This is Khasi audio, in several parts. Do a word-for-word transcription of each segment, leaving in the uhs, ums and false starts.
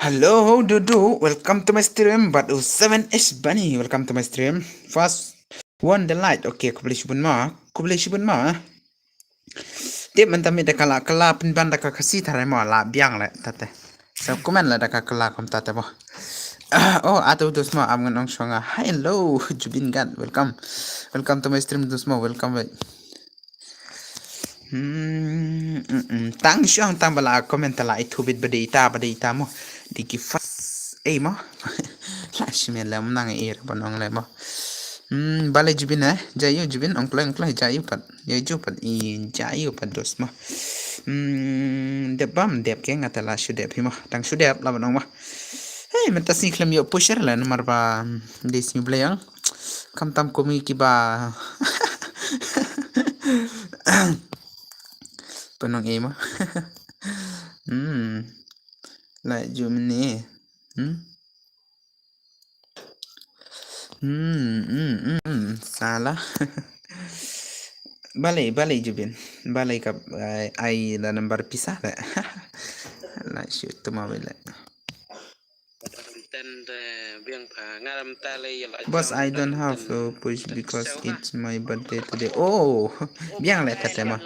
Hello, Dudu. Welcome to my stream. But oh seven H Bunny, welcome to my stream. First one the light. Okay, khublei shibun ma. Khublei shibun ma. Tip mynta mi da ka la kylla pynban da ka Khasi tharai ma la biang le tate. So comment le da ka kylla kumta te ma. Oh, atu dus ma am ngan ong shwa nga. Hello, Jubin Gat. Welcome. Welcome to my stream dus ma. Welcome. Hmm, mm, mm. Tang shong tang bala comment la itu bit bade ita bade ita mo. Diki fas. Eh mo. La shime le nang ir banong le mo. Hmm, bale Jubin eh. Jayu Jubin ongkle ongkle jayu pat. Jayu pat i jayu pat dos mo. Hmm, dep bam dep ke ngata la shu dep hi mo. Tang shu dep la banong mo. Hey, mynta sngi khlem ïoh pusher la namar ba, hmm, di sngi blei ang. Kam tam kumi kiba. Penong ema. Hmm. La jumni. Hmm. Hmm, hmm, hmm, hmm. Salah. Bale, bale Jubin. Bale ka ai, ai da number pisa da. La shoot tu ma bale. Boss, I don't have to push because it's my birthday today. Oh, biang le tate ma.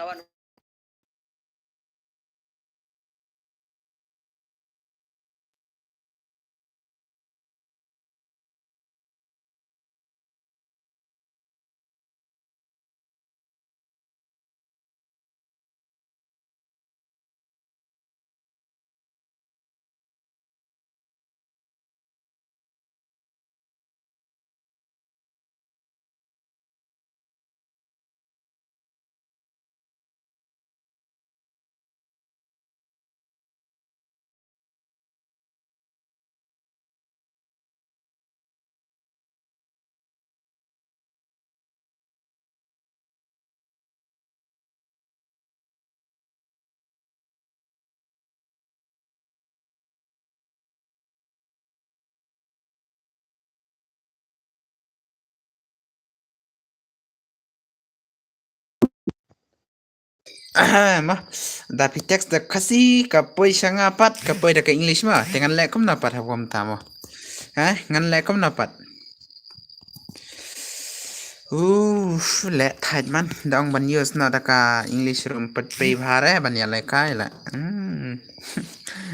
Ma, da phi text da Khasi ka poi sha nga pat ka poi da ka English ma. Te ngan leh kumno pat ha kumta mo. Ha, ngan leh kumno pat. Uf, leh thait man. Da ong ban use na da ka English rum pat pei bha re ban ïa leh kai la. Hmm.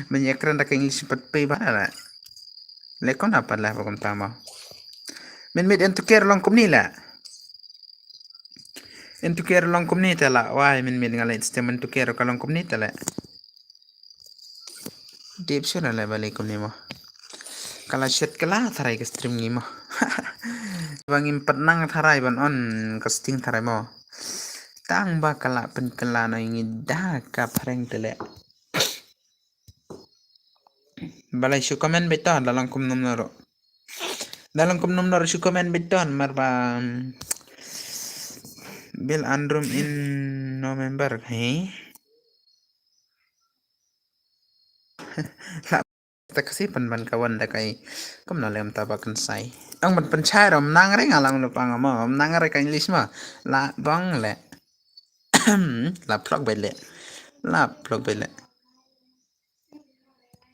Ban ïa kren da ka English pat pei bha re. Leh kumno pat leh ha kumta mo. Min mit en tu ker long kumni la. En tu ker long kumni te la. Wai min mit nga leh stem en tu ker ka long kumni te la. Dip shu na le bale kumni mo. Ka la shet ka la tharai ka stream ngi mo. Ba ngim pat nang tharai ban on ka sting tharai mo. Tang ba ka la pynkylla na ngi da ka phareng te le. Balei shu comment beit to, da long kum nom noro. Da long kum nom noro shu comment beit to, mar ba, mm, Bill Andrum in November, he? La ta kasi pan ban kawan da kai. Kum na lem ta ba kan sai. Ang ban pen chai rom nang re nga lang lu pang mo, nang re ka English ma. La bang le. La vlog beit le. La vlog beit le.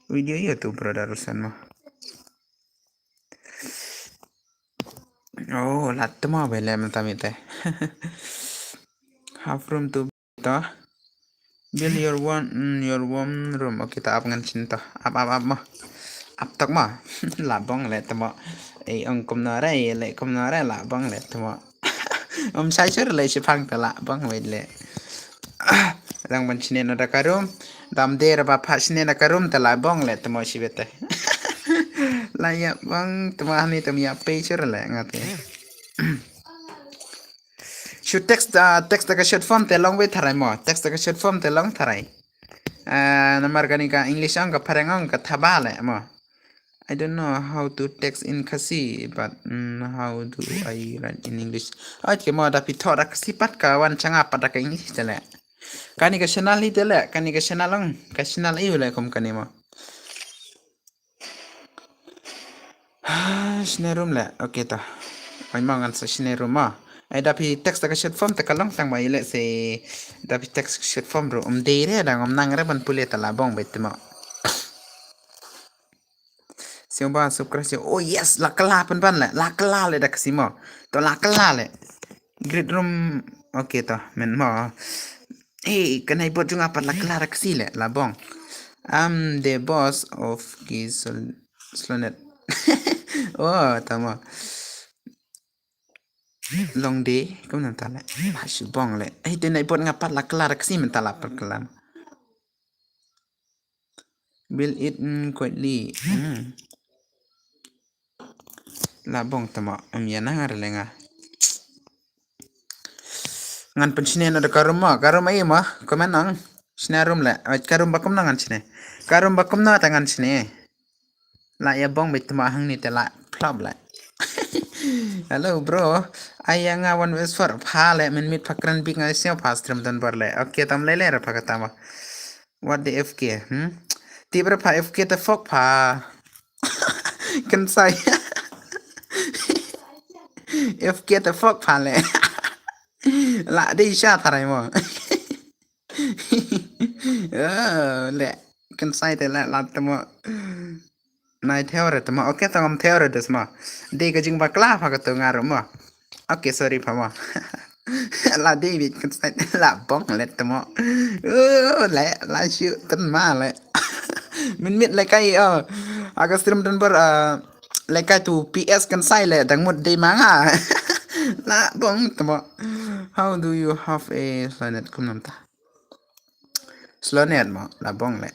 Video ïa tu brother Rusan mo. Oh, la tu mo bele mata mite. Half room tu to. Build your one, mm, your one room. Okay, ta ap ngan chin to. Ap, ap, ap mo. Ap tok mo. La bong le tu mo. Eh, ong kum no re, le kum no re, la bong le tu mo. Om sai sur le shipang ta la bong wei le. Dang ban shine na da ka room. Dam der ba pha shine na ka room ta la bong le tmo shibete. La ïa bong tmo hani tam ïa pe sur le ngate. Shu text da, text da ka short form te long wei tharai mo. Text da ka short form te long tharai. Ah, namar kani ka English ang ka phareng ang ka thaba le mo. I don't know how to text in Khasi, but, mm, how do I write in English? Oi, ke mo da phi thoh da Khasi pat ka wan changa pat da ka English te le. Kani ka channel hi te le, kani ka channel ong, ka channel i le kum kani mo. Ah, shine room le, okay ta. Oi mo ngan sa shine room mo. Ai da phi text da ka short form te ka long tang ba i le se da phi text short form ro. Um dei re da ngom nang re ban pule ta la bong beit mo. Te ba subscribe. Oh yes, la kylla pynban le, la kylla le da Khasi mo. To la kylla le. Great room. Okay to, men mo. Eh, ka nai bot jong nga pat la kylla da Khasi le, la bong. I'm the boss of Ki Sol-, Slonet. Oh, tama. Long day, kumno ta le. Ma shu bong le. Eh, te nai bot nga pat la kylla da Khasi mynta la pat kylla. Will it, mm, quietly. Hmm. La bong tama, em ya na nga rele nga. Ngan pynshne na da ka room ma, ka room ai ma, comment nang. Shne room le, ai ka room ba kumno ngan shne. Ka room ba kumno ta ngan shne. La ya bong bit tama hangne te la plop le. Hello bro. Ai ya nga wan wes for pha le, mynmiet pha kren bik nga sñiaw pha stream don bor le. Okay, tam le le ra pha ka tama. What the F K, hmm? Tip ra pha F K te fok pha. Kynsai. F K te fok pha le. La dei sha tharai mo. Oh, le. Kynsai te le la tamo. Nai thew re tamo. Okay, tangam thew re des mo. Dei ka jingbakla pha ka tu nga ru mo. Okay, sorry pha mo. La dei bit kynsai la bong le tamo. Oh, le la shu tun ma le. Mynmiet le kai oh. Aga stream don bor, uh, le kai tu P S kynsai le dang mut dei ma nga. La bong tamo. How do you have a Slonet kumno ta? Slonet mo, la bong le.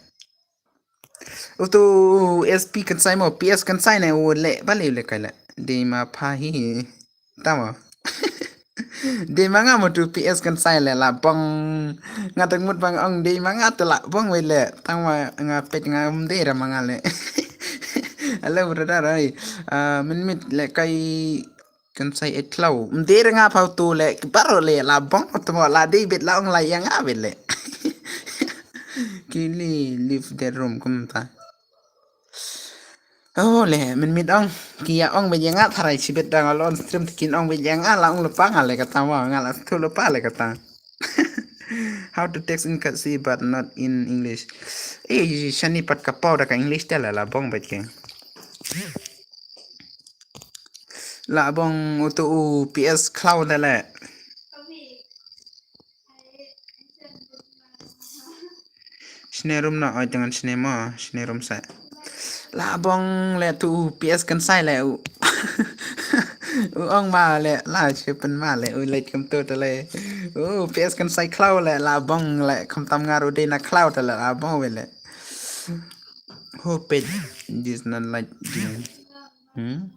Utu S P kynsai mo, P S kynsai ne u le, ba le u le kai le. Dei ma pha hi. Tama. Dei ma nga mo tu P S kynsai le la bong. Nga tang mut bang ong dei ma nga te la bong we le. Tama nga pet nga um dei ra ma nga le. Hello brother ai. Ah, mynmiet le kai kynsai e khlaw. Um dei ra nga pha tu le. Baro le la bong tu mo la dei bit la ong la ya nga bit le. Kili leave the room kumta. Oh le, mynmiet ong, ki ya ong bit ya nga tharai chibit dang alon stream te kin ong bit ya nga la ong lupa nga le kata mo, nga la tu lupa le kata. How to text in Khasi but not in English. Eh, shani pat ka pau da ka English te la la bong bit ke. La bong utu u P S khlaw da le. Shne room na oi tengan shne ma, shne room sa. La bong le tu P S kynsai le u. U ong ma le la che pen ma le u le kum tu te le. U P S kynsai khlaw le la bong le kum tam nga ru de na khlaw te le la bong we le. Hope it is not like this. Hmm?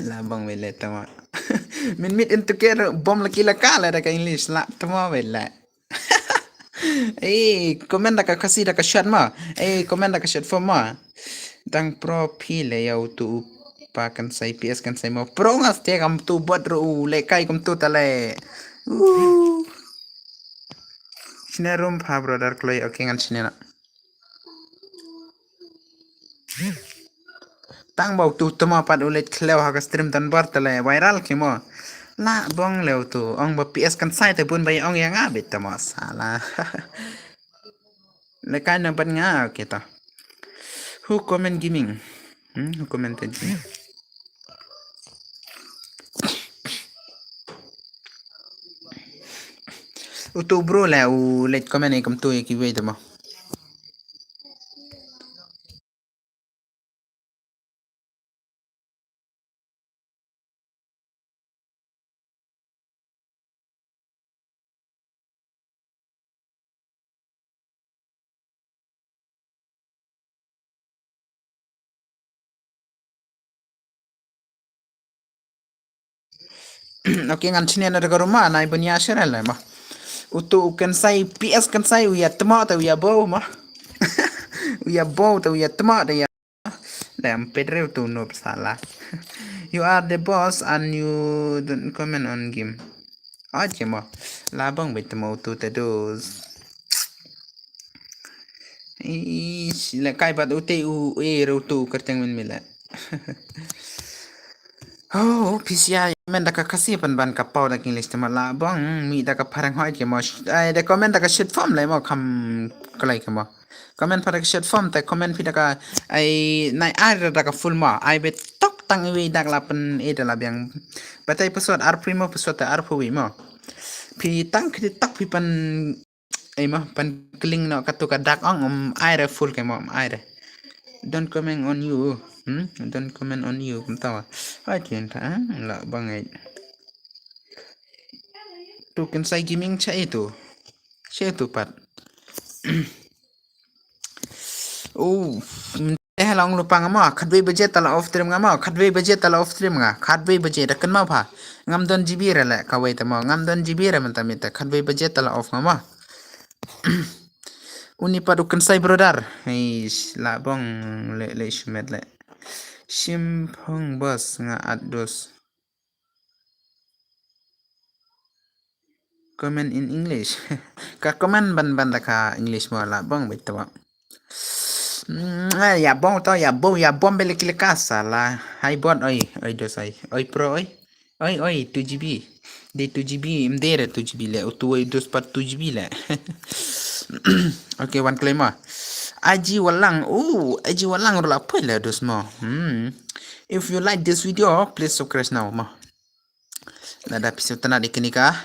La bang wele tama. Mynmiet in tu ke bom laki la ka la da ka English la tama wele. Eh, comment da ka Khasi da ka short ma. Eh, comment da ka short form ma. Dang pro phi le ya utu u pa kynsai P S kynsai mo. Pro nga ste kam tu bot ru le kai kum tu tale. Uh. Shne room pha brother Chloe, okay ngan shne na. Tang ba utu tama pat u leit khlem ha ka stream tan bar tale viral ki mo. La bong le utu ong ba P S kynsai te bun ba ong ya nga bit tama sala. Le kai na ban nga kita. Who comment gaming? Hmm, who commented gaming? Utu bro le u leit comment e kumtu e ki wei tama. Okay, ngan shne na da ka ruma, nai bun ya share le ma. Utu u kynsai, P S kynsai, u ya tma, te u ya bo ma. U ya bo, te u ya tma, te ya. Lem pedre utu no psala. You are the boss and you don't comment on game. Aje ma. Labang bet ma utu te dos. Ish, le kai bat ute u e ru tu kerteng min mila. Oh, phi shu comment da ka Khasi pynban ka paw da ka English te mo, la bong mih da ka phareng hoi ke mo. Ai, da comment da ka short form le mo, kham kloi ke mo. Comment pat da ka short form te comment phi da ka, ai, nai ai da ka full mo. Ai beit tok tang iwei dak la pyn-i da la biang. Batai password arphew mo, password te arphew mo. Phi tang kti tok phi pyn, ai mo, pyn kling noh katu ka dak ong, um ai re full ke mo, um ai re. Don't comment on you. Hmm? Don't comment on you. Kumta wa. Ai tien ta, ah, la bang ai. Tu Kynsai Gaming cha itu. Cha itu pat. Oh, te ha long lypa nga mo, khatwei baje ta la off stream nga mo, khatwei baje ta la off stream nga, khatwei baje da kynmaw pha. Ngam don G B re le kawei te mo, ngam don G B re mynta mynta, khatwei baje ta la off nga mo. Uni pat u Kynsai brother. Hei, la bong le, le shimet le. Shim phong boss nga at dos. Comment in English. Ka comment ban ban da ka English mo, la bong beit te mo. Mm, eh, ya bong to, ya bong, ya bong bele kile kasa la. Hai bot, oi, oi dos, oi. Oi pro, oi. Oi, oi, two G B. Dei two G B, im dei re two G B le. Utu oi dos pat two G B le. Okay, wan kloi mo. Aji Walang. Oh, Aji Walang ruh la poi le dos mo. Hmm. If you like this video, please subscribe now mo. Lada phi sngewtynnat ïa kane ka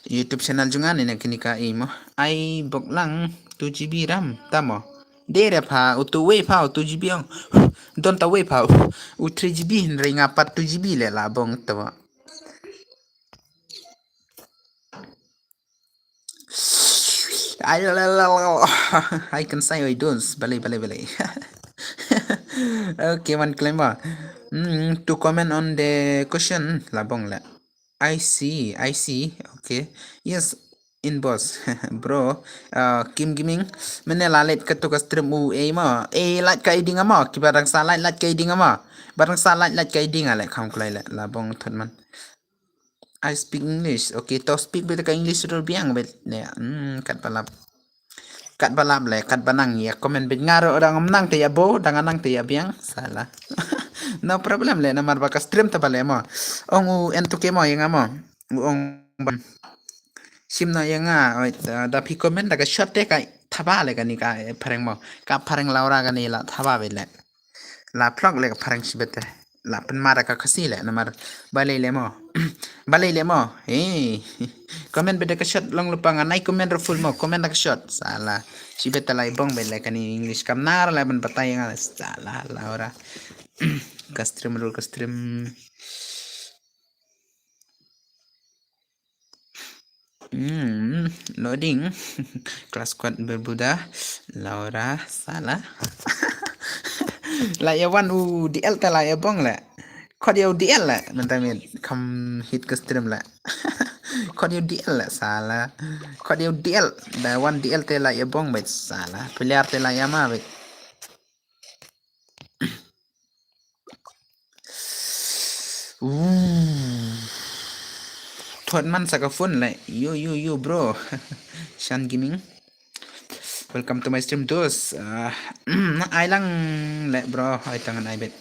YouTube channel jong nga ne na kane ka, i mo. Ai bok lang two G B RAM ta mo. Dei re pha, utu wei pha, u two G B ong. Don ta wei pha, u three G B hynrei nga pat two G B le, la bong ta mo. Ai, la, la, la, la. Ai, Kynsai, oi dos. Balei, balei, balei. Okay, wan kloi mo. Mm, to comment on the question, la bong le. I see, I see. Okay. Yes, in boss. Bro, uh, Kim Gaming. Mynne la leit katu ka stream u ei mo. Ei, lait ka I D nga mo. Kiba dang sa lait, lait ka I D nga mo. Ba dang sa lait, lait ka I D nga le, kham kloi le. La bong thot man. I speak English. Okay, to speak beit ka English ruh biang beit ne. Hmm, kat ba lap. Kat ba lap le, kat ba nang ïa comment beit, nga ruh dang ym nang te ïa bong, dang nang te ïa biang. Sala. No problem le, namar ba ka stream te ba le mo. Ong u en tu ke mo ïa nga mo. U ong ban. Shim no ïa nga, oi, da, da phi comment da ka short te ka thaba le kane ka, eh, phareng mo. Ka phareng Laura kane la thaba beit le. La phlok le ka phareng shibit te. La pynmar da ka Khasi le namar. Balei le mo. Balei le mo. Hey. Comment beit da ka short, long lypa nga, nai comment ruh full mo. Comment da ka short. Sala. Shibit te la i bong beit le kane English kam nar le ban batai nga. Sala, Laura. Ka stream ruh, ka stream. Hmm, loading. Class Squad Bermuda, Laura, sala. La ïa wan u D L te la ïa bong le. Khot ïa u D L le, mynta mih kham hit ka stream le. Khot ïa u D L le, sala. Khot ïa u D L, da wan D L te la ïa bong beit, sala. Player te la ïa ma beit. Ooh. Thot man sa ka phone le. Yo, yo, yo, bro. Shan Gaming. Welcome to my stream, dos. Ah, ai lang le, bro. Ai tangan ai beit.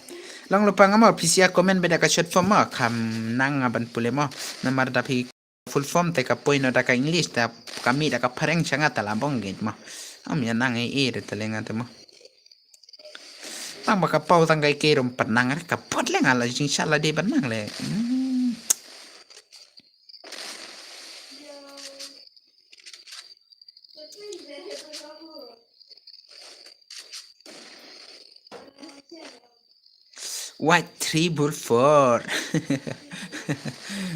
Long lypa nga mo, phi shu comment beit da ka short form mo. Kham nang nga ban pule mo. Namar da phi full form te ka poi noh da ka English, te ka mih da ka phareng sha nga te la bong geit mo. Am ïa nang ei ei re te le nga te mo. Tang ba ka paw tang ka ei kei ruh ym pat nang re, ka bot le nga la jingshisha la dei ban nang le. Hmm. White triple four.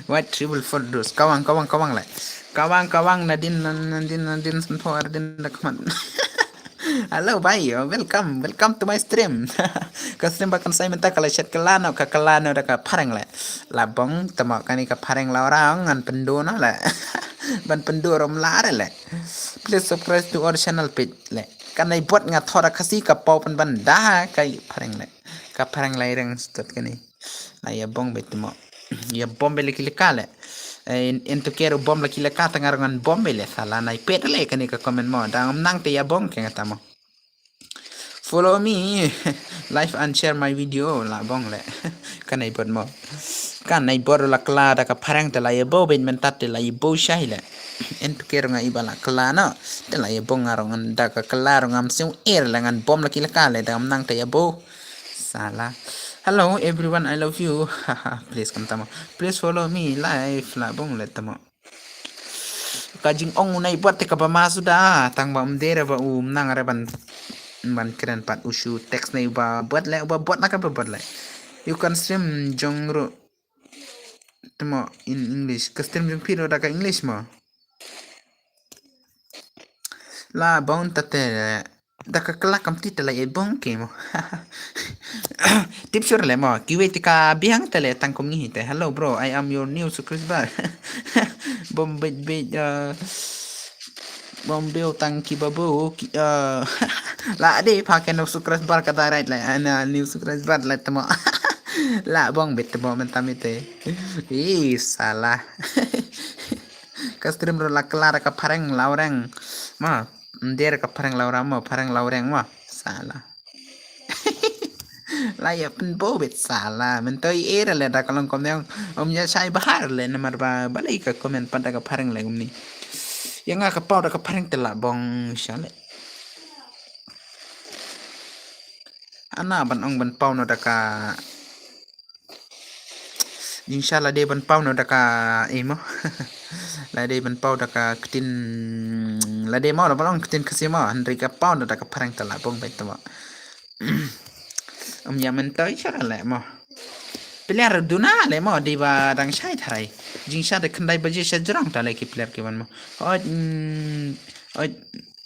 White triple four, dos. Kawang, kawang, kawang le. Kawang, kawang, Nadine, Nadine, Nadine, Nadine, Sanpho, Ardin, Dakman. Hello, bhai. Welcome. Welcome to my stream. Ka stream ba kan sai mynta ka la shet ka la no, ka, ka la no da ka phareng le. La bong, te mo kane ka phareng la ora ngan pynduh no le. Ban pynduh rom la re le. Please subscribe to our channel page le. Kan ai bot nga thot da Khasi ka paw pynban da ka phareng le. Ka phareng lai reng stet kane. La ïa bong beit te mo. Ïa bom beit la ki la ka le. Eh, in, in tu kero bom la ki la ka te nga ruh ngan bom beit le, sala, nai pet le kane ka comment mo. Dang ym nang te ïa bong ke nga ta mo. Follow me. Like and share my video. La bong le. Ka nai bot mo. Ka nai bot la kla da ka phareng te la ïa bo ben men tat te la ïa bo shai le. En tu ke rong ai ba la kla no. Te la ïa bo nga rong da ka kla rong am sing er la ngan bom la ki la ka le da am nang te ïa bo. Sala. Hello everyone, I love you. Please come tamo. Please follow me live la bong le tamo. Ka jingong u nai bot te ka ba ma suda tang ba um dere ba um nang re ban ban kren pat u shu text nai ba bot le ba bot na ka ba bot le. You can stream jong ru tamo in English. Ka stream jong phi ru da ka English mo. La bong ta te da ka kla kam ti te la e bong ke mo. Tip sur le mo. Ki wei te ka biang te le tang kum ngi te. Hello bro, I am your new subscriber. Bom bit bit uh, bom beo tang ki babu ki uh, la de pa ke no subscriber ka direct le ana new subscriber le tamo. La bong bit tamo mentam ite. Ih salah. Ka stream ro la kla da ka phareng laureng. Ma, nder ka phareng laura mo, phareng laureng mo. Sala. La ya pen bo bet sala. Men toi era le da ka long kom yang. Om ya shai bahar le namar ba balai ka comment pat da ka phareng le gumni. Ya nga ka pau da ka phareng te la bong shale. Ana ban ong ban pau no da ka Insha la dei ban pau no da ka imo. La dei ban pau da ka ktin la dei mo la ban ong ktin kasi mo hynrei ka pau no da ka phareng ta la bong bai tamo. Um ya men toi shara le mo. Player duna le mo dei ba dang shai tharai. Jing sha da khandai baje sha jrong ta le ki player ki ban mo. Oj oj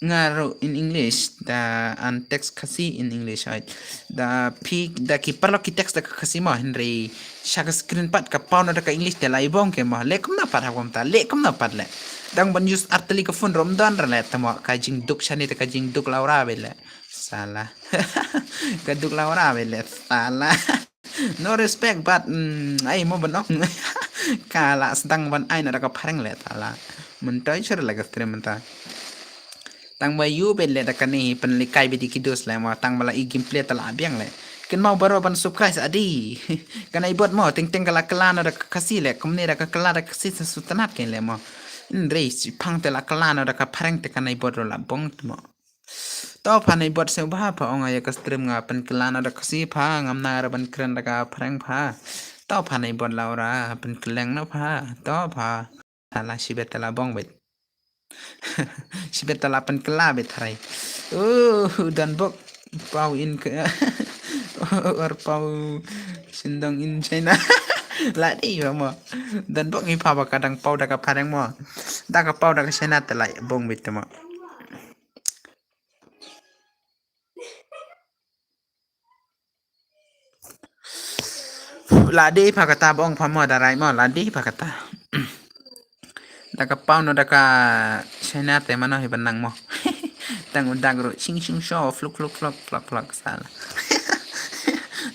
nga ro in English da an text Khasi in English oj. Da phi da ki paralok ki text da ka Khasi mo hynrei sha ka screen pat ka pau na da ka English te lai bong ke mo le kumna pat ha kumta le kumna pat le. Dang ban use arteli ka phone rom don ra le tamo ka jing duk shani te ka jing duk laura be le. Sala. Ka duk laura be le sala. No respect but mm, ai mo ban ong. Ka la sdang ban ai na da ka phareng le ta la. Mun toi chur le ka stream ta. Tang ba yu bet le da ka ni pen li kai bidi ki dus le mo tang ba la i gameplay ta la biang le. Ken mau baro ban surprise adi. Kan ai bot mo ting ting ka la kala na da ka Khasi le kumne da ka kala da ka Khasi sa sutanat ken le mo. Nrei si phang te la kala na da ka phareng te kan ai bot ro la bong mo. To pha nei bot seng bha pha ong aya ka stream nga pen klan da Khasi pha ngam na ra ban kren da ka phareng pha. To pha nei bot laura pen kleng no pha. To pha. Tala shibet tala bong bet. Shibet tala pen kla bet tharai. Uh dan bok pau in ke or pau sindong in China. La dei ba mo. Dan bok ngi pha ba kadang pau da ka phareng mo. Da ka pau da ka China tala bong bet mo. La dei pha kata bong pha mo da rai mo la dei pha kata. Da ka pau no da ka China te mano hi ban nang mo. Tang u dak ru ching ching sho fluk fluk fluk fluk fluk sala.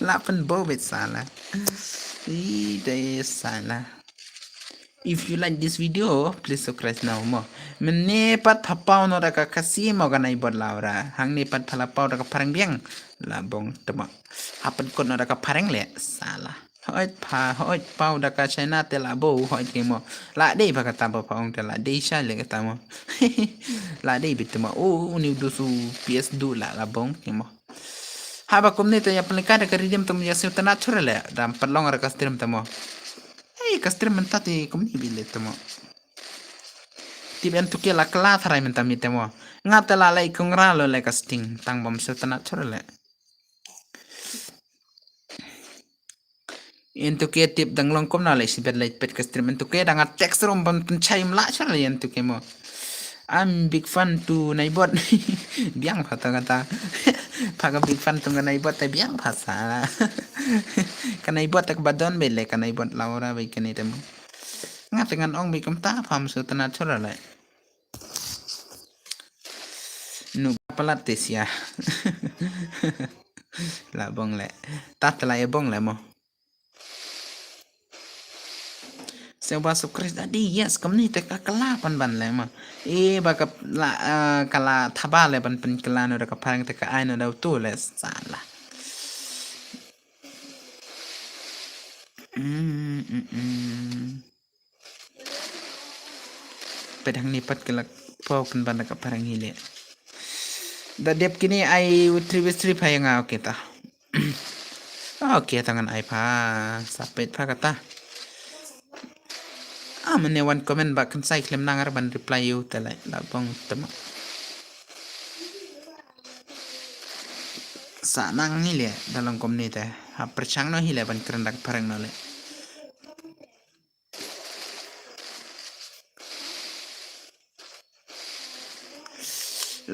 La pen bo bet sala. I dei sala. If you like this video, please subscribe now mo. Mene pat pha pau no da ka Khasi mo ka nai bot laura. Hang ne pat pha la pau da ka phareng biang. La bong tema. Hapen kot no da ka phareng le. Sala. Hoi pha, hoi pau da ka China te la bo, hoi ke mo. La dei pha kata ba pha ong te la dei sha le kata mo. La dei bit tema. U ni du su P S du la la bong ke mo. Haba kumne te ya pelika da ka ridim tem ya siu tana chura le. Dam pelong da ka stream temo. Hei, ka stream mynta te kumne bile temo. Tip en tuke la kla tharai mynta mi temo. Nga te la lai kungra lo le ka sting tang bom siu tana chura le. En tuke tip dang long kumna le sibet le pet ka stream en tuke dang a text rum bom tun chai mla chura le en tuke mo. I'm big fan to Naibot. Biang pha ta kata. Pha ka big fan to ka Naibot te biang pha sa. Ka Naibot te ka badon be le ka Naibot laura be kene te mo. Nga te ngan ong be kumta pha msu tana chura le. Nu palat te sia. La bong le. Ta te la e bong le mo. Te ba subscribe da di, yes, kumne te ka kylla pynban leh mo. Eh, ba ka la, eh, ka la thaba leh ban pynkylla noh da ka phareng te ka ai noh da utu leh sala. Mm, mm, mm. Peit hangne pat ka la poi pynban da ka phareng hi leh. Da dep kine ai three by three pha ïa nga, okay ta. Okay, ta ngan ai pha. Sa peit pha kata. Ah, mane wan comment ba khyndiat khlem nang ar ban reply ïa u te leh, la bong te mo. Sa nang hi leh, da long kumne te. Ha pyrshang noh hi leh ban kren da ka phareng noh leh.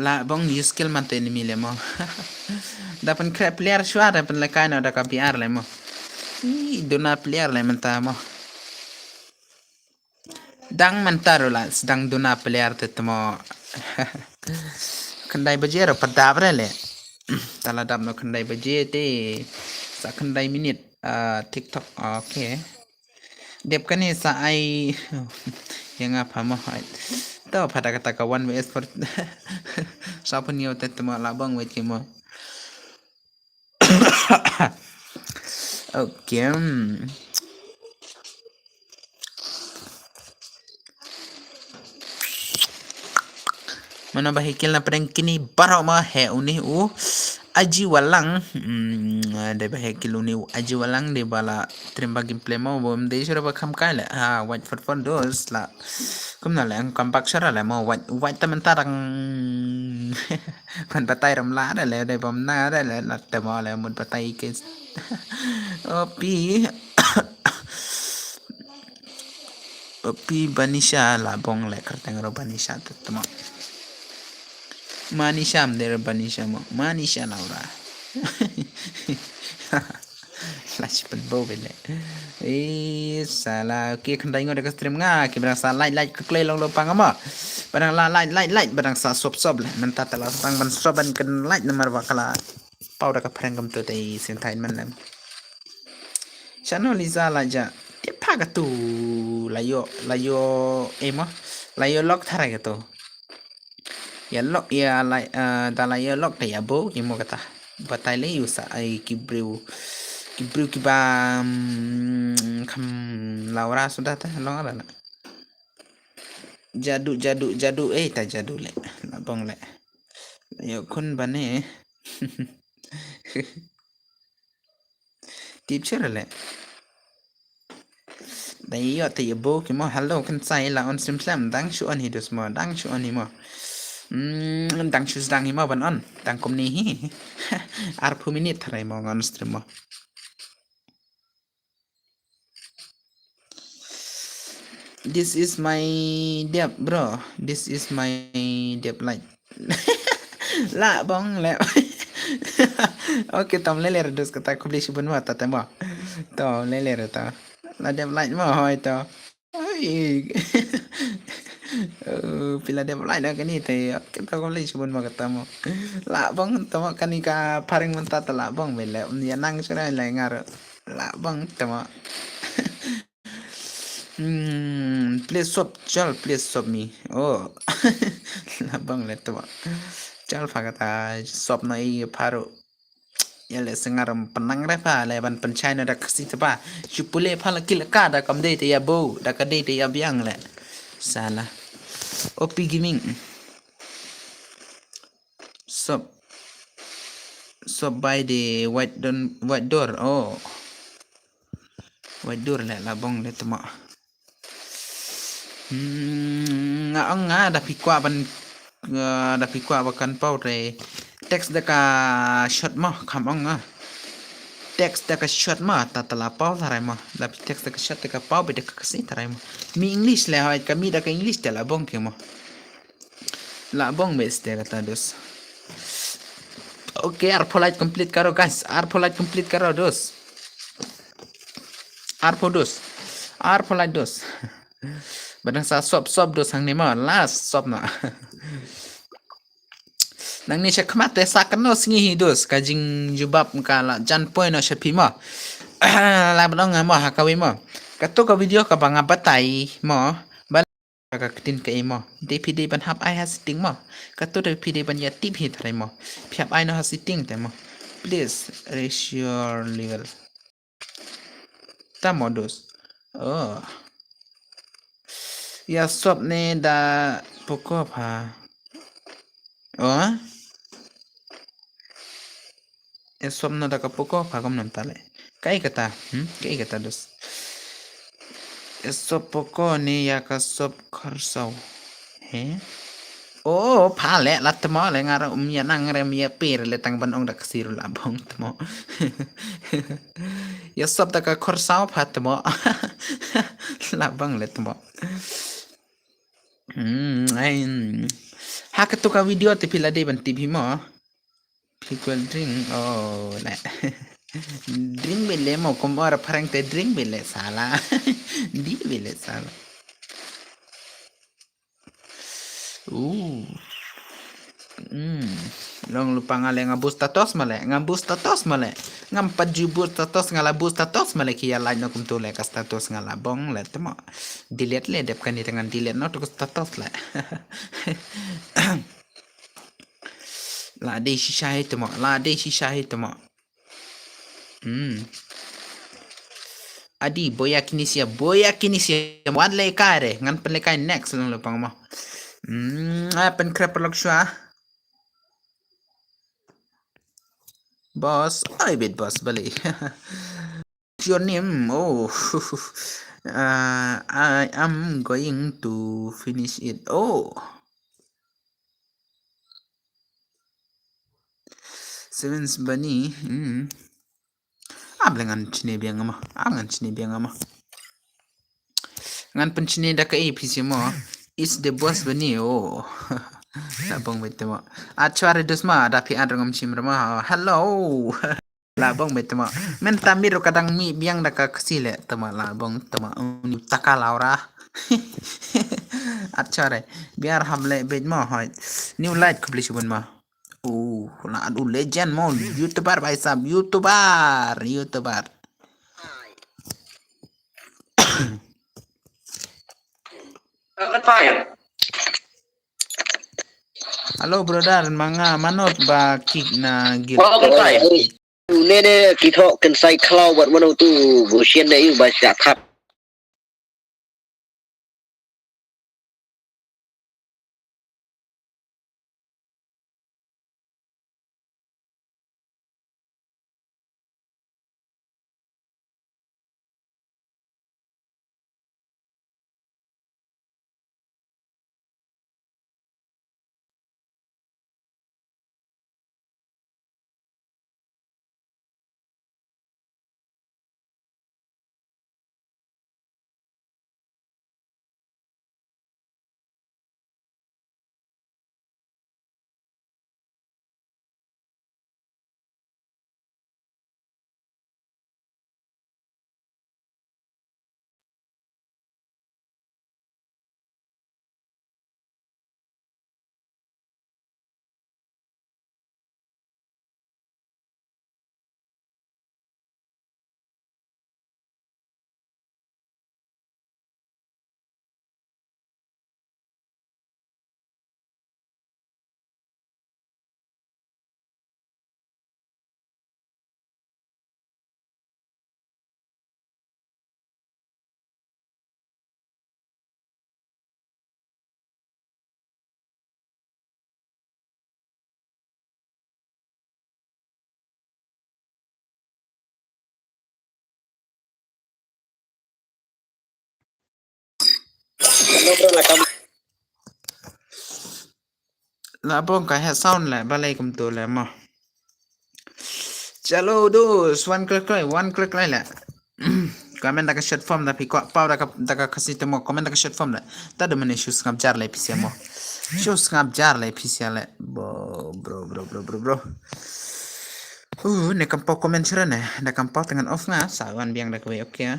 La bong use skill man te enemy leh mo. Da pynkhreh player shuwa da pynlehkai noh da ka B R leh mo. Ih, duna player leh mynta mo. Dang mynta ruh la sdang duna player te te mo. Khyndai baje ruh pat dap re leh. Te la dap noh khyndai baje te. Sa khyndai minit, ah, TikTok. Okay. Dep kane sa ai ïa nga pha mo. To pha da kata ka one way sport. Sa pynïoh te te mo la bong wait ki mo. Okay. Hmm. Mano ba hekil na pdeng kine baroh mo, he une u Aji Walang. Hmm, dei ba hekil une u Aji Walang, dei ba la trim ba gameplay mo, bym dei shuh ba kham kai leh. Ha, wait for fun dos la. Kumno leh, ngam comeback shuh leh mo, wait, wait te mynta dang ban batai ram la leh, dei bym na leh, la te mo leh, mut batai ke. Opi. Opi Banisha la bong leh kyrteng ruh Banisha te te mo. Manisha, mdei ruh Banisha mo. Manisha Laura. La shi pynbor beit leh. Eh, sala, okay, khyndai ngut da ka stream nga, ki ba dang sa like, like, ka kloi long long pang mo. Ba dang la like, like, like, ba dang sa sub, sub leh. Mynta te la sdang ban sub ban kren like namar ba ka la poi da ka phareng kumto te sien thait man leh. Shano Liza la ja. Te pha katu la ïoh, la ïoh, eh mo. La ïoh lock tharai katu. Ïa lock, ïa la, eh, da la ïoh lock te ïa bud ki mo kata. Batai leh ïa u sa ai ki briew. Ki briew kiba, mm, kham Laura suda ta long ala na. Jadu, jadu, jadu, eh, ta jadu leh. La bong leh. Ïoh khun bane. Tip shuh leh. Da ïoh te ïa bud ki mo, hello, kan sa ïa la on stream slem, dang shu on hi dus mo, dang shu on hi mo. Hmm, dang shu sdang hi mo ban on, dang kumne hi. Arphew minit tharai mo ngan on stream mo. This is my dep, bro. This is my dep light. La bong leh. Okay, tam lele re dus kata khublei shibun mo ta te mo. To lele re ta. La dep light mo hoi to. Ai. Oh, phi la dep light na kani te. Okay, ta khublei shibun mo kata mo. La bong ta mo kani ka phareng mynta ta la bong beit leh. Ïa nang shuh leh ngar. La bong ta mo. Hmm, please sub, chal, please sub me. Oh. La bang le to. Chal pha kata sub na i pha ruh. Ïa le sengar pynang re pha le ban pynshai na da Khasi te pha. Shu pule pha la kila ka da kam dei te ïa bud, da ka dei te ïa biang le. Sala. Opi Gaming. Sub. Sub by the white don, white door. Oh. Wai dur leh la bong leh tma. Hmm, nga ong nga da phi kwah ban, nga da phi kwah ba kan paw te text da ka short mo, kham ong nga. Text da ka short mo, ta ta la paw tharai mo. Da phi text da ka short da ka paw beit da ka Khasi tharai mo. Mi English leh hoi ka mi da ka English te la bong ki mo. La bong beit te kata dos. Okay, arphew like complete karo guys. Arphew like complete karo dos. Arphew dos. Arphew like dos. Ba dang sa sop sop dos hangne mo. Last sop na. Nangne sha khmat te sa kano sngi hi dos. Ka jingjubab ka la jan poi no sha phi mo. La ba dang mo ha kawei mo. Kato ka video kaba nga batai mo, ba ka ktien kaei mo. Dei phi dei ban hap ai ha setting mo. Kato dei phi dei ban ïa tip hi tharai mo. Phi hap ai noh ha setting te mo. Please raise your level. Ta modus. Oh. Ïa sop ne da poko pha. Oh. Ïa sop ne da ka poko pha kumno mynta le. Kaei kata, hmm? Kaei kata dus. Ïa sop poko ne ïa ka sop kharsaw. He? Oh, pha le la tmo le nga ruh ym ïa nang re ym ïa pir le tang ban ong da Khasi ruh la bong tmo. Ïa sop da ka kharsaw pha tmo. La bong le tmo. Hmm, ai, hmm. Ha kato ka video te phi la dei ban tip hi mo. Phi kwel drink, oh, le. Drink beit le mo, kum ora phareng te drink beit le sala. Di beit le sala. Uh. Hmm. Long lypa nga le nga boost status ma le, nga boost status ma le. Ngam pat ju boost status nga la boost status ma le ki ïa like noh kumto le ka status nga la bong le tmo. Delete le dep kane te ngan delete noh to ka status le. La dei shisha hi tmo, la dei shisha hi tmo. Hmm. Adi, boya Kinesia, boya Kinesia. Wat le kai re, ngan pynlehkai next lang le pang mo. Hmm, ah, pynkrep paralok shuwa. Boss, ai bit boss bali. Your name? Oh. Uh, I am going to finish it. Oh. Sevens Bunny. Hmm. Ab le ngan chine biang ma. Ab ngan chine biang ma. Ngan pynchine da ka A P C mo. Is the boss Bunny. Oh. La bong beit mo. Achware dus ma da phi ad ngam chim rama. Hello. La bong beit mo. Men tamir ka dang mi biang da ka Khasi le tma la bong tma uni taka Laura. Achware. Biar ham le beit mo hoi. New light khublei shibun ma. Uh, la adu legend mo, YouTuber bhai sahab, YouTuber, YouTuber. Hello brother, manga manot ba kick na git. Ne ne kithok ken sai klau wat mano tu, busien ne yu ba sya thap. La bong ka he sound le balei kumto le mo. Chalo dos, one click lai, one click lai le. Comment da ka short form da phi kwah paw da ka, da ka Khasi te mo, comment da ka short form le. Ta da mane shu sngap jar le phi sia mo. Shu sngap jar le phi sia le. Bo, bro, bro, bro, bro, bro. Uh, ne kam paw comment shuh ne. Da kam paw te ngan off nga, sa wan biang da kawei, okay.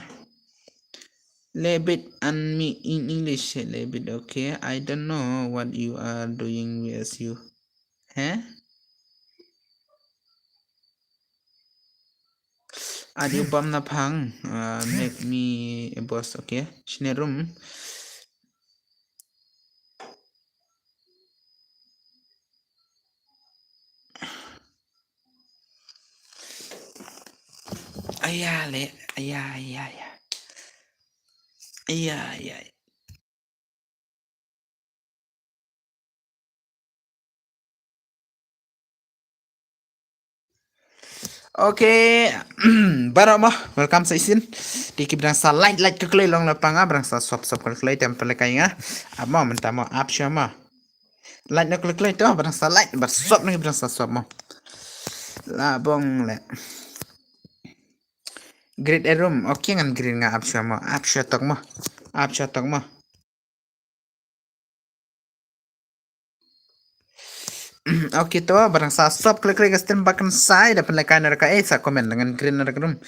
Lebit and me in English, lebit, okay. I don't know what you are doing with you. Heh? Add u bam na phang. Uh, make me a boss. Okay. Shine room. Aya le, aya, aya, aya. Aya, aya. Okay, baroh mo, welcome sa shisien. Te ki ba dang sa like, like khlei khlei long la panga, ba dang sa sub, sub khlei khlei, te pynlehkai nga. Ap mo, mynta mo, ap shuwa mo. Like noh khlei khlei to, ba dang sa like, ba sub noh ki ba dang sa sub mo. La bong le. Great a room, okay ngan great nga ap shuwa mo, ap shuwa tok mo. Ap shuwa tok mo. Okay to, ba dang sa sub khlei khlei ka stream ba kan sa ïa da pynlehkai na da ka, eh, sa comment ngan great na da ka room.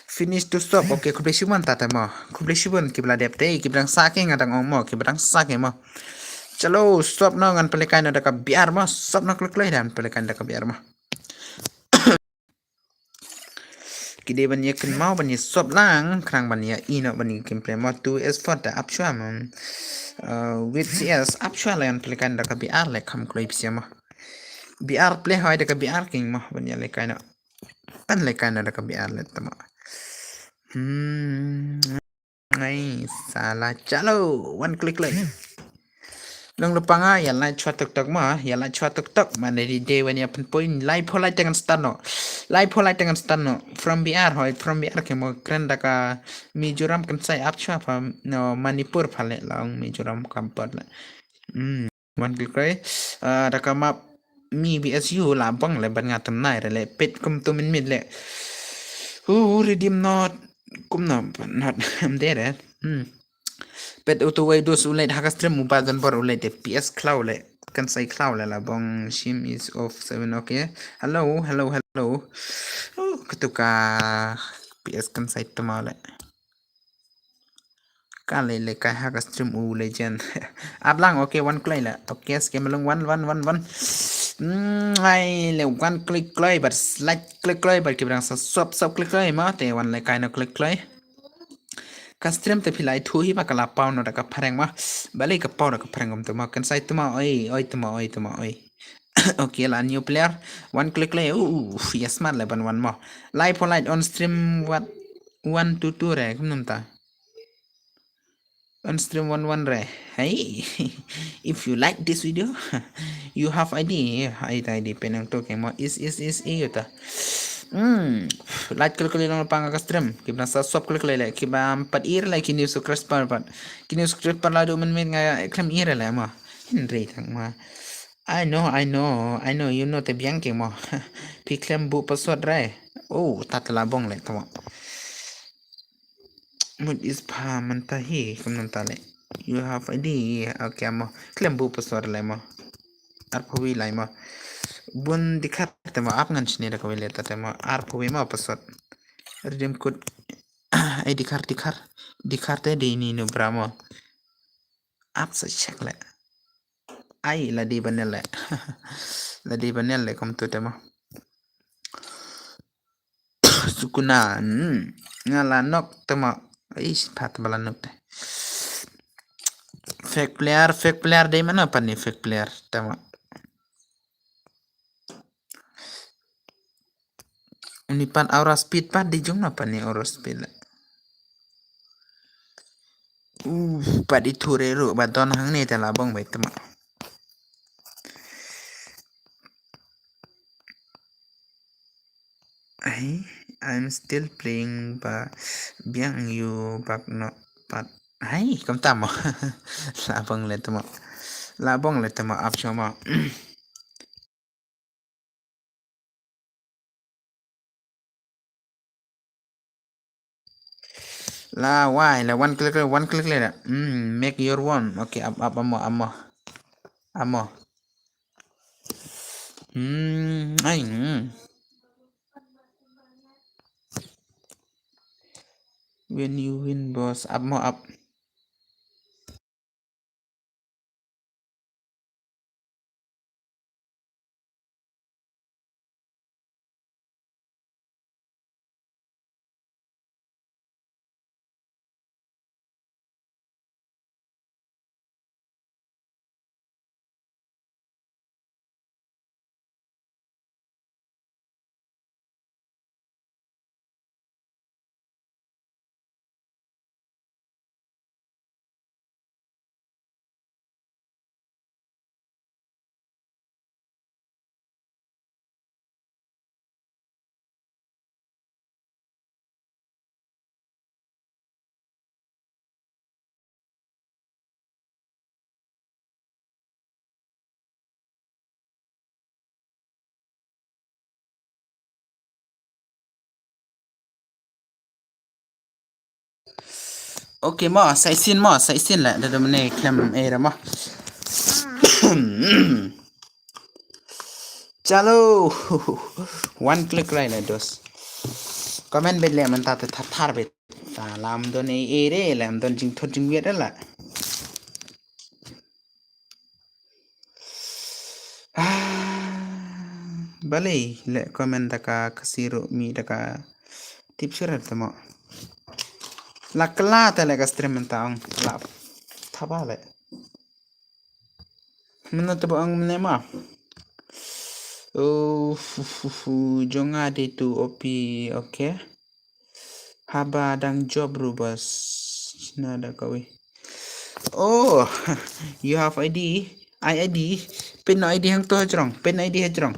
Finish to sub. Okay, khublei shibun ta te mo. Khublei shibun ki ba la dep te, ki ba dang sa ke nga dang ong mo, ki ba dang sa ke mo. Chalo, sub noh ngan pynlehkai na da ka B R mo, sub noh khlei khlei da pynlehkai na da ka B R mo. Ki dei ban ïa kynmaw ban ïa sub lang, khnang ban ïa ïeh noh ban ïa gameplay mo, two S four te ap shuwa mo. Uh, with C S ap shuwa la ngan pynlehkai na da ka B R le kham kloi pisa mo. B R play hoi da ka B R king mo, ban ïa lehkai noh. Ban lehkai noh da ka B R le te mo. Hmm. Ngai sala chalo, wan khlei khlei. Long la panga, ïa like shuwa tok tok mo, ïa like shuwa tok tok, man dei dei wan ïa pynpoi, lai pho lai te ngan start noh. Lai pho lai te ngan start noh. From B R hoi, from B R ke mo kren da ka Mizoram kan sai ap shuwa pha, no, Manipur pha le long Mizoram kam pat le. Hmm. Wan khlei khlei. Ah, da ka map mi B S U la bang le ban nga tam nai re le pet kum tu min mit le. Uh, redeem not. Kum no, not am there. Hmm. Pet utu wai dos u leit ha ka stream u ba don bor u leit P S khlaw le. Kan sai khlaw le la bong shim is off seven, okay. Hello, hello, hello. Uh, katu ka P S kan sai tama le. Ka lei lei kai ha ka stream u legend. Ap lang, okay, wan kloi la. Okay, skhem long wan, wan, wan, wan. Mm, ai le wan kloi kloi, but like kloi kloi, but ki ba dang sa sub, sub kloi kloi mo, te wan lei kai noh kloi kloi. Ka stream te phi la ithuh hi ba ka la paw noh da ka phareng mo. Balei ka paw da ka phareng kumta mo, kan sai tama, oi, oi, tama, oi, tama, oi. Okay, la new player. Wan kloi kloi, uh, uh, yes, smart le ban wan mo. Live for light on stream, what? One to two re, kumno ta. On stream one one re. Hey, if you like this video, you have I D. Ai ta I D penang to kemo is is is i ta. Hmm, like klik klik long pang ka stream. Ki ba sa sub klik klik le. Ki ba pat ir le ki new subscriber pat. Ki new subscriber la du men men nga khlem ir le ma. Hynrei tang ma. I know, I know, I know, you know te biang ke mo. Phi khlem bu password re. Oh, ta te la bong le tama. Mut is pha mynta hi, kumno ta le. You have I D, okay mo. Khlem bu password le mo. Arphew wi lai mo. Bun dikhar te mo, ap ngan shne da ka wi le ta te mo. Arphew wi mo password. Redeem code. Ai dikhar, dikhar. Dikhar te di ni nu bra mo. Ap sa check le. Ai, la di banel le. La di banel le kumtu te mo. Sukuna, hmm. Nga la nok te mo. Ai, pat ba la nok te. Fake player, fake player dei mano pat ni fake player te mo. Uni pat aura speed pat di jong na pat ni aura speed la. Uh, pat di thure ru, ba don hangne te la bong bai tama. Ai, I'm still playing ba biang you back no pat. Ai, kumta mo. La bong le tama. La bong le tama ap shoma. La wai, la one click, one click le da. Hmm, make your one. Okay, ap, ap, amo, amo. Amo. Hmm, ai, hmm. When you win, boss, ap mo, ap. Okay mo, sa shisien mo, sa shisien leh, da da mane khlem ei re mo. Chalo. One click rai leh dos. Comment beit leh mynta te thar thar beit. Sa lam don ei ei re, lam don jingthot jingwiat re leh. Ah, balei leh comment da ka Khasi ruh mi da ka tip shuh re te mo. La kla te leh ka stream mynta ong la thaba leh. Mynta te ba ong mane ma. Oh, fu, fu, fu, jong nga dei tu opi, okay. Haba dang job ruh bas. Na da kawi. Oh, you have I D. I I D. Pin no I D hangto hajrong. Pin I D hajrong.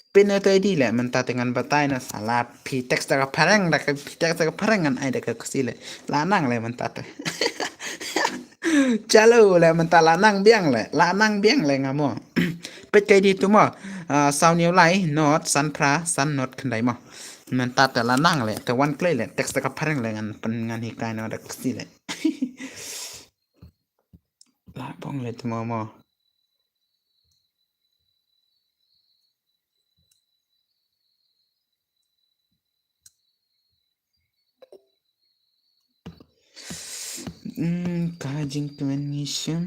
Pin no to I D leh mynta te ngan batai na sala. Phi text da ka phareng da ka phi text da ka phareng ngan ai da ka Khasi leh. La nang leh mynta te. Chalo leh mynta la nang biang leh. La nang biang leh nga mo. Peit ka I D tu mo. Ah, saw hynñiew lai not san phra san not khyndai mo. Mynta te la nang leh, te wan kloi leh, text da ka phareng leh ngan pyn ngan hikai noh da ka Khasi leh. La bong leh te mo mo. Hmm, ka jingkmen ngi shem,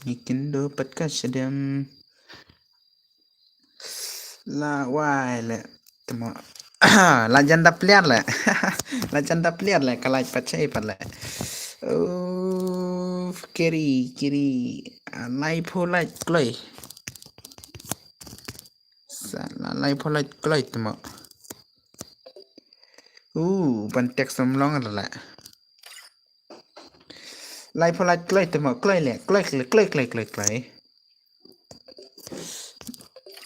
ngi kynduh pat ka shadem. La wai leh. Te mo. La jan da pliar leh. La jan da pliar leh, ka lait pat shai pat leh. Oh, kiri, kiri. Ah, laiphew lait kloi. Sa la laiphew lait kloi te mo. Uh, ban text ym long re leh. Laiphew lait kloi te mo, kloi leh, kloi, kloi, kloi, kloi, kloi, kloi.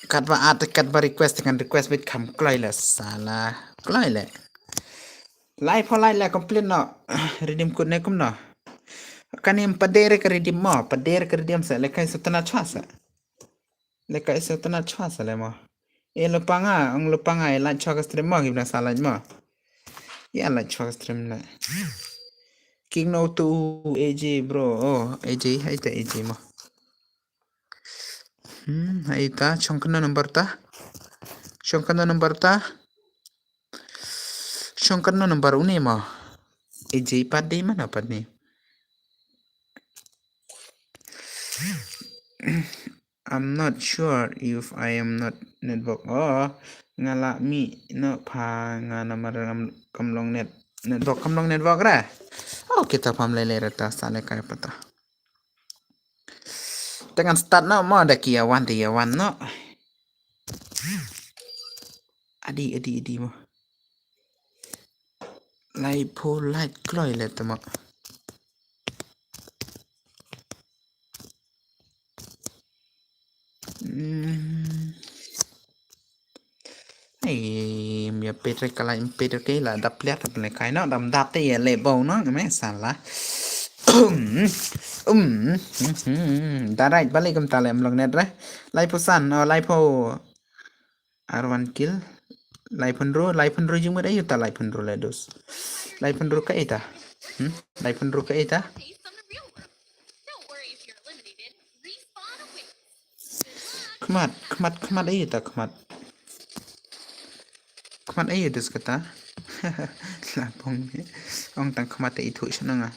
Katba at, katba request, kan request beit kham kloi leh sala, kloi leh. Laiphew lait leh complete noh, redeem code ne kumno. Kane em pat de re ka redeem mo, pat de re ka redeem sa, leh kai sa tana chwa sa. Leh ka isa tana chwa sa leh mo. E lo panga, ong lo panga, e lait chwa ka stream mo, gibna sa lait mo. Ya lait chwa ka stream leh. King no tu A J bro, oh, A J, hai ta A J mo. Hmm, hai ta, chong kano number ta? Chong kano number ta? Chong kano number une mo. A J pat de mana pat ni. I'm not sure if I am not network. Oh, nga la mih noh pha nga namar kam, kam long net, network, kam long network re. Oh, kita pham lele re ta sa leh kai pat ta. Te ngan start noh mo da ki ïa wan te ïa wan noh. Adi, adi, adi mo. Laiphew lait kloi leh te mo. Hmm. Ai, ym ïa peit re ka lait ym peit re ke la dap liat dap leh kai noh, dam dap te ïa leh bau noh, me sala. Um, um, hmm, da right, balei kumta leh ym long net re. Laiphew san, oh, laiphew. Ar wan kill. Laiphew hynriew, laiphew hynriew jingmut aïu ta laiphew hynriew leh dos. Laiphew hynriew kaei ta. Hmm? Laiphew hynriew kaei ta. Khmat, khmat, khmat aïu ta khmat. Khmat aïu dos kata. La bong. Ong tang khmat te ithuh shana nga.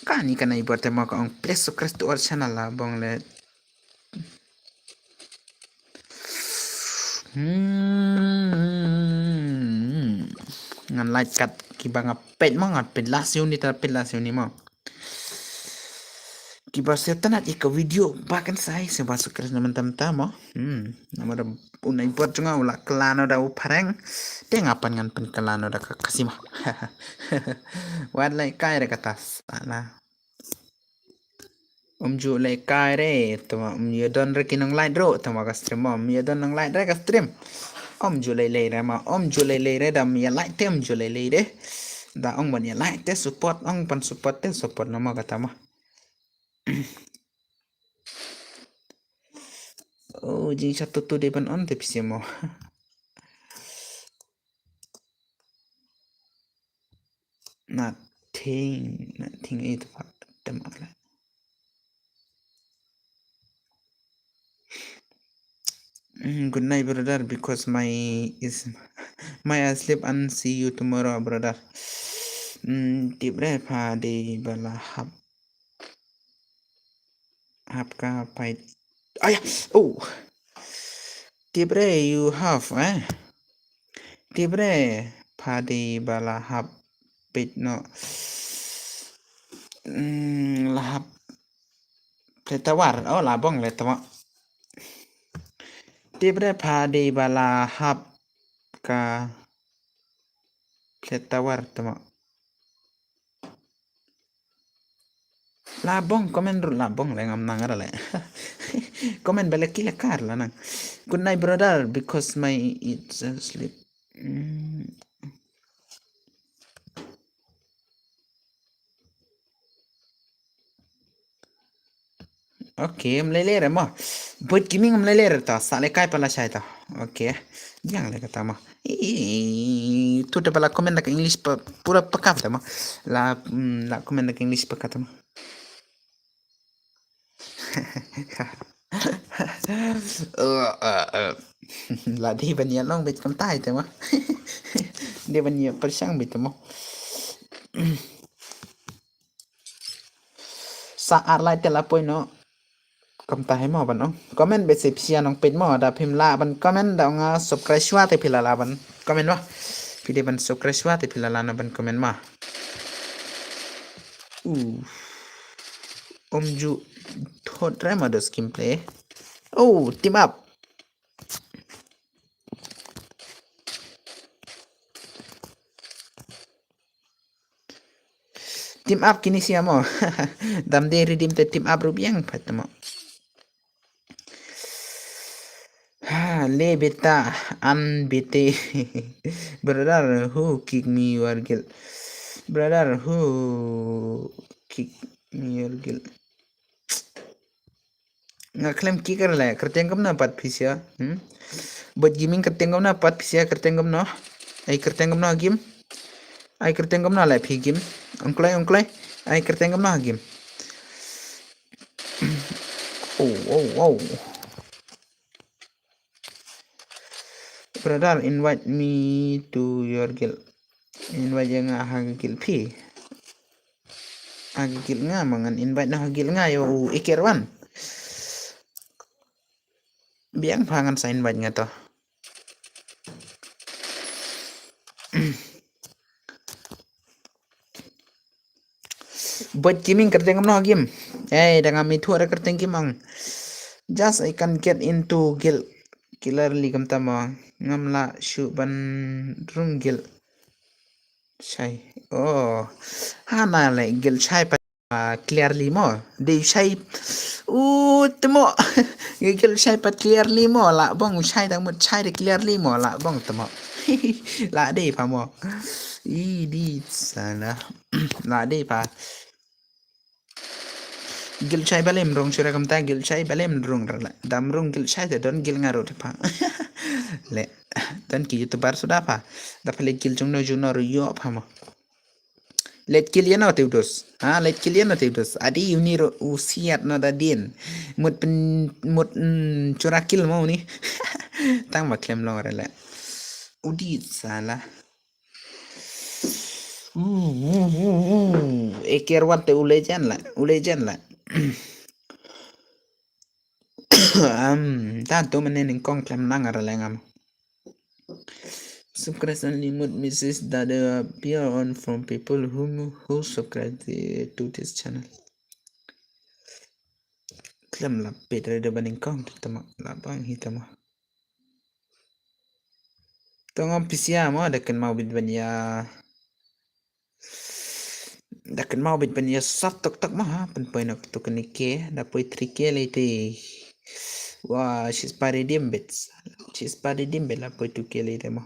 Kani kana i bor te mo ka ong please subscribe to our channel la bong leh. Hmm. Ngan like kat kiba nga peit mo, nga peit last uni ta peit last uni mo. Kiba sngewtynnat ïa ka video ba kan sai sngewbha subscribe na mynta mynta mo. Hmm. Namar u nai bot jong nga u la kylla noh da u phareng. Te nga pat ngan pynkylla noh da ka Khasi mo. Wat leh kai re kata sala. Um ju leh kai re, te mo um ïa don re ki nonglait ruh, te mo ka stream mo um ïa don nonglait re ka stream. Um ju leh leh re mo, um ju leh leh re da um ïa like te um ju leh leh re. Da ong ban ïa like te support, ong ban support te support na mo kata mo. Oh, jingshah tutu dei ban on te phi mo. Nothing, nothing itu pak teman lah. Mm, good night, brother, because my is my I sleep and see you tomorrow, brother. Mm, tip re pha dei ba la hap hap ka pait. Aya, oh. Tip re you have, eh. Tip re pha dei ba la hap peit no. Mm, la hap Pletawar, oh, la bong le tamo. Tip re pha dei ba la hap ka Pletawar tamo. La bong, comment ruh la bong le ngam nang ara le. Comment ba le ki la kar la nang. Good night, brother, because my it's sleep. Mm. Okay, mlele re mo. But kimi mlele re ta, sa le kai pala shai ta. Okay. Yang le kata mo. Ih, tu te pala comment dak English pa, pura pakap ta mo. La, mm, la comment dak English pakap ta mo. Eh, eh, eh. La dei ban ïa long beit kumta ïa te mo. Dei ban ïa pyrshang beit te mo. Sa ar lai te la poi no. Kumta hi mo ban ong. Comment beit se phi ïa nong peit mo da phim lah ban comment da ong nga subscribe shwa te phi la lah ban comment mo. Phi dei ban subscribe shwa te phi la lah na ban comment mo. Uh. Om ju thot re ma dos gameplay. Oh, team up. Team up kini sia mo. Dam de redeem te team up rubiang pat mo. Ha, le beta an bete. Brother, who kick me your girl? Brother, who kick me your girl? Nga khlem kick er le, kyrteng kumno pat phi sia. Hmm? Bot gaming kyrteng kumno pat phi sia, kyrteng kumno. Ai kyrteng kumno game. Ai kyrteng kumno le phi game. Ongklai, ongklai. Ai kyrteng kumno game. Oh, oh, oh. Brother, invite me to your guild. Invite ïa nga ha ka guild phi. Ha ka guild nga ma ngan invite na ha guild nga ïa u Iker wan. Biang pha ngan sa invite nga to. Bot gaming kyrteng kumno game. Eh, da ngam ithuh da kyrteng game ang. Just I can get into guild clearly kumta mo. Ngam lah shuh ban rung guild. Shai. Oh. Hana le guild shai pat, ah, clearly mo. Dei shai. U temo. Guild shai pat clearly mo. Lah bong shai dang mut shai de clearly mo. Lah bong temo. Lah dei pha mo. I di sana. Lah dei pha. Guild shai balem rung shura kumta guild shai balem rung rala. Dam rung guild shai te don guild nga ruh te pha. Le. Don ki YouTuber suda pha. Da pha le guild jong no jong no ruh ïoh pha mo. Let kill ïa no te u dos. Ha, let kill ïa no te u dos. Adi uni ruh u siat no da din. Mut pen, mut, mm, chura kill mo uni. Tang ba khlem long rala. Udi sala. Eker wat te u legend la, u legend la. Am, ta tu mene ning kong klem nang ara lengam. Subscribe only mode message that appear on from people whom who subscribe the, to this channel. Klem la pet re de baning kong tu tama la bang hi tama. Tong om pisia mo da ken mau bit ban ïa. Da ken mau bit ban ïa sap tok tok mo ha pen poi nok tu ken ke da poi three K le te. Wa shis pari dim bit. Shis pari dim bit la poi two K le te mo.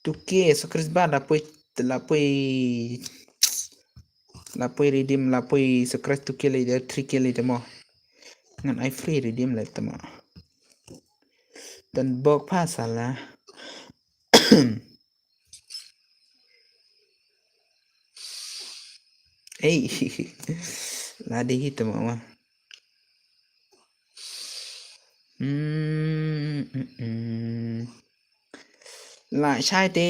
Two K so Chris ba la poi la poi la poi redeem la poi so Chris two K le te three K le te mo. Ngan ai free redeem le te mo. Dan bok pha sala. Ei, la dei hi te mo ma. Hmm, hmm, hmm. La shai te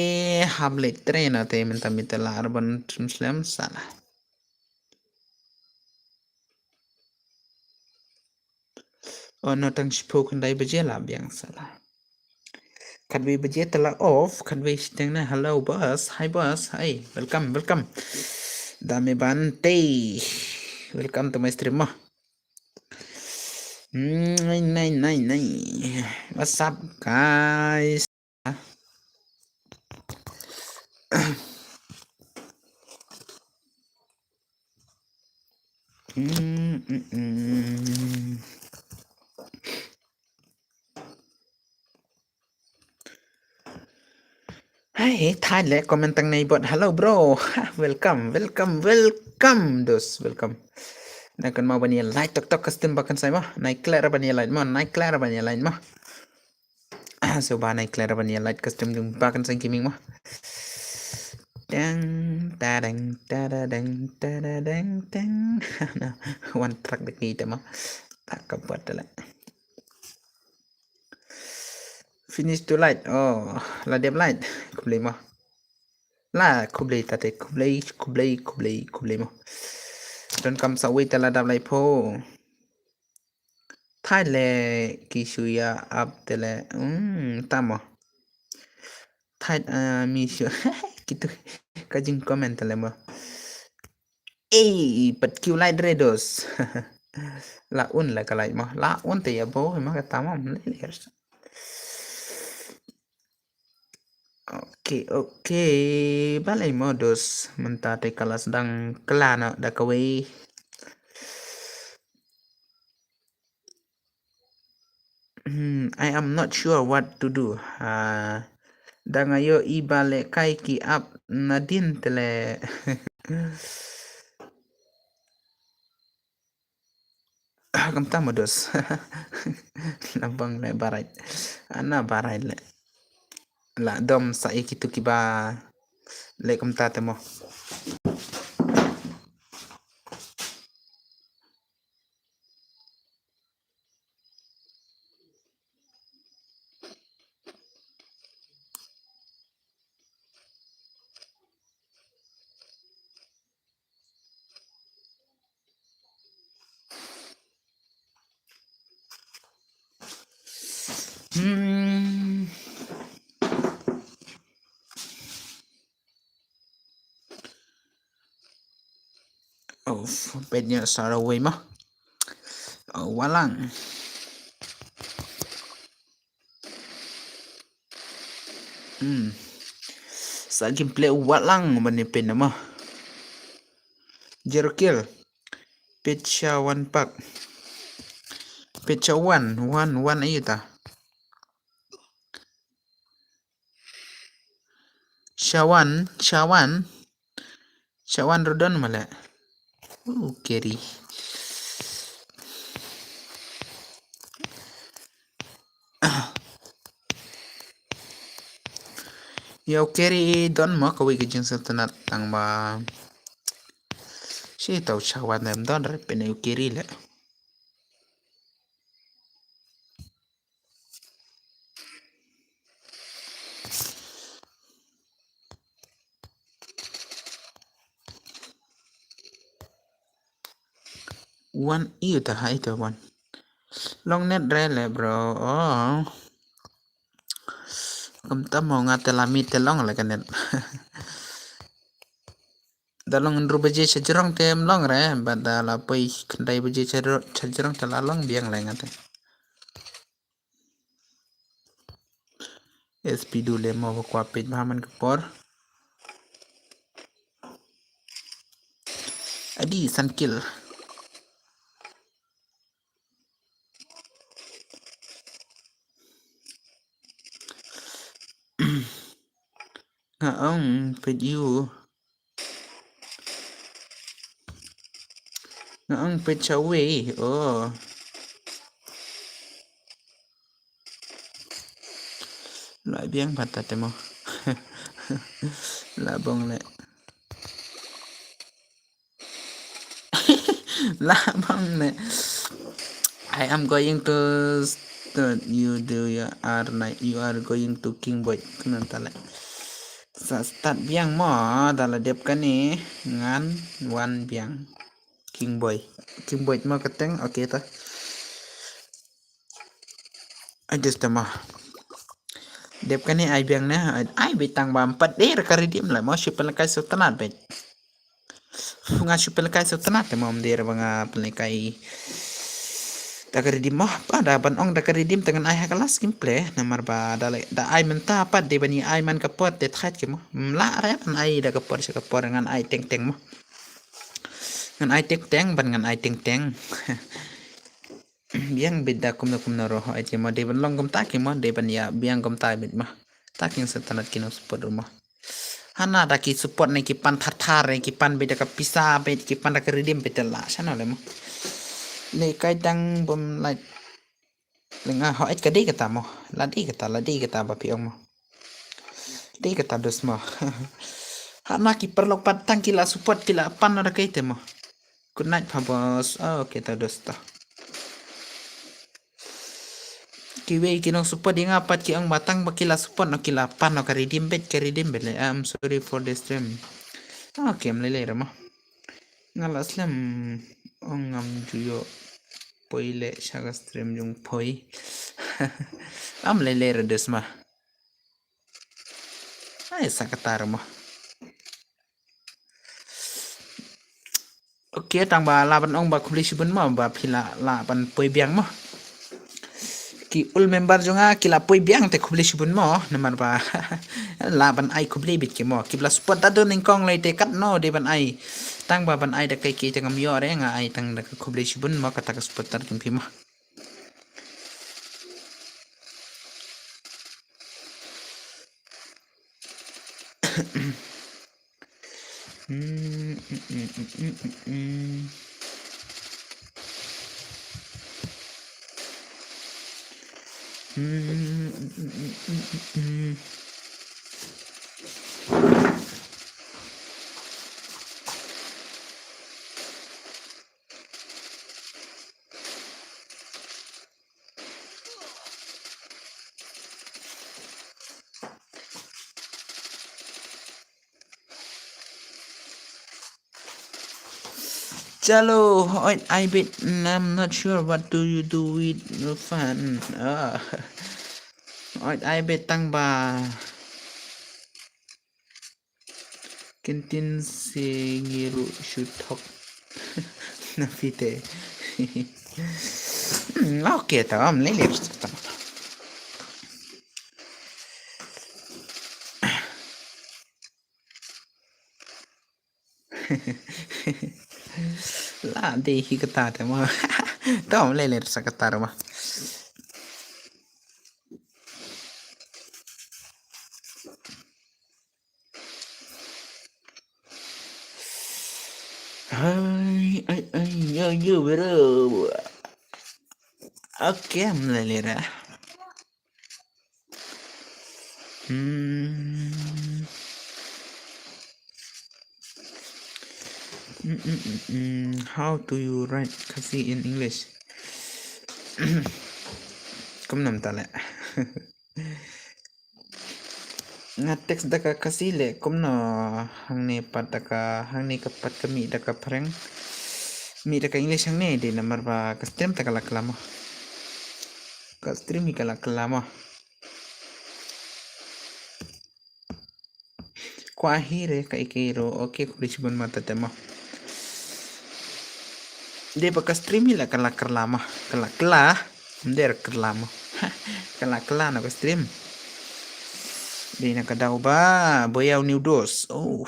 hap leit train te mynta mynta la arban trim slem sala. Oh no, tang shiphew khyndai baje la biang sala. Khatwei baje te la off, khatwei shiteng ne. Hello boss, hi boss, hi, welcome, welcome. Dame ban te. Welcome to my stream mo. Nine, nine, nine, nine. What's up, guys? Mm, mm, mm. Hai, thai le comment tang nei bot. Hello bro. Welcome, welcome, welcome. Dos, welcome. Na kan mau ban ïa like tok tok custom ba kan sai mo. Nai clear ban ïa like mo. Nai clear ban ïa like mo. So ba nai clear ban ïa like custom dung ba kan sai gaming mo. Dang, ta dang, ta da dang, ta da dang, dang. Na, one track de kita mo. Tak ka buat la. Finish to light. Oh, la dep light. Khublei mo. La khublei tate, khublei, khublei, khublei, khublei mo. Don kam sa wei te la dap light pho. Thai le ki shu ïa ap te le. Hmm, ta mo. Thai, ah, mi shu. Kitu ka jing comment te le mo. Ei, pat kiu light re dos. La un la ka light mo. La un te ïa bo ma ka ta mo. Okay, okay. Balei mo dos mynta te ka la sdang kla no da kawei. Hmm, I am not sure what to do. Ha, dang ayo i ba le kai ki ap nadin te le. Kam ta mo dos. La bang le barai. Ana barai le. La dom sa i kitu kiba le kam ta te mo. Hmm. Oh, pet nya sara wei mah. Oh, walang. Hmm. Sa gameplay walang mane pen nama. Zero kill. Pet sha one pack. Pet sha one, one, one ayu ta. Sha one, sha one. Sha one rodon male. Uh, carry. Ïa u carry don ma kawei ka jingsngewtynnat tang ba shi tau sha wan dem don re pynïa u carry le. Wan ïa u ta hai ta wan. Long net re le bro. Oh. Kam ta mo nga te la mi te long le ka net. Da long hynriew baje sha jrong te em long re, bad da la poi khyndai baje sha jrong, sha jrong te la long biang le nga te. S P du le mo ba kwah peit bha man ka por. Adi san kill. Nga ong peit ïa u. Nga ong peit sha wei. Oh. La biang pat ta te mo. La bong le. La bang ne. I am going to start you do you are night you are going to King Boy. Kena tale. Sa start biang mo da la dep kane ngan wan biang. King Boy. King Boy mo kateng, okay ta. Ai des ta mo. Dep kane ai biang ne ai bit tang bam pat der ka redeem la mo shu pynlehkai sutnat bit. Nga shu pynlehkai sutnat te mo der ba nga pynlehkai. Da ka redeem mo pa da ban ong da ka redeem te ngan ai ha ka last gameplay namar ba da le da ai mynta pat de ban ai man ka pot te thait ke mo. Mla re ban ai da ka pot sha ka pot ngan ai teng teng mo. Ngan ai teng teng ban ngan ai teng teng. Biang bit da kumno kumno ro ho ai te mo de ban long kumta ke mo de ban ya biang kumta bit mo. Ta king sutnat ki no support mo. Hana da ki support ne ki pan thar thar ne ki pan bit da ka pisa bit ki pan da ka redeem bit la shano le mo. Le kai dang bom lai. Lenga ho ai ka de kata mo. La de kata la de kata ba pi ong mo. De kata dos mo. Hana ki paralok pat tang ki la support ki la pan da kai te mo. Good night pa boss. Oh, okay ta dos ta. Kiwei ki nong support ïa nga pat ki ong ba tang ba ki la support no ki la pan no ka redeem bit ka redeem bit le. I'm sorry for the stream. Okay, mlei lei rama. Nga la slem ong ngam ju ïoh poi le sha ka stream jong poi. Am lei lei ra des ma. Ai sa kata rama. Okay, tang ba la ban ong ba khublei shibun mo ba phi la la ban poi biang mo. Ki ul member jong nga ki la poi biang te khublei shibun mo namar ba la ban ai khublei bit ki mo ki bla support ta don nyngkong lai te kat no de ban ai. Tang ba ban ai da kai ki te ngam ïoh re nga ai tang da ka khublei shibun mo kata ka support ta don phi mo. Chalo, oit, I bet, I'm not sure what do you do with your fan. Ah. Oit, I bet tang ba. Kin tin se ngi ruh shu thok na phi te. Hmm, okay, ta am lei lei. La de hi kata te ma. Ta am lei lei sa kata ma. Ai, ai, ai, yo, yo, bro. Okay, mlelera. Hmm. Mm, mm, mm, mm. How do you write Khasi in English? Kum nam ta le. Nga text da ka Khasi le kumno hangne pat da ka hangne ka pat ka mih da ka phareng. Mih da ka English hangne de namar ba ka stream ta ka la kylla mo. Ka stream hi ka la kylla mo. Kwa hi re ka ike ro, okay, khublei shibun mata te mo. De ba ka stream hi la ka la kylla mo, ka la kylla. Nder kylla mo. Ka la kylla na ka stream. Dei na ka daw ba boyaw new dos. Oh.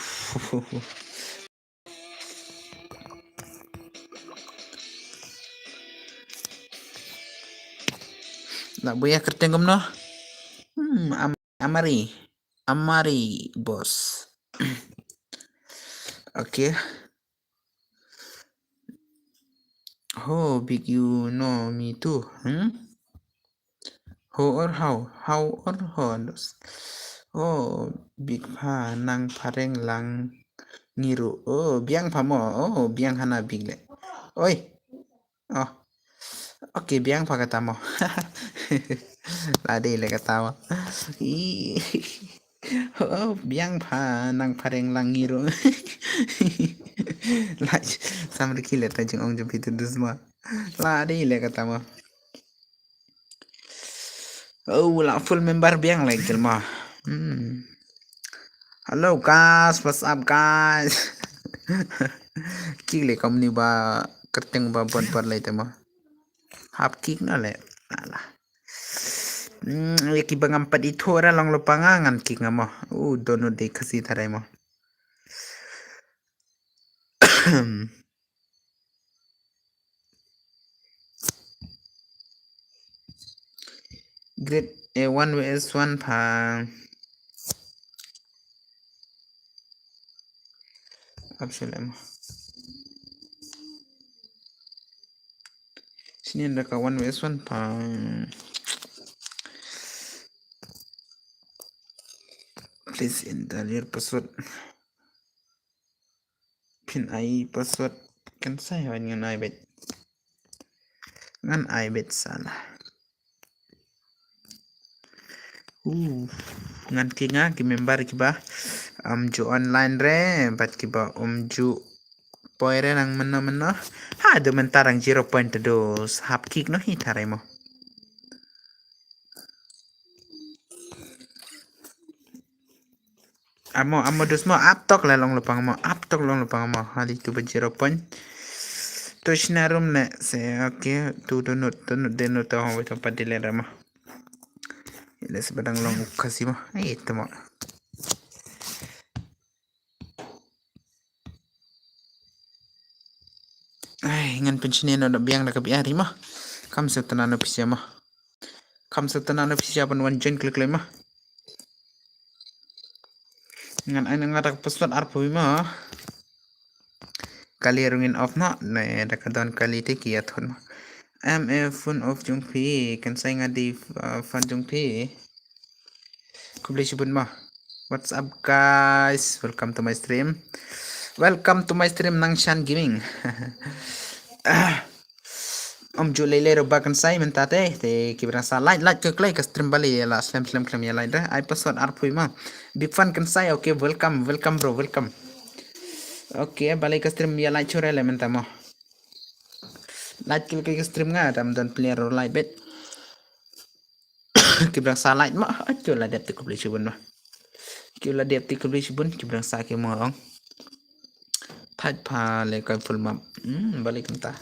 La boya kyrteng kumno? Hmm, am amari. Amari boss. Okay. Ho big you know me too, hmm? Ho or how? How or ho? Oh, big pha nang phareng lang ngi ruh. Oh, biang pha mo. Oh, biang hana big le. Oi. Oh. Okay, biang pha kata mo. La dei leh kata mo. Ih. Oh, biang pha nang phareng lang ngi ruh. La sam riki leh ta jingong jong phi tu dus mo. La dei leh kata mo. Oh, la full member biang leh jel mo. Hmm. Hello guys, what's up guys? Kik leh company ba kyrteng ba bot bot leh te mo. Hap kik na leh. Alah. Hmm, ïa kiba ngam pat ithuh ra long lypa nga ngan kik nga mo. U download dei Khasi tharai mo. Grade A one V S one pha. Absolute mo. Sini ada ka one V S one pha. Please enter your password. Phin ai password kan sai hoi ngan ai bet. Ngan ai bet sala. Uh, ngan ki nga ki member kiba um ju online re, bat kiba um ju poi re nang mena mena. Ha, do mentarang zero point do hap kik no hi tharai mo. Amo, amo dus mo, ap tok la long lupang mo, ap tok long lupang mo. Hali tu ba zero point. Tu sina room ne, se, okay, tu donut, donut, donut, tu hong, tu pat dile rama. Ile se badang long ukasi mo. Ai, tu mo. Ai, ngan pension no da biang da ka biari mo. Kam se tana no pisia mo. Kam sa tana na pisa ban wan join klik lema. Ngan ai na nga dak password arphew ma. Kali rungin off na ne da ka don kali te ki athon ma. Am e phone off jong phi kan sai nga di fan jong phi. Khublei shibun ma. What's up guys? Welcome to my stream. Welcome to my stream Nangshan Gaming. Om ju lele ro ba kan sai mynta te te ki brang sa like like ke klei ka stream bali la slem slem klem ya like da ai password arphew ma. Big fan kan sai okay welcome welcome bro welcome. Okay bali ka stream ya like chore le mynta mo. Like ke ke stream nga tam don player ro like bet. Ki brang sa like ma acho la dep te khublei shibun ma. Ki la dep te khublei shibun ki brang sa ki mo ong. Thait pha le kai full map. Hmm, balik kanta.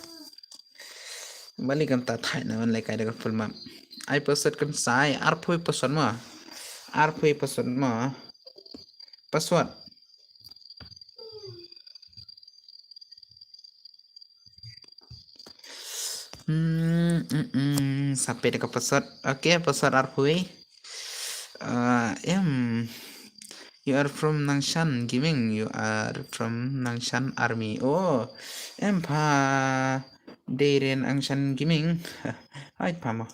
Balik kanta thait na wan le kai da full map. Ai password kan sai arphew password ma. Arphew password ma. Password. Hmm, hmm, hmm. Sampai da ka password. Okay, password arphew. Uh, em, you are from Nangshan Gaming. You are from Nangshan Army. Oh, em pha dei ren Nangshan Gaming. Hai pha mo.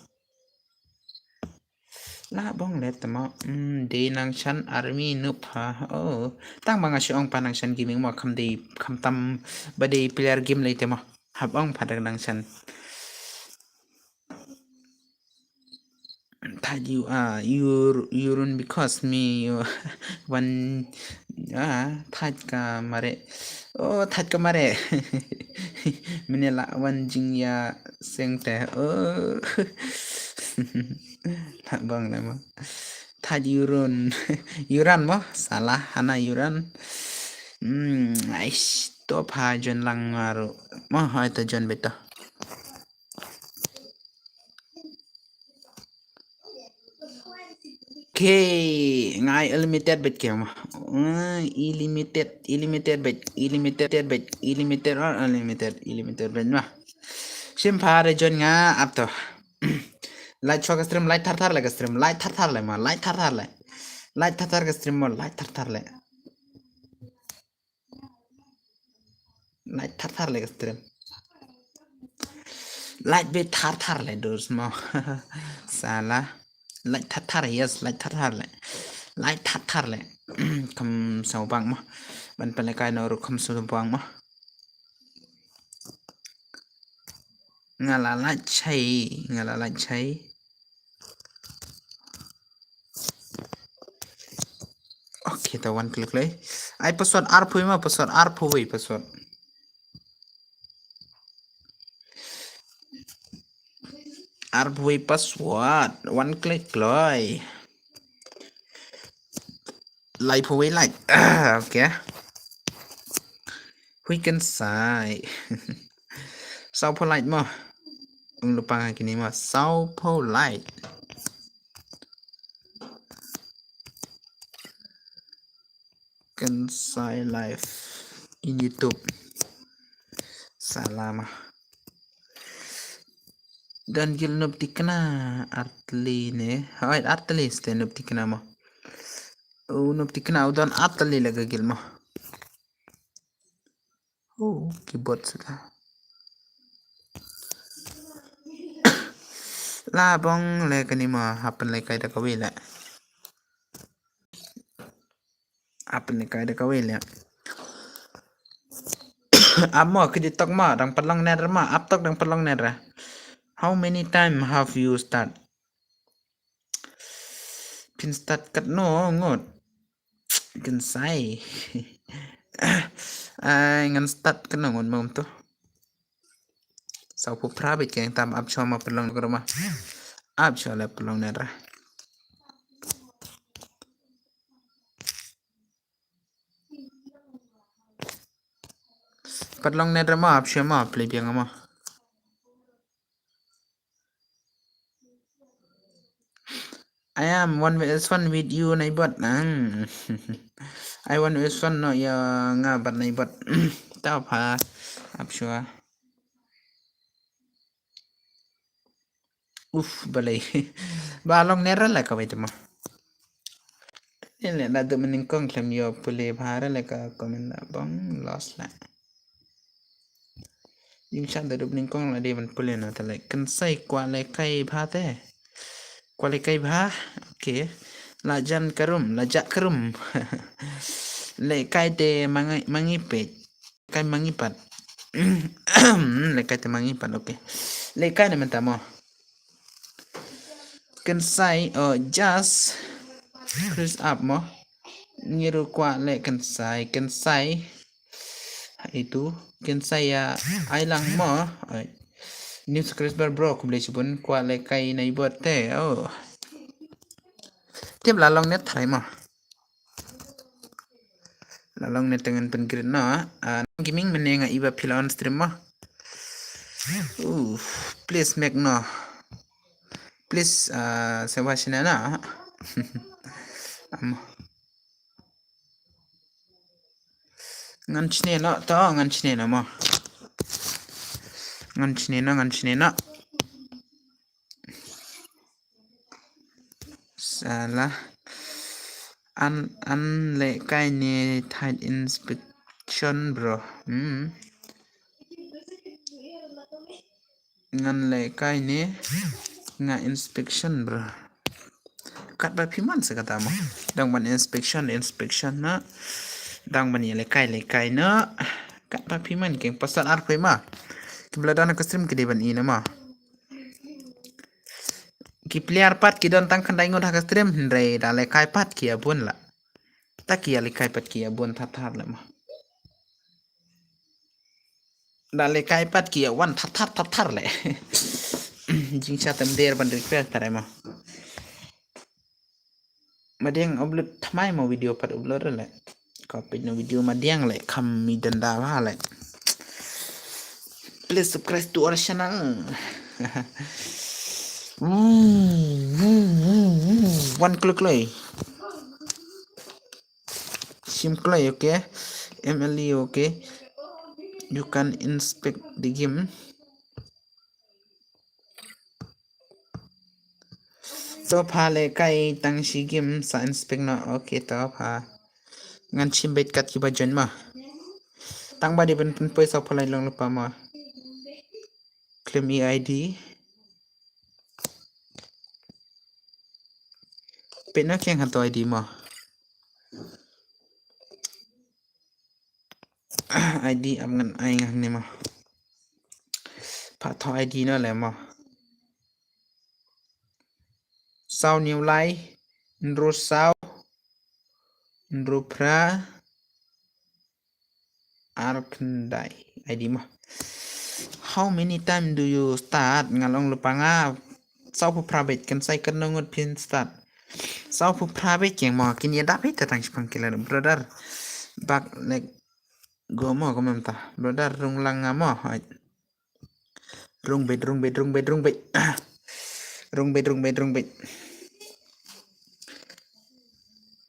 La bong let mo. Hmm, dei Nangshan Army nup ha. Oh, tang ba nga shu ong pha Nangshan Gaming mo kham dei kham tam ba dei player game lei te mo. Hap ong pha da Nangshan. Thait you are you you run because me you one ah thait ka mare. Oh thait ka mare. Mene la wan jing ya seng te. Oh. La bang le mo. Thait you run. You run mo. Salah hana you run. Hmm, aish to pha jon lang aru. Mo hai to jon beta. Okay, ngai unlimited bet ke ma. Unlimited, unlimited bet, unlimited bet, unlimited or unlimited, unlimited bet ma. Sim pha re jon nga ap to. Like chwa ka stream, like thar thar le ka stream, like thar thar le ma, like thar thar le. Like thar thar ka stream mo, like thar thar le. Like thar thar le ka stream. Like be thar thar le dos mo. Sala. Like thar thar yes, like thar thar le. Like thar thar le. Kam sau bang mo. Ban pele kai no ru kam sau bang mo. Nga la lait shai, nga la lait shai. Okay, ta wan klik lai. Ai password arphew ma, password arphew wei password. Arphew wei password, wan klik lai. Laiphew wei lait. Okay. Hui kan sai. Sawphew lait mo. Ung lupang ha kini mo. Sawphew lait. Kan sai live in YouTube. Salama. Don gil nop tikna artli ne. Hoi, artli ste nop tikna mo. U nop tikna u don artli laga gil mo. Oh, keyboard sudah. La bong le kani mo, happen le kai da kawei le. Happen le kai da kawei le. Amo kidi tok ma, dang pat long net ra ma, ap tok dang pat long net ra. How many time have you start? Phin start katno ngut? Kan sai. Ai, ngan start katno ngut mo to. Sawphew phra bit keng tam ap shuwa ma pat long net ra ma. Ap shuwa le pat long net ra. Pat long net ra ma, ap shuwa ma, play biang ma. I am one versus one with you, Naibot. Nang. I one versus one, no, ya nga bad Naibot. Tau pha. Ap shuwa. Uf, balei. Ba long net ra la kawei te mo. Ni le na du mynnyngkong khlem ïoh pule bha ra le ka comment da bong loss la. Jingshah da du mynnyngkong la dei ban pule na te le. Kynsai kwah le kai bha te. Kwah le kai bha. Okay. La jan karum, la jak karum. Le kai te mangi, mangi peit. Kai mangi pat. Le kai te mangi pat, okay. Le kai ne mynta mo. Kynsai, oh, just. Close up mo. Ngi ruh kwah le kynsai, kynsai. Itu, kynsai ïa ai lang mo. Ai. New subscriber bro, khublei shibun, kwah le kai Naibot te. Oh. Tip la long net tharai mo. La long net te ngan pynkit noh. Ah, Gaming mynne nga i ba phi la on stream mo. Uh, please make noh. Please, ah, sewa shina na. Am. Ngan shne noh to, ngan shne noh mo. Ngan shne noh, ngan shne noh. Salah. An, an le kai ne thait inspection, bro. Hmm. Ngan le kai ne nga inspection, bro. Katba phi man sa kata mo. Dang ban inspection, inspection na. Dang ban ïa le kai, le kai na. Katba phi man keng pasal ar phi ma. Ki ba la don ha ka stream ki dei ban i na ma. Ki player pat ki don tang khyndai ngut ha ka stream, hynrei da le kai pat ki ïa bun la. Ta ki ïa le kai pat ki ïa bun thar thar le ma. Da le kai pat ki ïa wan thar thar thar thar le. Jingshah tem der ban request thar ma. Madiang upload thymmai mo video pat upload le. Ka peit na video madiang le kham mi denda bha le. Please subscribe to our channel. One click le. Shim kloi, okay. M L E, okay. You can inspect the game. To pha le kai tang shi game sa inspect noh, okay to pha. Ngan shim beit kat ki ba join ma. Tang ba dei ban pynpoi sa pha lai long lypa ma. Claim E I D. Pynah keng hato I D mo. I D ap ngan ai ngan ne mo. Pha tho I D no le mo. Saw hynñiew lai, hynriew saw, hynriew phra, ar khyndai. I D mo. How many time do you start? Nga long lypa nga. Sawphew phra beit, kan sa ïa katno ngut phin start. Sawphew phra beit keng mo, kin ïa dap hi ta tang shipang kila brother. Bak lek go mo kumne mynta. Brother rung lang nga mo. Ai. Rung beit, rung beit, rung beit, rung beit. Rung beit, rung beit, rung beit.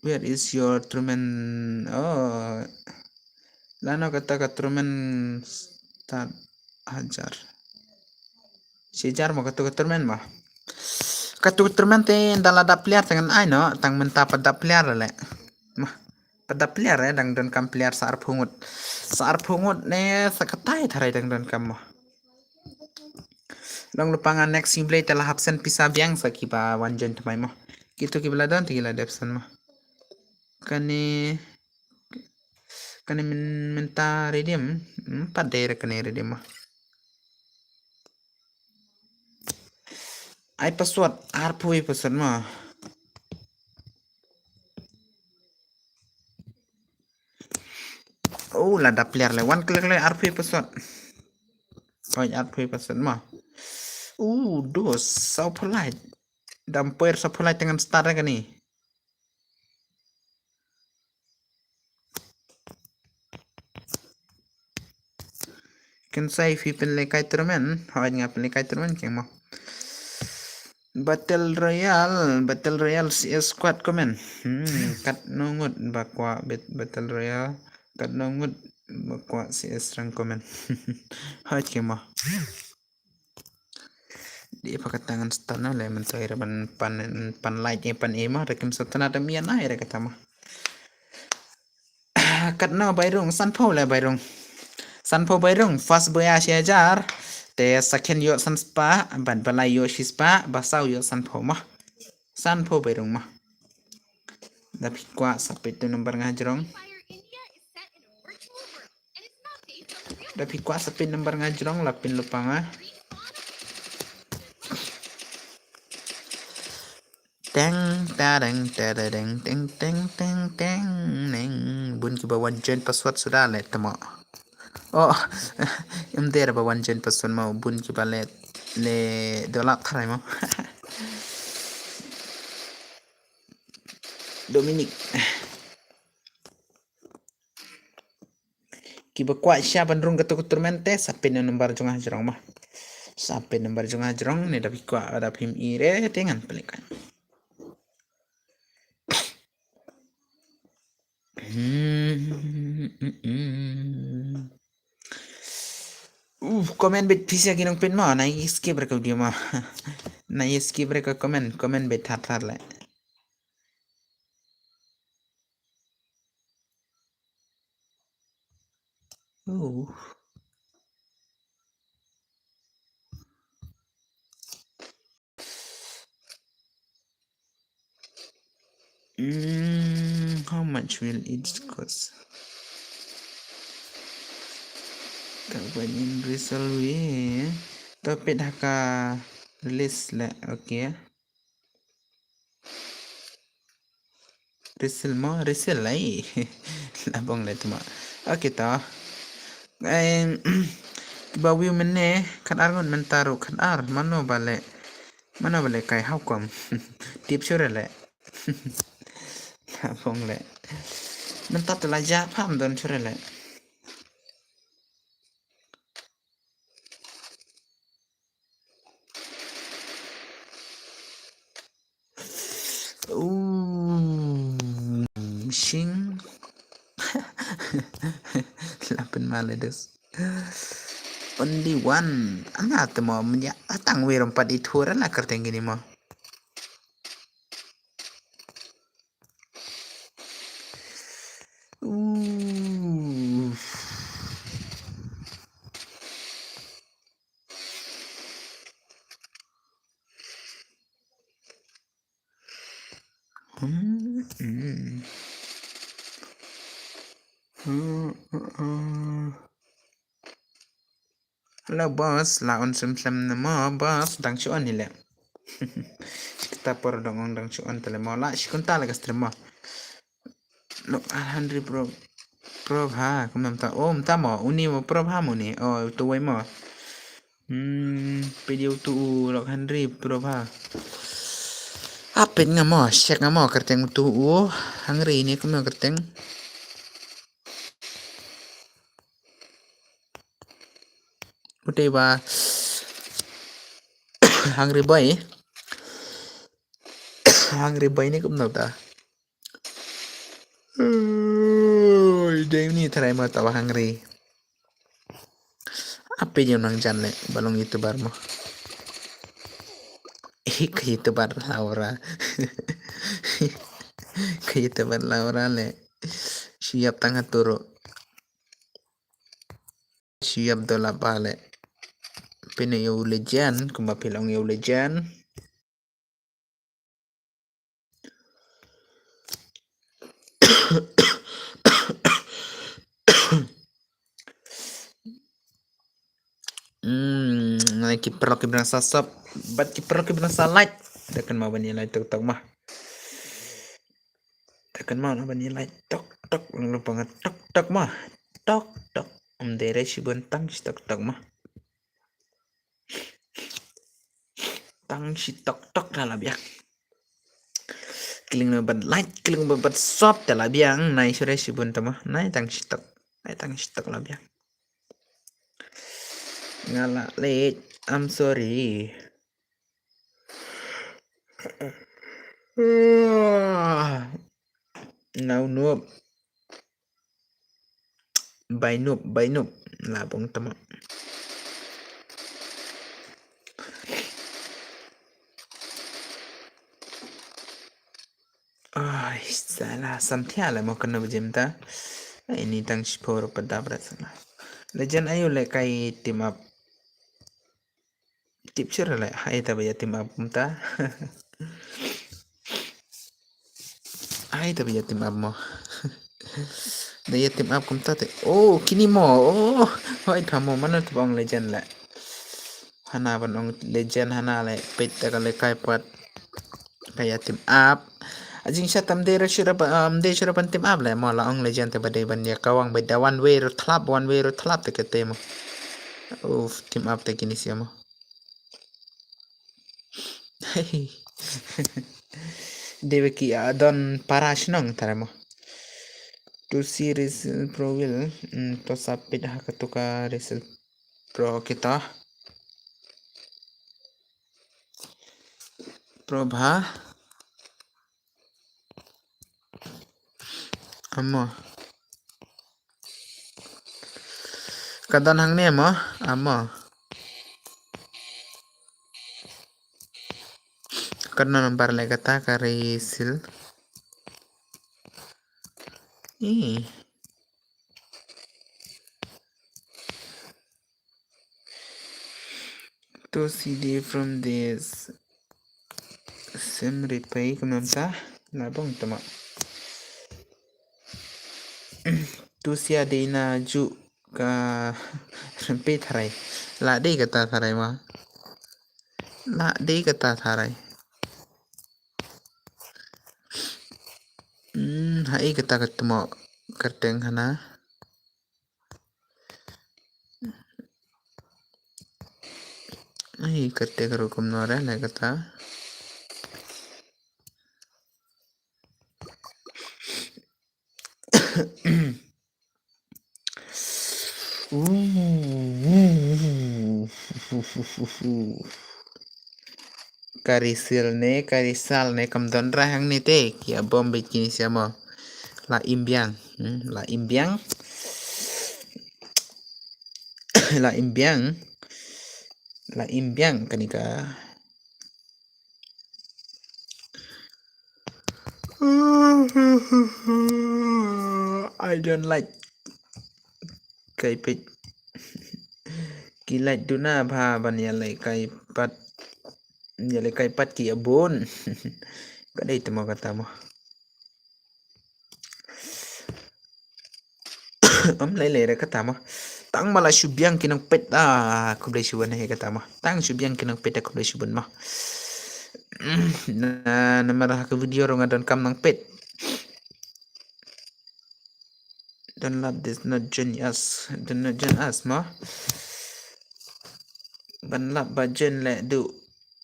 Where is your tournament? Oh. Lano kata ka tournament start hajar. Shi hajar mo kata ka tournament mo. Kata ka tournament te ynda la dap player te ngan ai noh, tang mynta pat dap player le. Mo. Pat dap player eh, dang donkam player sa arphew ngut. Sa arphew ngut ne sa katai tharai dang donkam mo. Long lypa nga next Ublei te la hap send pisa biang sa kiba wan join thymmai mo. Kito kiba la don te ki la dep send mo. Kane, kane myn, mynta redeem, hmm, pat dei re kane redeem mo. Ai password, arphew password mo. Oh, la dap player le. Wan click le arphew password. Oi, arphew password mo. Uh, dos, sawphew lai. Dam poer sawphew lai te ngan start re kane. Kan sa ïa phi pynlehkai tournament, hooid nga pynlehkai tournament keng mo. Battle Royale, Battle Royale C S squad comment. Hmm, katno ngut ba kwah bet-, Battle Royale, katno ngut ba kwah C S rank comment. Hooid keng mo. Dei pha kata ngan start noh le mynta ira ban pan, pan like eh pan eh mo, da kim sa tana da mian ai ira kata mo. Katno bai rung, sanphew le bai rung. Sanphew bai rung, first bai ïa shi hajar. Te second ïoh san spah, bad ba lai ïoh shi spah, ba saw ïoh sanphew mo. Sanphew bai rung mo. Da phi kwah sa peit tu number nga jrong. Da phi kwah sa peit number nga jrong la pyn lypa nga. Teng, ta, teng, ta, ta, teng, teng, teng, teng, teng, neng. Bun kiba wan join password suda le temo. Oh, em der ba wan join password mo, bun kiba le, le dolak tharai mo. Dominic. Kiba kwah sha ban rung katu ka tournament te, sa pyn na number jong nga jrong mo. Sa pyn number jong nga jrong ne da phi kwah da phim i re te ngan pynlehkai. Hmm, hmm, hmm. Uh, comment beit phi sha ki nongpeit mo, na i skip re ka video mo. Na i skip re ka comment, comment beit thar thar le. Oh. Mm, how much will it cost? Ka ban in resell wi. To peit ha ka release le, okay. Resell mo, resell lai. La bong le tuma. Okay to. Em, ba view mynne khat ar ngut mynta ruh khat ar, mano ba le. Mano ba le kai hau kom. Tip sure le. La bong le. Mynta te la ja pham don sure le. Uh, shing. Lapen maledes. Only one. Anga temo menya atang wirom pat ithur la kerteng gini mo. Uh. Hmm, hmm. Hmm, hmm, hmm. Hello boss, la on sem sem ne mo boss, dang shu on ni le. Kita por dang on dang shu on tele mo, la shi kunta le ka stream mo. Lok Henry Pro, Pro ha, kumno mynta? Oh, mynta mo, uni mo Pro ha mo ni. Oh, utu wei mo. Hmm, video tu u Lok Henry Pro ha. Apit nga mo, check nga mo, kerteng utu u Henry ni kumno kerteng. Utai ba Hungry Boy. Hungry Boy ni kumno ta. Ui, dei ni tharai mo ta ba Hungry. Apa je nang jan le, ba long YouTuber mo. Ih, ka YouTuber Laura. Ka YouTuber Laura le. Siap tang ha turu. Siap dola bale. Pine yow legend, kumba pil ong yow legend. Hmm, ngai ki perlu ki berasa sub, bat ki perlu ki berasa like. Tekan ma ban ïa like tok tok ma. Tekan ma ban ïa like tok tok, lang lupa ngat tok tok ma. Tok tok. Em dere shi bun tang shi tok tok ma. Tang shi tok tok da la biang. Kling na ban like, kling na ban sub da la biang. Nai sure shi bun tama. Nai tang shi tok. Nai tang shi tok la biang. Nga la late. I'm sorry. Nau nup. Bai nup, bai nup. La bong tama. Ai, salah samthia la mo kena bejim ta. Ini tang shipor pada berat salah. Legend ayu le kai team up. Tip sure le, hai ta ba ïa team up kumta. Hai ta ba ïa team up mo. Da ïa team up kumta te. Oh, kini mo. Oh, hai ta mo, mano tu bang legend le. Hana ban ong legend hana le, peit ta ka le kai pat. Ka ïa team up. Ajing sha tam de ra shura ba, um, de shura ban team up le, mo la ong legend te ba de ban ïa kawang ba da one way ro thlap, one way ro thlap te kete mo. Uf, team up te kini sia mo. Dewa ki adon para shnong tare mo. Tu si Rizal Pro will, mm, to sapit ha ka tuka Rizal Pro kita. Probha. Amo. Ka don hangne mo, amo. Ka don nambar le kata ka Rizal. Ih. To C D from this. Sim replay kumno mynta? La bong tama. To sia de na ju ka rempe tharai. La de kata tharai ma. La de kata tharai. Hmm, hai kata ka tmo kerteng hana. Ai, kerte ka rukom nore le kata. Ka Rizal ne, ka Rizal ne, kam don ra hangne te, ki abom bit kini sia mo. La im biang, hmm, la im biang. La im biang. La im biang kani ka. I don't like. Kai peit. Ki like duna bha ban ïa leh kai pat. Ïa leh kai pat ki abon. Ka dei te mo kata mo. Ym lei lei re kata mo. Ang mala shu biang ki nang pet, ah, khublei shibun hi kata ma. Tang shu biang ki nang pet, khublei shibun ma. Na, namar ha ka video ruh nga don kam nang pet. Don lap this not join us. Don not join us ma. Ban lap ba join le du.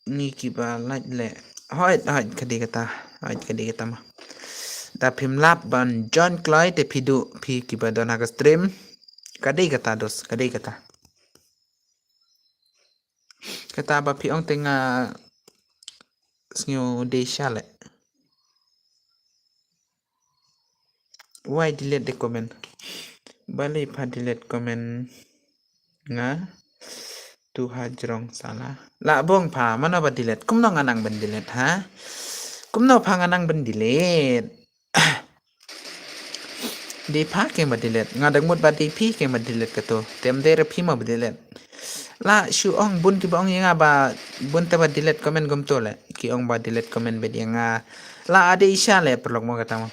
Ngi kiba like le. Hoi, hoi, ka dei kata. Hoi, ka dei kata ma. Da phim lap ban join kloi te phi du, phi kiba don ha ka stream. Ka dei kata dos, ka dei kata. Kata ba phi ong te nga sngew dei sha le. Why delete the comment? Balei pha delete comment nga tu ha jrong sala. La bong pha, mano ba delete? Kumno nga nang ban delete ha? Kumno pha nga nang ban delete? Dei pha keng ba delete. Nga dang mut ba dei phi keng ba delete kato. Te ym dei re phi ma ba delete. La shu ong bun kiba ong ïa nga ba bun te ba delete comment kumto le. Ki ong ba delete comment bad ïa nga. La ade isha le paralok mo kata mo.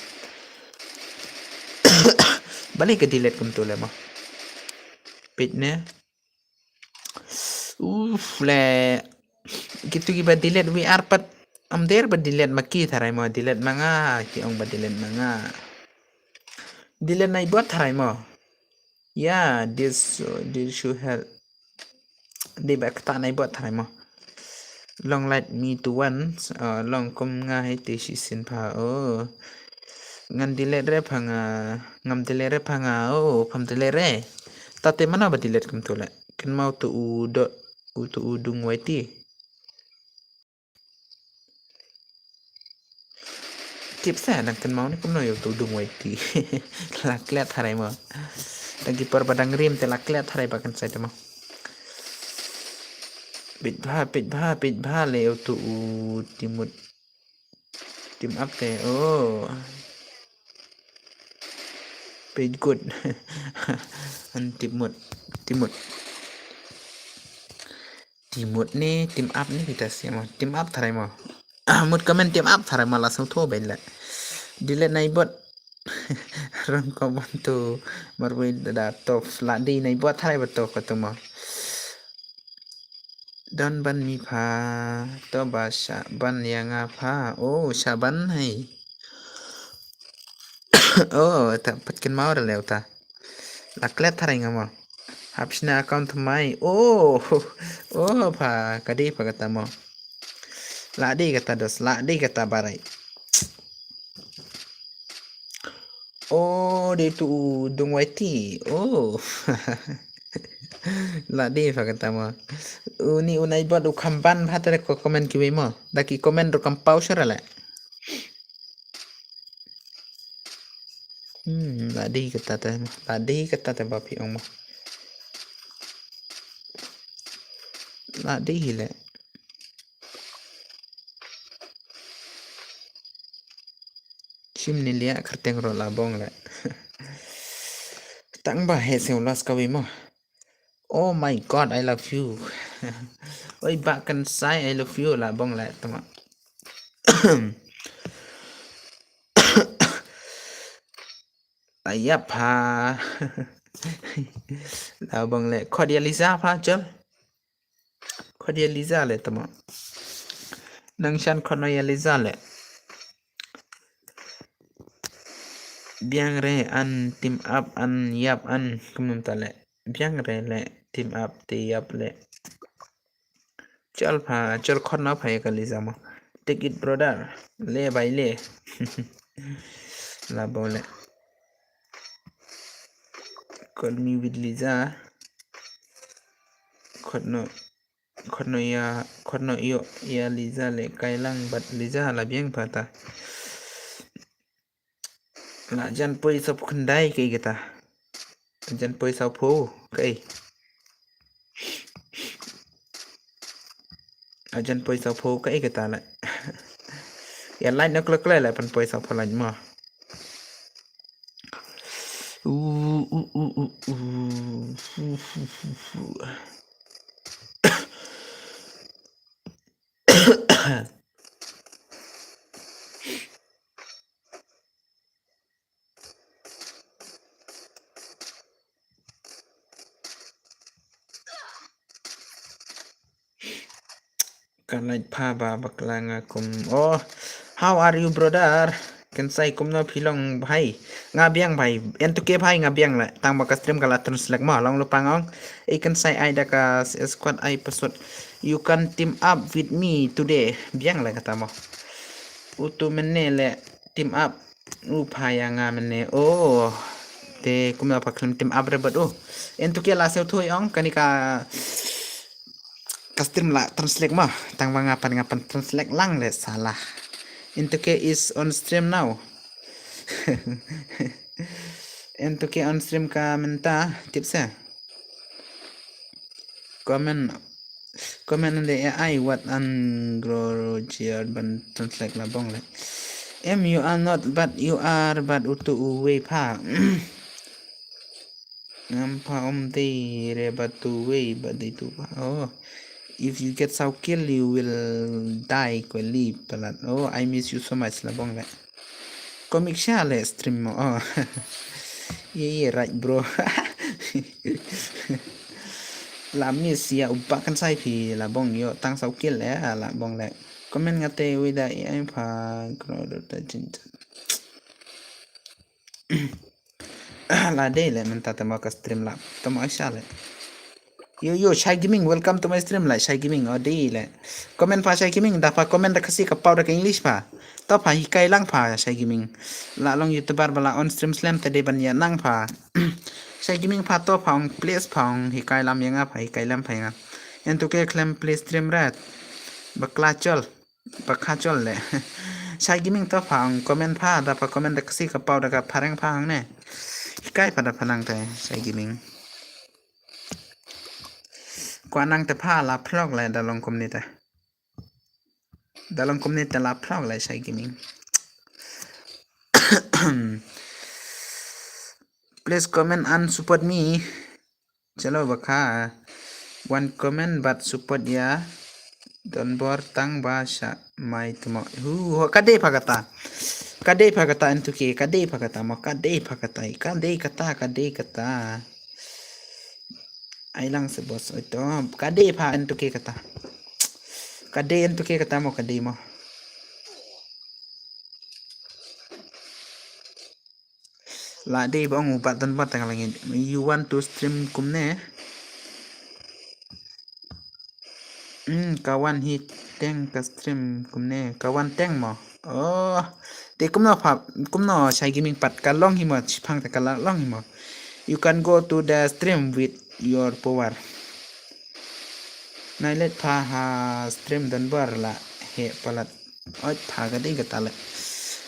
Balei ka delete kumto le mo. Peit ne. Uf le. Kitu kiba delete wi ar pat. Ym dei re ba delete ma ki tharai mo, delete ma nga, ki ong ba delete ma nga. Delete nai bot tharai mo. Ya, this, this should help. Dei ba kata nai bot tharai mo. Long like me to once, uh, long kum nga hai te shi sin pha, oh. Ngan delete re pha nga, ngam delete re pha nga, oh, pham delete re. Tate mana ba delete kumto le. Ken mau tu u do, u tu u dung wai ti. Tip sa nang ken mau ni kumno ïa uto u dung wai ti. La klet harai mo. Dang ki por ba dang rim te la klet harai ba kan sai te mo. Peit bha, peit bha, peit bha le uto u timut. Tim ap te. Oh. Peit good. An timut. Timut. Timut ne, tim ap ne kita siapa? Tim ap tharai mo. Mut comment tim ap tharai mo la song tho bai la. Delete nai bot. Rong ko bantu marwei da top la di nai bot tharai ba top ka tu mo. Don ban mi pha to ba sha ban ïa nga pha. Oh, sha ban hai. Oh, ta pat ken mau da leu ta. La klet tharai nga mo. Hap shna account mai. Oh, oh, pha, ka dei pha kata mo. La dei kata dos, la dei kata barai. Oh, dei tu u dung wai ti. Oh. La dei pha kata mo. Uni unai bot u kham ban pha tare ko comment ki wei mo. Da ki comment ru kam pau shara le. Hmm, la dei kata te, la dei kata te ba phi ong mo. La dei hi le. Shim ni lia kharteng ro la bong le. Tang ba he se ulas ka wei mo. Oh my God, I love you. Oi, ba kan sai, I love you, la bong le, tama. Ayap ha. La bong le, khot ïa Liza pha, chal. Khot ïa Liza le, tama. Nang shan khot no ïa Liza le. Biang re an tim ap an yap an kumnum ta le. Biang re le tim ap te yap le. Chal pha, chal khot na pha ïa ka Liza mo. Take it brother. Le bai le. La bong le. Call me with Liza. Khot no. Khot no ïa, khot no ïo ïa Liza le kai lang bad Liza la biang pha ta. La jan poi sa phu khyndai kai kata. Jan poi sa phu kai. Ajan poi sa phu kai kata le. Ïa like na kle kle le pan poi sa phu like mo. U, u, u, u, u. Fu, fu, fu, fu. Ka lait pha ba bakla nga kum. Oh, how are you, brother? Kynsai kumno phi long bhai? Nga biang bhai. N two K bhai nga biang le. Tang ba ka stream ka la translate mo long lupang ong. Ei kynsai ai da ka squad ai pasut. You can team up with me today. Biang le kata mo. Utu mene le team up. U pha ïa nga mene. Oh. Te kumno pha klim team up re bad u. N two K la sew thui ong kani ka ka stream la translate ma. Tang ba nga pan nga pan translate lang le salah. N two K is on stream now. N two K on stream ka mynta tip se. Comment comment in the A I what an grow ban translate la bong le. Em, you are not but you are but utu uwei pha. Ngam pha om dei re ba tu wei ba dei tu ba. Oh. If you get saw kill, you will die quickly palat. Oh, I miss you so much la bong le. Comic sha le stream mo. Oh. Ye ye right bro. La miss ya uba kan sai phi la bong yo tang saw kill le la bong le. Comment ngate wei da i ai pha kro do ta jin. La dei le mynta te mo ka stream la. Te mo aisha le. Yo yo Shai Gaming, welcome to my stream la Shai Gaming. O dei le. Comment pha Shai Gaming da pha comment da Khasi ka pau da ka English pha. To pha hikai lang pha Shai Gaming. La long YouTuber ba la on stream slem te dei ban ïa nang pha. Shai Gaming pha to pha ong please pha ong hikai lam ïa nga pha hikai lam pha ïa nga. N two K khlem please stream rat. Bakla chol. Ba kha chol le. Shai Gaming to pha ong comment pha da pha comment da Khasi ka pau da ka phareng pha ong ne. Hikai pha da pha nang te Shai Gaming. Kwa nang te pha la phlok le da long kumne te. Da long kumne te la phlok le Shai Gaming. Please comment and support me. Chalo ba kha. One comment but support ya. Don bor tang ba sha mai tmo. Hu ho ka dei pha kata. Ka dei pha kata N two K ka dei pha kata mo ka dei pha kata ka dei kata ka dei kata. Ai lang se boss oi to ka dei pha N two K kata. Ka dei N two K kata mo ka dei mo. La dei ba ong u bat don bat tang langit. You want to stream kumne? Hmm, ka wan hi teng ka stream kumne. Ka wan teng mo. Oh. Te kumno pha kumno Shai Gaming pat ka long hi mo chipang te ka la long hi mo. You can go to the stream with your power. Nai let pha ha stream don bar la he palat. Oi pha ka dei kata le.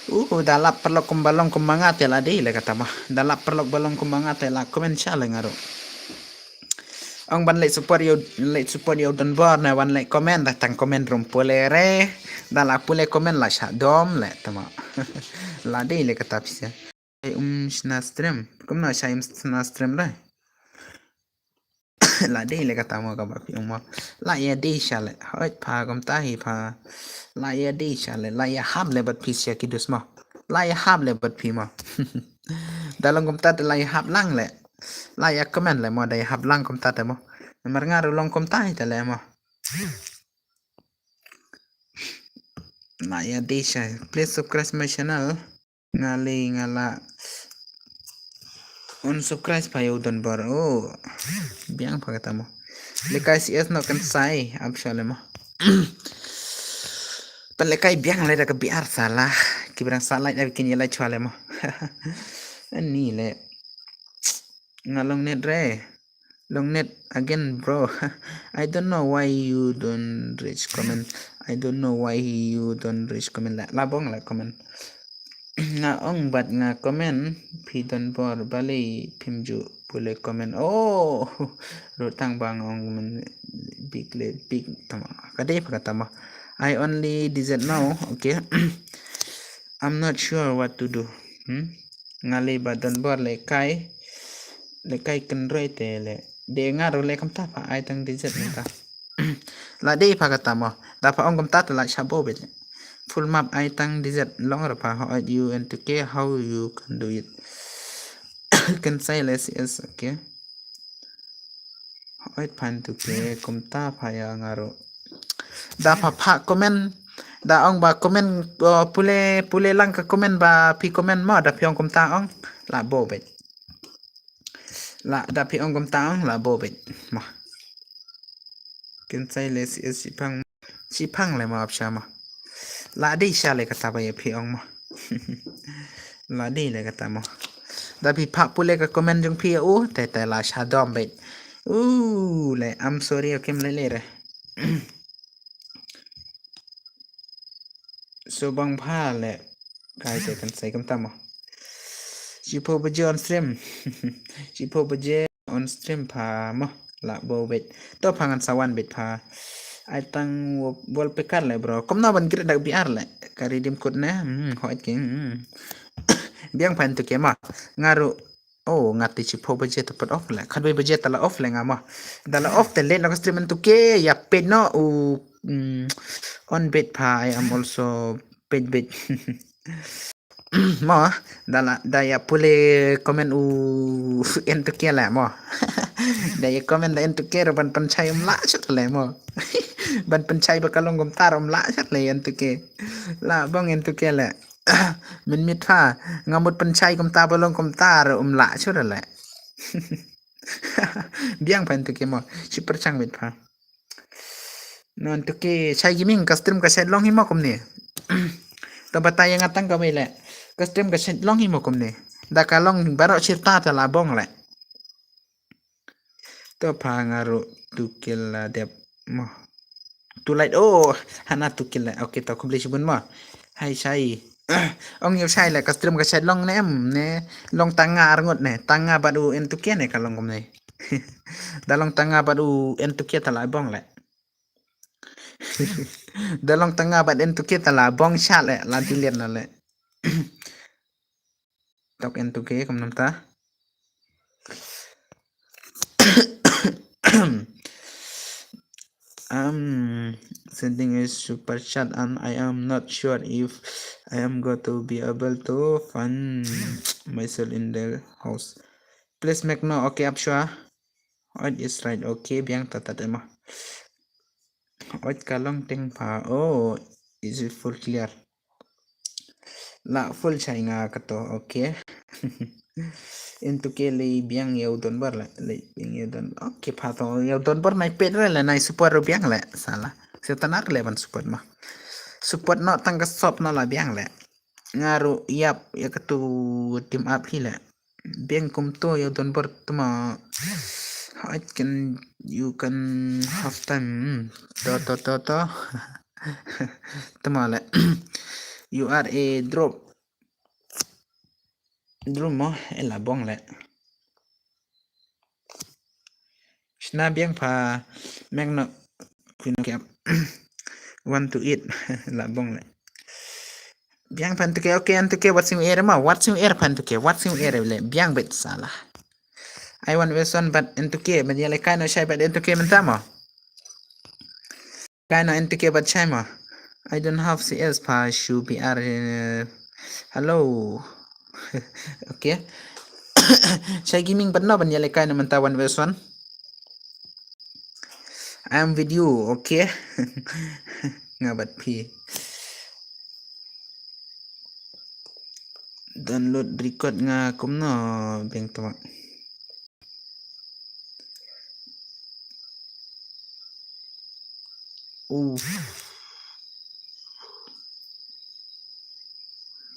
Uh, da lap paralok kum ba long kum ma nga te la dei le kata ma. Da lap paralok ba long kum ma nga te la comment sha le nga ruh. Ong ban leit support ïa u, leit support ïa u don bor ne wan leit comment da tang comment rum pule re. Da la pule comment la sha dom le tama. La dei le kata pisa. Ai um shna stream. Kumno sha im shna stream le. La dei le kata mo kaba phi ong mo. La ïa dei sha le. Hoi pha kumta hi pha. La ïa dei sha le. La ïa hap le bad phi sha ki dus mo. La ïa hap le bad phi mo. Da long kumta te la ïa hap lang le. La ïa comment le mo da ïa hap lang kumta te mo. Namar nga ruh long kumta hi te le mo. La ïa dei sha. Please subscribe my channel. Nga lei nga la unsubscribe pha ïa u don bor. Oh. Biang pha kata mo. Lekai C S no kan sai ap sha le mo. Pan lekai biang le da ka B R sala. Ki brang sala da kin ïa la chwa le mo. Ani le. Nga long net re. Long net again bro. I don't know why you don't reach comment. I don't know why you don't reach comment. La, la bong la comment. Nga ong bat nga comment phi don bor balei phim ju pule comment. Oh, rutang bang ong men big le big tama. Ka dei pha kata ma. I only did it now. Okay. I'm not sure what to do. Hmm? Nga lei ba don bor lekai. Lekai kynroi te le. De nga ro le kumta pha ai tang dizet mynta. La dei pha kata mo. Da pha ong kumta te la shabo bet. Full map ai tang dizet long ra pha ho you and to K how you can do it. Can say less is okay. Hoi phan tu ke kumta pha ïa nga ruh. Da pha pha comment, da ong ba comment, uh, pule, pule lang ka comment ba phi comment mo, da phi ong kumta ong. La bo bet. La da phi ong kumta ong, la bo bet. Mo. Kin sai le si si pang. Si pang le mo ap sha mo. La di sha le kata ba ya phi ong mo. La di le kata mo. Da phi pha pule ka comment jong phi u, te te la sha dom bet. U le, I'm sorry, okay, mle le re. So bang pha le. Kai te kan sai kam tamo. Shiphew baje on stream. Shiphew baje on stream pha mo. La bo bet. To pha ngan sa wan bet pha. Ai tang wo-, wallpaper le bro. Kumno ban create da B R le. Ka redeem code ne. Hmm, hoi king. Hmm. Biang pha ntu ke ma. Nga ruh. Oh, nga te shiphew baje te pat off le. Khatwei baje te la off le nga ma. Da la off te late na ka stream ntu ke. Ya pet no u, mm, on bet pha. I am also pet bet. Mo, da la, da ya pule comment u ntu ke le mo. Da ya comment da ntu ke ro ban pynshai um la shut le mo. Ban pynshai ba ka long kumta ro um la shut le ntu ke. La bang ntu ke le. Min mit pha, nga mut pynshai kumta ba long kumta ro um la shut le. Biang pha ntu ke mo. Shi pyrchang mit pha. No ntu ke shai gaming ka stream ka shet long hi mo kumne. To batai ïa nga tang kawei le. Ka stream ka shet long hi mo kumne. Da ka long baroh shirta te la bong le. To pha nga ruh tu kil la dep mo. Tu lait, oh, hana tu kil la. Okay, to khublei shibun mo. Hai shai. Ong ïa shai le ka stream ka shet long ne em ne. Long tang nga arngut ne. Tang nga bad u ntu ke ne ka long kumne. Da long tang nga bad u ntu ke te la bong le. Da long tang nga bad ntu ke te la bong sha le, la delete na le. Tok ntu ke kam namta. I'm sending a super chat and I am not sure if I am going to be able to find myself in the house. Please make no, okay, ap sure. Ot is right, okay, biang ta ta ma. Ot ka long teng pha, oh, is it full clear? La full shai nga kato, okay. Ntu ke le biang ïa u don bar le, le biang ïa u don. Okay, pha to ïa u don bar nai pet re le nai support ro biang le, sala. Setanar le ban support ma. Support no tang ka sop no la biang le. Nga ruh ïap ïa katu team up hi le. Biang kumto ïa u don bor tma. Hait kan you can have time. Hmm. To, to, to, to. Tma le. You are a drop. Drop mo, ela bong le. Shna biang pha meng no. Kuno ke. Want to eat. La bong le. Biang pha ntu ke, okay, ntu ke, watching air ma, watching air pha ntu ke, watching air le, biang bet sala. I want version but ntu ke, men yale kai no shai but ntu ke menta ma. Kai no ntu ke but shai ma. I don't have C S pha shu B R, uh, hello. Okay. Shai gaming but no ban yale kai no menta one version. I am with you, okay? Nga bad phi. Download record nga kumno beng tama. Uh.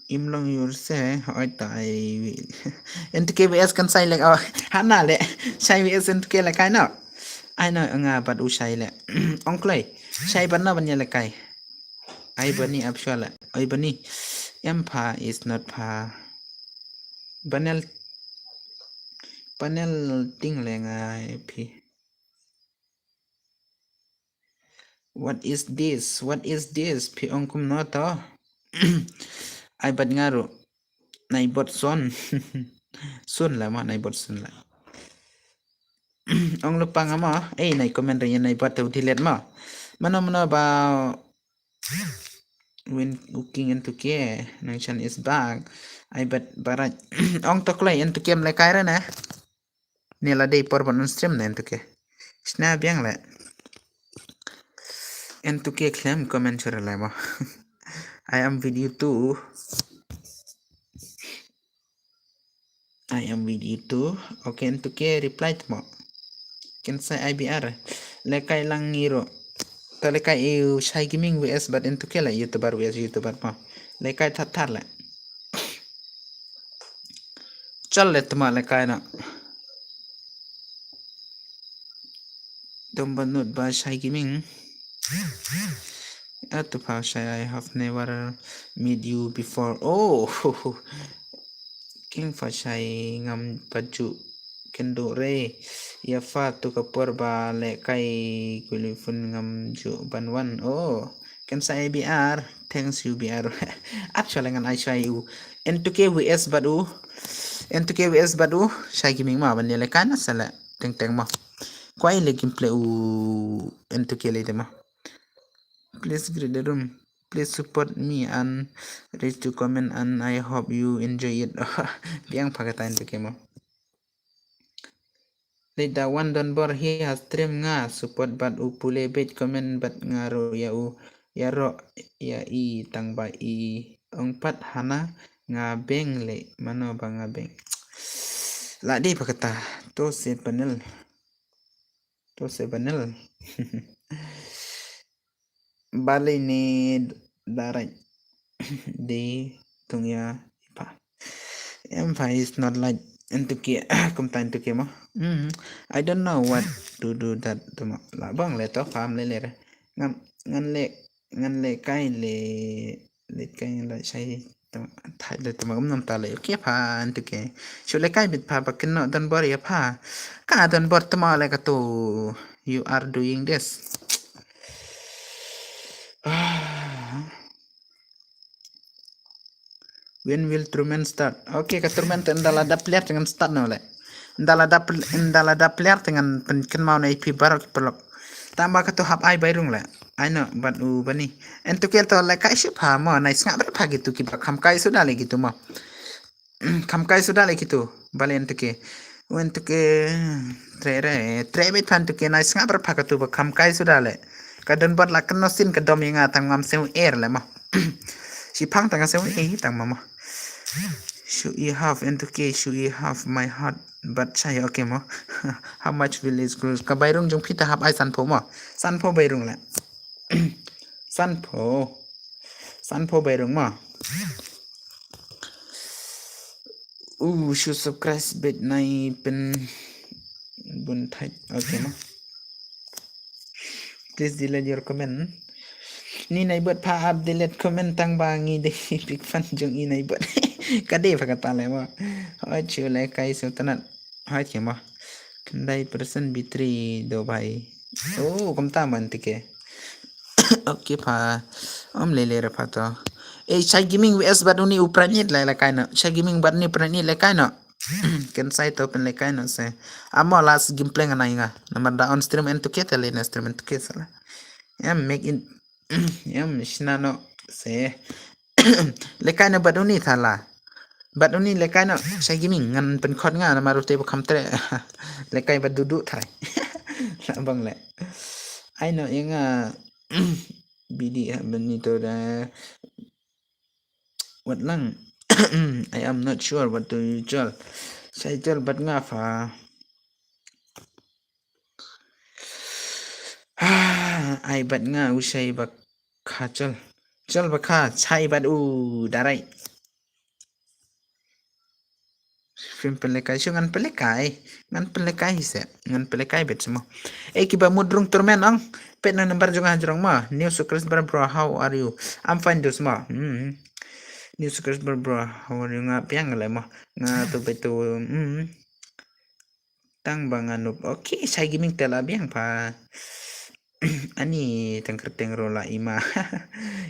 Im long yur se, oi tai. N T K V S kan sai lek, oh, hana le, sai V S N T K le kai no. Ai no nga bad u sai le. Ong kloi, sai bad no ban ya le kai. Ai bani ap shwa le, ai bani. Em pha is not pha. Panel, panel ting le ngai phi. What is this? What is this? Phi ong kumno to? Ai bad nga ruh. Nai bot son. Son la ma nai bot son la. Ong lupa nga ma. Eh, nai comment ri nai bot tu delete ma. Mano mano ba when cooking into ke. Nang chan is back. Ai bad barat. Ong to kloi into ke mle kai ra na. Ni la dei por ban on stream ne ntu ke. Sna biang le. N two K khlem comment shuh re mo. I am with you too. I am with you too. Okay, N two K reply mo. Ken sa I B R. Lekai lang ngi ruh. Ta lekai i u Shai Gaming V S bad N two K le YouTuber V S YouTuber mo. Lekai thar thar le. Chal le tma lekai na. Dom banut ba Shai Gaming. Atu pha Shai, I have never meet you before. Oh, King pha Shai ngam pat ju kynduh re. Ïa pha tu ka por ba lekai ku lifun ngam ju ban wan. Oh, ken sa I B R. Thanks you B R. Actually ngan ai Shai u N two K V S bad u. N two K V S bad u Shai Gaming ma ban ïa lekai na sa le teng teng ma. Kwai le gameplay u N two K le te ma. Please greet the room. Please support me and read to comment and I hope you enjoy it. Biang pha kata N two K ma. Leit da wan don bor hi ha stream nga support bad u pule beit comment bad nga ruh ïa u ïaroh ïa i tang ba i ong pat hana nga beng le mano ba nga beng. La dei pha kata to se panel. To se panel. Balei ne direct de tung ïa pha. Em pha is not like N two K kumta N two K mo. Mm, I don't know what to do that to mo. La bang le to pha am le le re. Ngan ngan le ngan le kai le le kai le Shai to thai le to mo nam ta le okay pha N two K. Shu le kai bit pha ba kin no don bor ïa pha. Ka don bor to mo le ka to you are doing this. When will tournament start? Okay, ka tournament te nda la dap player te ngan start no le. Nda la dap nda la dap player te ngan pyn kynmaw na ïa phi baroh ki paralok. Tang ba ka tu hap ai bai rung le. Ai no bad u bani. N two K to le kai shu pha mo nai sngap re pha ki tu ki ba kham kai suda le ki tu mo. Kham kai suda le ki tu. Balei N two K. N two K tre re tre bit pha N two K nai sngap re pha ka tu ba kham kai suda le. Ka don bad la kynnoh sin ka dom ïa nga tang mam sew er le mo. Shi phang tang sew e tang mama. Shu i half N two K shu i half my heart but Shai okay mo. How much will it cost? Ka bai rung jong phi ta hap ai san pho mo. San pho bai rung le. San pho. San pho bai rung mo. U shu subscribe bit nai pyn bun thait. Okay mo. Please delete your comment. Ni nai bot pha ap delete comment tang ba ngi dei big fan jong i nai bot. Ka dei pha kata le mo. Hoi chu le kai su tanat. Hoi che mo. Khyndai percent battery do bai. Oh, kumta man tike. Okay pha. Om le le re pha to. Eh, Shai Gaming V S bad uni u Pranit le le kai no. Shai Gaming bad uni Pranit le kai no. Ken sai to pen le kai no se. Amo last gameplay ngan ai nga. Namar da on stream N two K te le na stream N two K sala. Em make in em shna no se. Le kai no bad uni thala. Bad uni le kai no Shai Gaming ngan pynkhot nga namar u te ba kham tre. Le kai bad dudu thai. La bang le. Ai no ïa nga bidi ha bani to da. Wat lang. I am not sure what to you chol. Shai chol bad nga pha. Ai bad nga u Shai ba kha chol. Chol ba kha Shai bad u darai. Film pelekai shu ngan pelekai. Ngan pelekai se. Ngan pelekai bet semua. Eh kiba mut rung turmen ong. Pet na number jong nga jong ma. New subscriber bro, how are you? I'm fine do semua. Hmm. New subscriber bro, how are you? Nga piang le ma. Nga tu bet tu. Hmm. Tang ba nga nup. Okay, Shai Gaming te la biang pha. Ani tang kerteng ro la ima.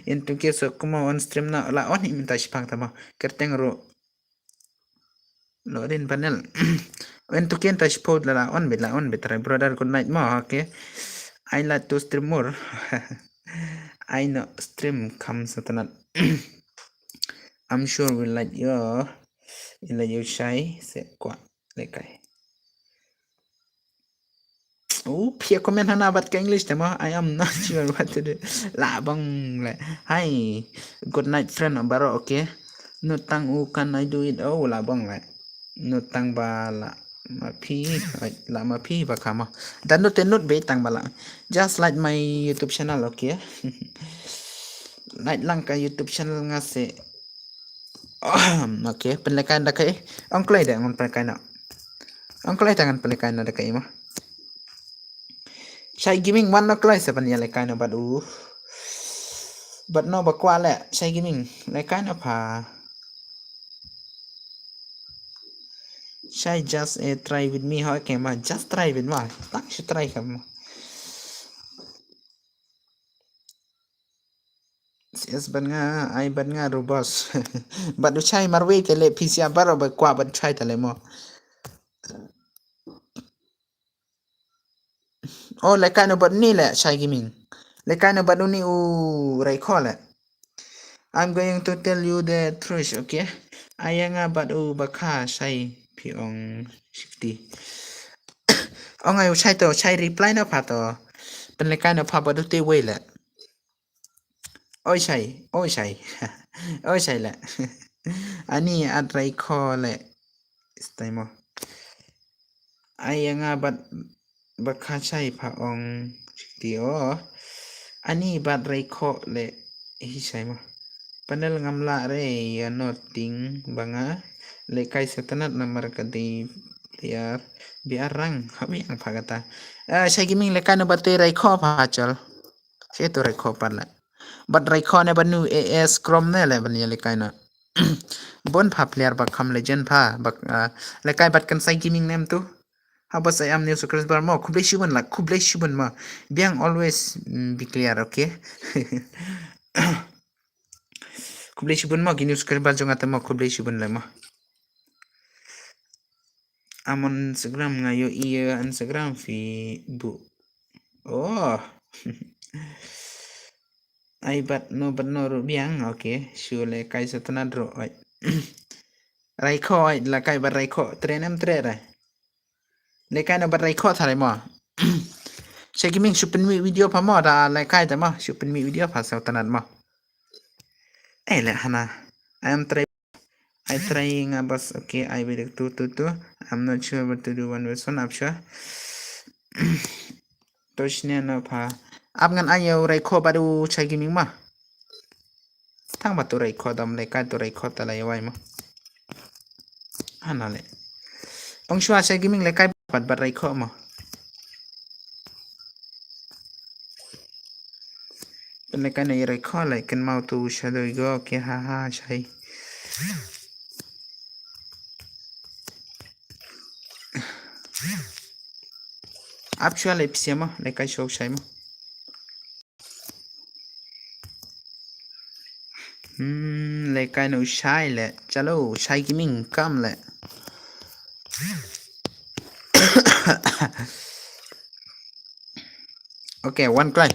Yen tu ke so kuma on stream na la on i mynta shipang tama. Kerteng ro. Lorin panel. Yen tu ke ta shipod la la on bit la on bit. Brother, good night mo. Okay. I like to stream more. I know stream comes at night. I'm sure we like you. I like you Shai se kwa. Lekai. U phi comment hana bad ka English te mo, I am not sure what to do. La bang le. Hi. Good night friend baroh, okay. Nut tang u can I do it? Oh, la bang le. Nut tang ba la ma phi, ai, la ma phi ba kama. Dan nut te nut be tang ba la. Just like my YouTube channel, okay. Like lang ka YouTube channel nga se. Okay, pynlehkai da kai. Ong kloi da ngan pynlehkai na. Ong kloi ta ngan pynlehkai na da kai ma. Shai Gaming wan na kloi sa ban ïa lehkai na bad u. Bad no ba kwah le Shai Gaming lehkai na pha. Shai just a try with me, okay ma, just try with ma. Tang shu try ka ma. Yes, bad nga, ai bad nga robos. Bad u Shai marwei te le P C R baroh ba kwah bad Shai te le mo. Oh, lehkai no bad ni le Shai Gaming. Lehkai no bad ni u Raikho le. I'm going to tell you the truth, okay? Ai nga bad u ba kha Shai phi ong shifty. Ong ai u Shai to, Shai reply na pha to. Pynlehkai na pha bad u te wei le. Oi Shai, oi Shai. Oi Shai le. Ani at Raikho le. Stai mo. Ai nga bad ba kha Shai pha ong shifty o. Ani bad Raikho le hi Shai mo. Panel ngam lah re ïa no ting ba nga lehkai sa tnat namar ka dei player biar rang ha biang pha kata. Ah, Shai Gaming lehkai no bad te Raikho pha chal. Shai to Raikho pat le. Bad Raikho ne bad nu A S Chrome ne le ban ïa lehkai na. Bon pha player ba kham legend pha ba, ah, lehkai bad kan Shai Gaming nem tu. Ha bas ai am new subscriber mo, khublei shibun la, khublei shibun mo. Biang always, mm, be clear, okay? Khublei shibun mo, ki new subscriber jong nga te mo, khublei shibun la mo. Am on Instagram nga ïohi ïa Instagram Facebook. Oh. Ai bad no bad no ruh biang, okay. Shu lehkai sa tnat ruh, oi. Raikho, oi, lehkai bad Raikho, tren em tren rai. Lehkai no bad Raikho tharai mo. Shai Gaming shu pynmih video pha mo, da lehkai te mo, shu pynmih video pha sa tnat mo. Eh, le hana. I am try, I try nga bas, okay, I will do, do, do. I'm not sure what to do one version, I'm sure. To shne no pha. Ap ngan ai ïa u Raikho bad u Shai Gaming ma. Tang ba tu Raikho dam lehkai tu Raikho ta la ïa wai ma. Hana le. Ong shuwa Shai Gaming lehkai bad bad Raikho ma. Pynlehkai na ïa Raikho le kynmaw tu shadow go ke ha ha Shai. Ap shuwa le pisa ma, lehkai shuwa u Shai ma. Hmm, lehkai na u Shai le. Chalo, Shai Gaming, kam le. Okay, one try.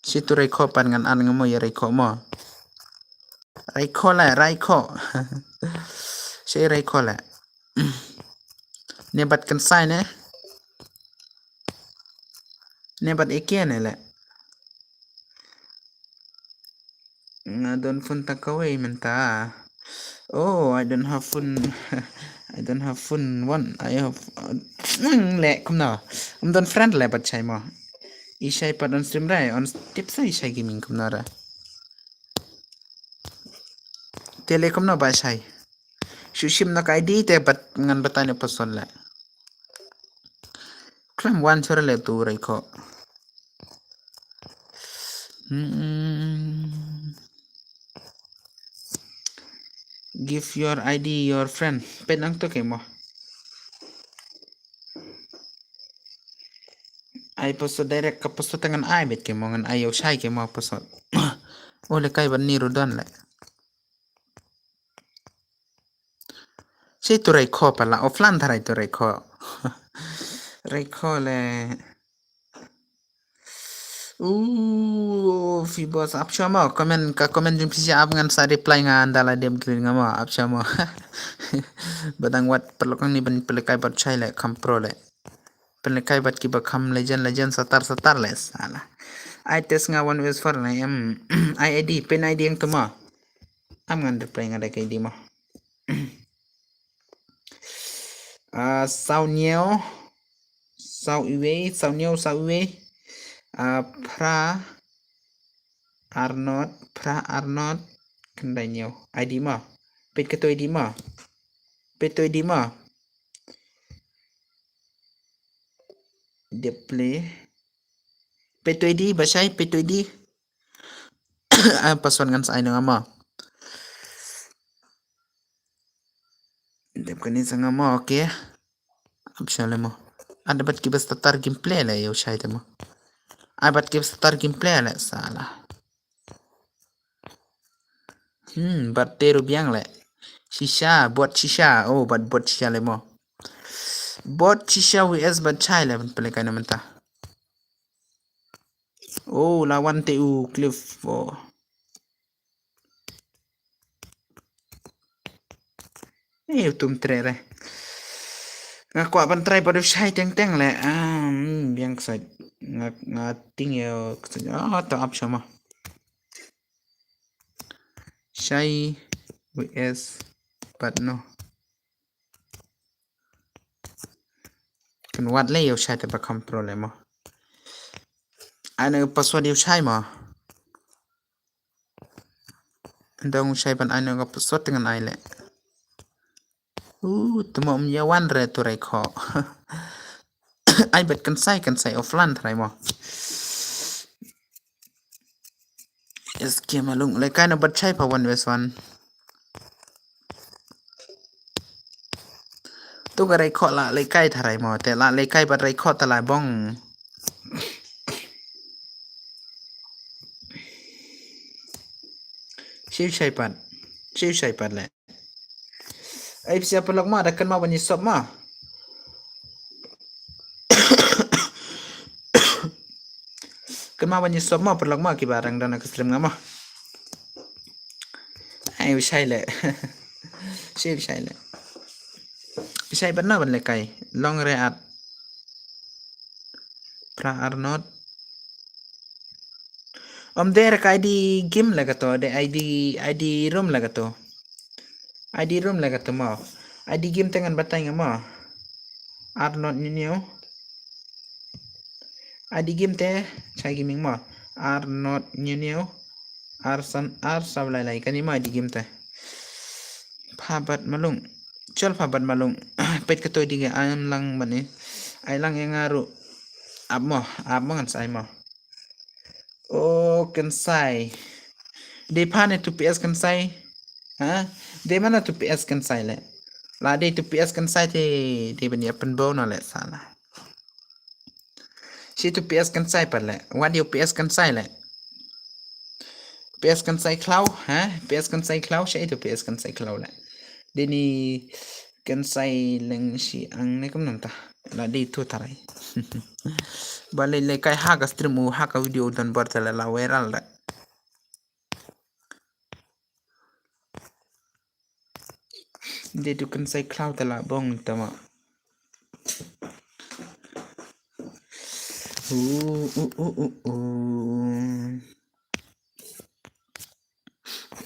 Shi tu Raikho pan ngan an nga mo ïa Raikho mo. Raikho le, Raikho. Shi Raikho le. Ne bad kan sai ne. Ne bad eke ne le. Nga don phone ta kawei mynta. Oh, I don't have phone. I don't have phone one. I have, uh, le kumno. Ym don friend le bad Shai mo. I Shai pat on stream re, on tip sa i Shai Gaming kumno re. Te le kumno ba Shai. Shu shim na ka I D te bad ngan batai ne password le. Khlem wan shuwa le tu Raikho. Hmm. Give your I D your friend. Pet nang to ke mo. Ai password direct ka password te ngan ai bet ke mo ngan ai ïa u Shai ke mo password. Oh lehkai ban ni ruh don le. Shi tu Raikho pala offline tharai tu Raikho. Raikho le. Uh, phi bos ap shuwa mo comment ka comment jong phi sha ap ngan sa reply nga ynda la dep green nga mo ap shuwa mo. Ba dang wat paralok ngi ban pynlehkai bad Shai le kham pro le. Pynlehkai bad kiba kham legend legend satar satar leh sala. Ai test nga one vs four na em. Ai ID, pyn ID ïa nga to mo. Am ngan reply nga da ka ID mo. Ah, saw hynñiew, saw wei, saw hynñiew, saw wei. Ah, phra ar not, phra ar not, khyndai hynñiew. ID mo. Peit kato ID mo. Peit to ID mo. Dep play. Peit to ID, Bashai, peit to ID. Ah, password ngan sa ai na nga mo. Dep kane sa nga mo, okay. Ap sha leh mo. Ada bad kiba starter gameplay leh ïa u shai te mo. Ai bad kiba starter gameplay leh sala. Hmm, bad te ruh biang leh. Shisha, bot shisha. Oh, bad bot shisha leh mo. Bot shisha vs bad shai leh ban pynlehkai na mynta. Oh, la wan te u cliff. Oh. Eh, u tum tre re. Nga kwah ban try bad u shai teng teng leh. Ah, hmm, biang ksai. Nga, nga ting ïa ksai. Ah, to ap sha mo. Shai vs bad no. Kan wad leh ïa u shai te ba kham pro leh mo. Ai na password ïa u shai mo. Dang u shai ban ai na ka password te ngan ai leh. Uh, te mo um ïa wan re to rai kho. Ai bad kan sai, kan sai offline trai mo. SK Malung, lehkai na bad shai pha one vs one. Tu ka rai kho la lehkai tharai mo, te la lehkai bad rai kho te la bong. Shiu shai pat. Shiu shai pat leh. Ai psia paralok mo, da kynmaw ban ïa sub mo. Kynmaw ban ïa sub mo, paralok mo, kiba dang don ha ka stream nga mo. Ai, u shai leh. Shi u shai leh. U shai ban na ban lehkai. Long re at. Pra Arnold. Om de re ka ID game leh kato, de ID, ID room leh kato. ID room leh kato mo. ID game te ngan batai nga mo. Arnold Nunio. ID game te, chai gaming mo. Arnold Nunio. Arsan, Arsa Lai Lai. Kani mo ID game te. Pha bad malung. Chol pha bad malung. Peit kato ID ge ai lang bad ni. Ai lang ïa nga ruh. Ap mo, ap mo ngan sai mo. Oh, kan sai. Dei pha ne two PS kan sai. Ha? Dei mana two PS kan sai leh. La dei two PS kan sai te, dei ban ïa pynbor na leh sala. Shi two PS kan sai pat leh. Wat ïa PS kan sai leh. PS kan sai khlaw, ha? PS kan sai khlaw, shi two PS kan sai khlaw leh. Dei ni kan sai leng shi ang ne kam nang ta. La dei tu tarai. Ba leh lehkai ha ka stream u, ha ka video don bor te la viral da. Dei tu kan sai khlaw te la bong tama. U, u, u, u, u.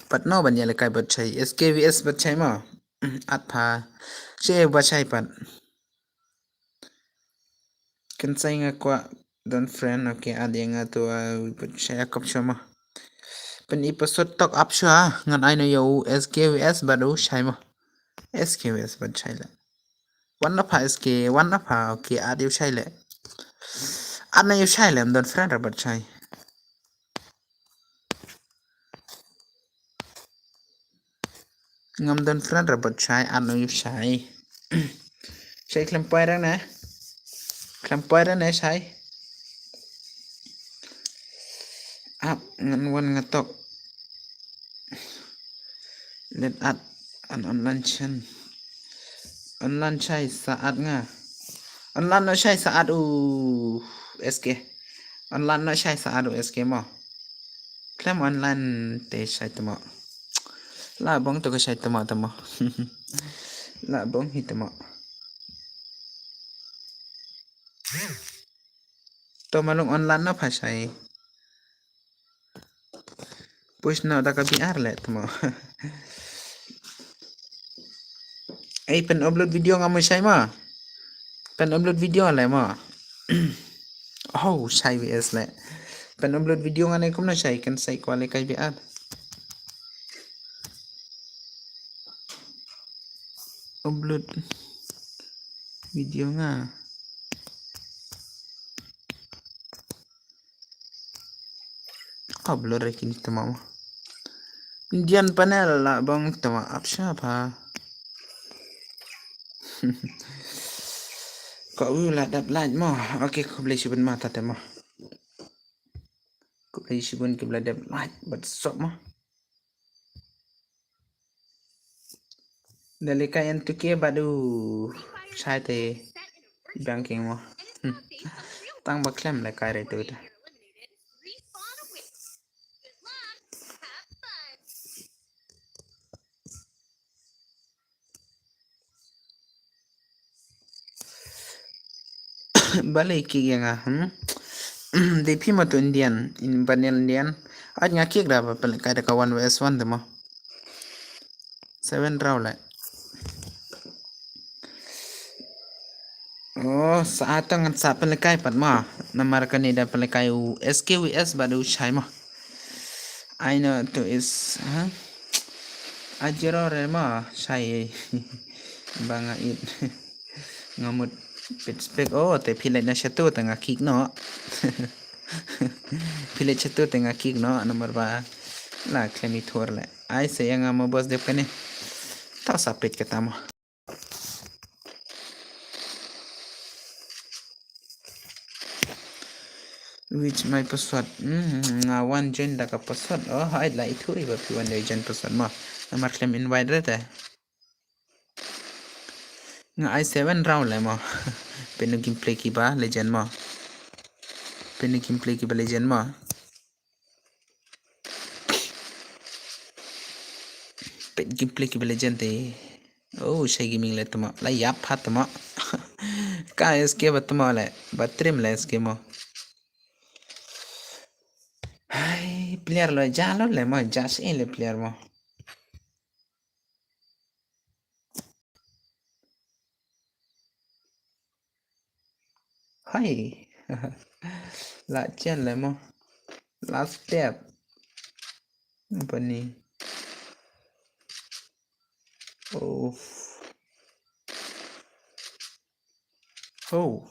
Pat no ban ïa lehkai bad shai. SK vs bad shai mo. At pha. Shi bad shai pat. Kan sai nga kwah don friend, okay, add ïa nga to, uh, bad shai a kop sha mo. Pyn i password tok ap sha, ngan ai no ïa u SK vs bad u shai mo. SK vs bad shai leh. Wan na pha SK, wan na pha, okay, add ïa u shai leh. Add na ïa u shai leh, ym don friend ra bad shai. Ngam don friend ra bad shai, add no ïa u shai. Shai khlem poi ra ne. Khlem poi ra ne shai. Ap ngan wan nga tok. Let add an online shan. Online shai sa add nga. Online no shai sa add u SK. Online no shai sa add u SK mo. Khlem online te shai tamo. La bong to ka shai tamo tamo. La bong hi tamo. To malung online na pha shai. Push no da ka B R le tmo. Ei, pen upload video nga mo shai ma. Pen upload video le ma. Oh, shai V S le. Pen upload video nga ne kumno shai kan sai kwale kai B R. Upload video nga. Ka blur re kini tama ma. Indian panel la bang tama apsha pa. Ka u la dap light ma. Okay, khublei shibun ma tate ma. Khublei shibun ki la dap light bat sok ma. Dalika yan tuke badu. Sai te banking mo. Tang ba klem le kai re tu ta. Balei ki yang ah, hmm? Depi ma tu Indian, in banel Indian. At nga kik da ba pele kai da ka one vs one de mo. Seven round le. Oh, sa atang sa pele kai pat mo. Namar kani da pele kai u S K V S badu shai mo. I know to is, huh? Ajero re mo shai. Banga it. Ngamut pit spek oh te pile na shatu te nga kik no. Pile shatu te nga kik no namar ba la klemi thor le. Ai se yang ama bos dep kane. Ta sa pit kata mo. Which my password? Hmm, nga wan join da ka password. Oh, hai la itu iba pi wan join password mo. Namar klem invite re te. Nga ai seven round le mo. Penu gameplay ki ba legend mo. Penu gameplay ki ba legend mo. Pet gameplay ki ba legend te. Oh, shai gaming le tama. La yap ha tama. Ka S K ba tama le. Ba trim le S K mo. Hai, player lo jalo le mo. Jas in le player mo. Hai. La chen le mo. Last step. Bani. Oh. Oh.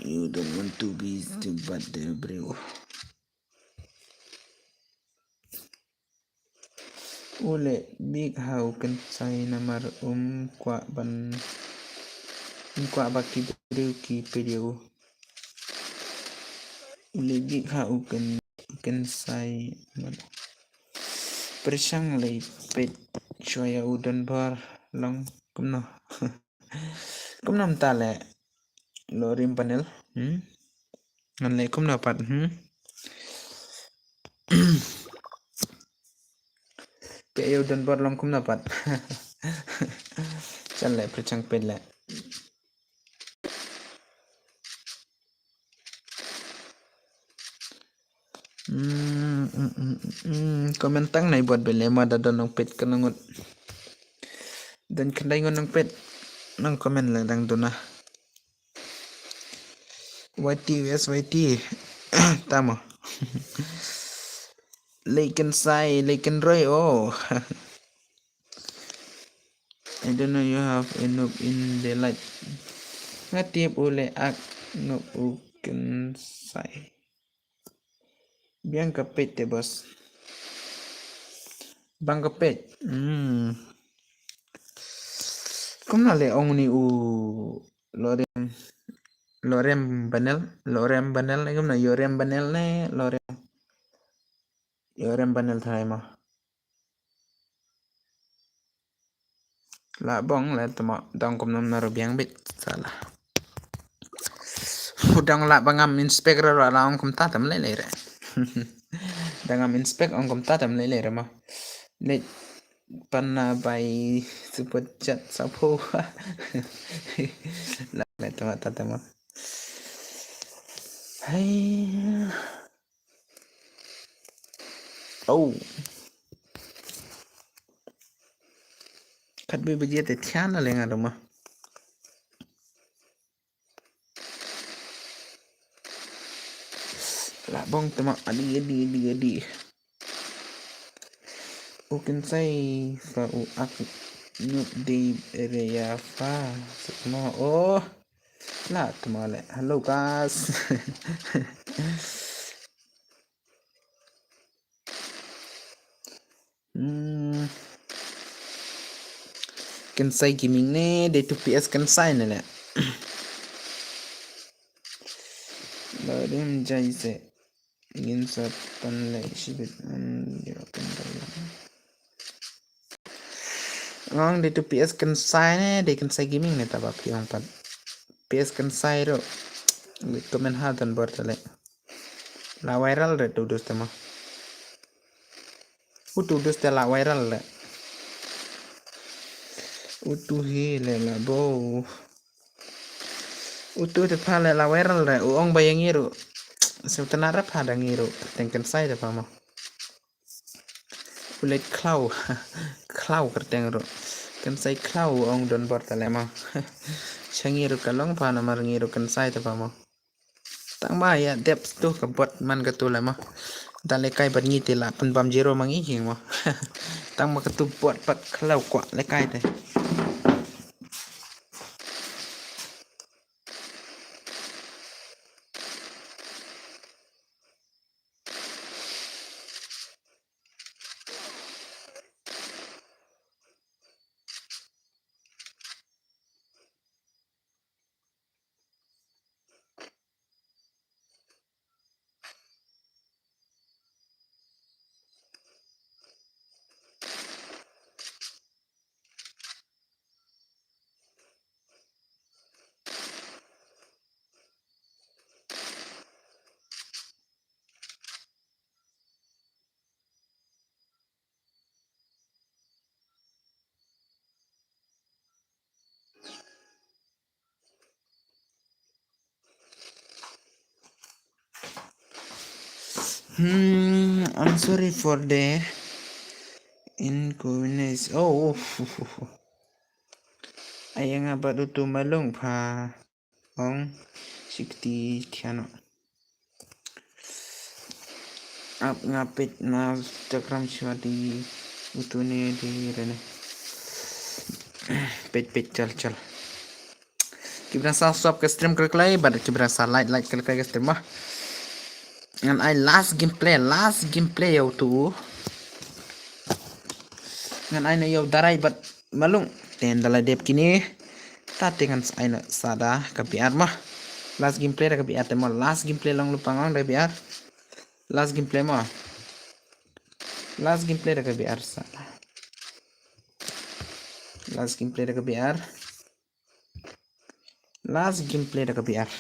You don't want to be the bad bro. Ule bik ha u kynsai namar um kwah ban um kwah ba ki briew ki peit ïa u. Ule bik ha u kyn kynsai namar. Pyrshang lei peit shuwa ïa u donbor long kumno. Kumno mynta le Lorim panel. Hmm. Ngan leh kumno pat, hmm? Peit ïa u donbor long kumno pat. Chan leh pyrshang peit leh. Hmm, hmm, hmm, hmm, hmm. Comment tang nai buat bele ma da don nongpeit ka nongut. Don khyndai ngut nongpeit. Nong comment leh dang duna. Y T, where's Y T? Tamo. Lei kynsai, lei kynroi, oh. I don't know you have a noob in the light. Nga tip u le ak noob u kynsai. Biang ka peit te boss. Bang ka peit. Hmm. Kumno le ong ni u Lorem, Lorem Banel, Lorem Banel ne kumno Yorem Banel ne Lorem, Yorem Banel thai ma. La bong le tama dang kum nam na rubiang bit sala. Udang la bangam inspect ra la ong kum ta tam le le re. Dang am inspect ong kum ta tam le le re ma. Le Panna bai super chat sapo. La le tama ta tama. Hai. Oh. Kat bi baje te thian la lenga doma. La bong tama adi adi adi adi. U Kynsai fa u ak nup di area fa. Sukma oh. La tama le. Hello guys. Hmm. Kynsai Gaming ne, dei tu P S Kynsai ne le. Ba dim jai se. Ngin sa pan le shibit an yo kan da. Ang dei tu P S Kynsai ne, dei Kynsai Gaming ne ta ba phi ong pat. P S Kynsai ro. Comment ha don bor ta le. La viral re tu dus te mo. Utu dus te la viral re. Utu hi le la bo. Utu te pha le la viral re. U ong ba ïa ngi ruh. Sngewtynnat re pha da ngi ruh. Kyrteng Kynsai te pha mo. U leit khlaw. Khlaw kyrteng ruh. Kynsai khlaw u ong don bor te le mo. Sha ngi ruh ka long pha namar ngi ruh Kynsai te pha mo. Tang ba ïa dep tu ka bot man ka tu le mo. Da le kai bad ngi te la pynbam zero ma ngi hi mo. Tang ba ka tu bot pat khlaw kwah le kai te. Hmm, I'm sorry for the inconvenience. Oh, oh, oh, oh. Ai nga bad utu malung pha. Ong sikti thiano. Ap nga peit na Instagram shwa di utu ne di rene. Peit peit chal chal. Ki bra sa sub ka stream klik like bad ki bra sa like like klik like ka stream ma. Ngan ai last gameplay, last gameplay ïa utu. Ngan ai na ïa u Darai bad Malung. Ten da la dep kine. Ta te ngan sa ai na sa da ka B R ma. Last gameplay da ka B R te ma. Last gameplay long lupang ong da B R. Last gameplay ma. Last gameplay da ka B R sa. Last gameplay da ka B R. Last gameplay da ka B R.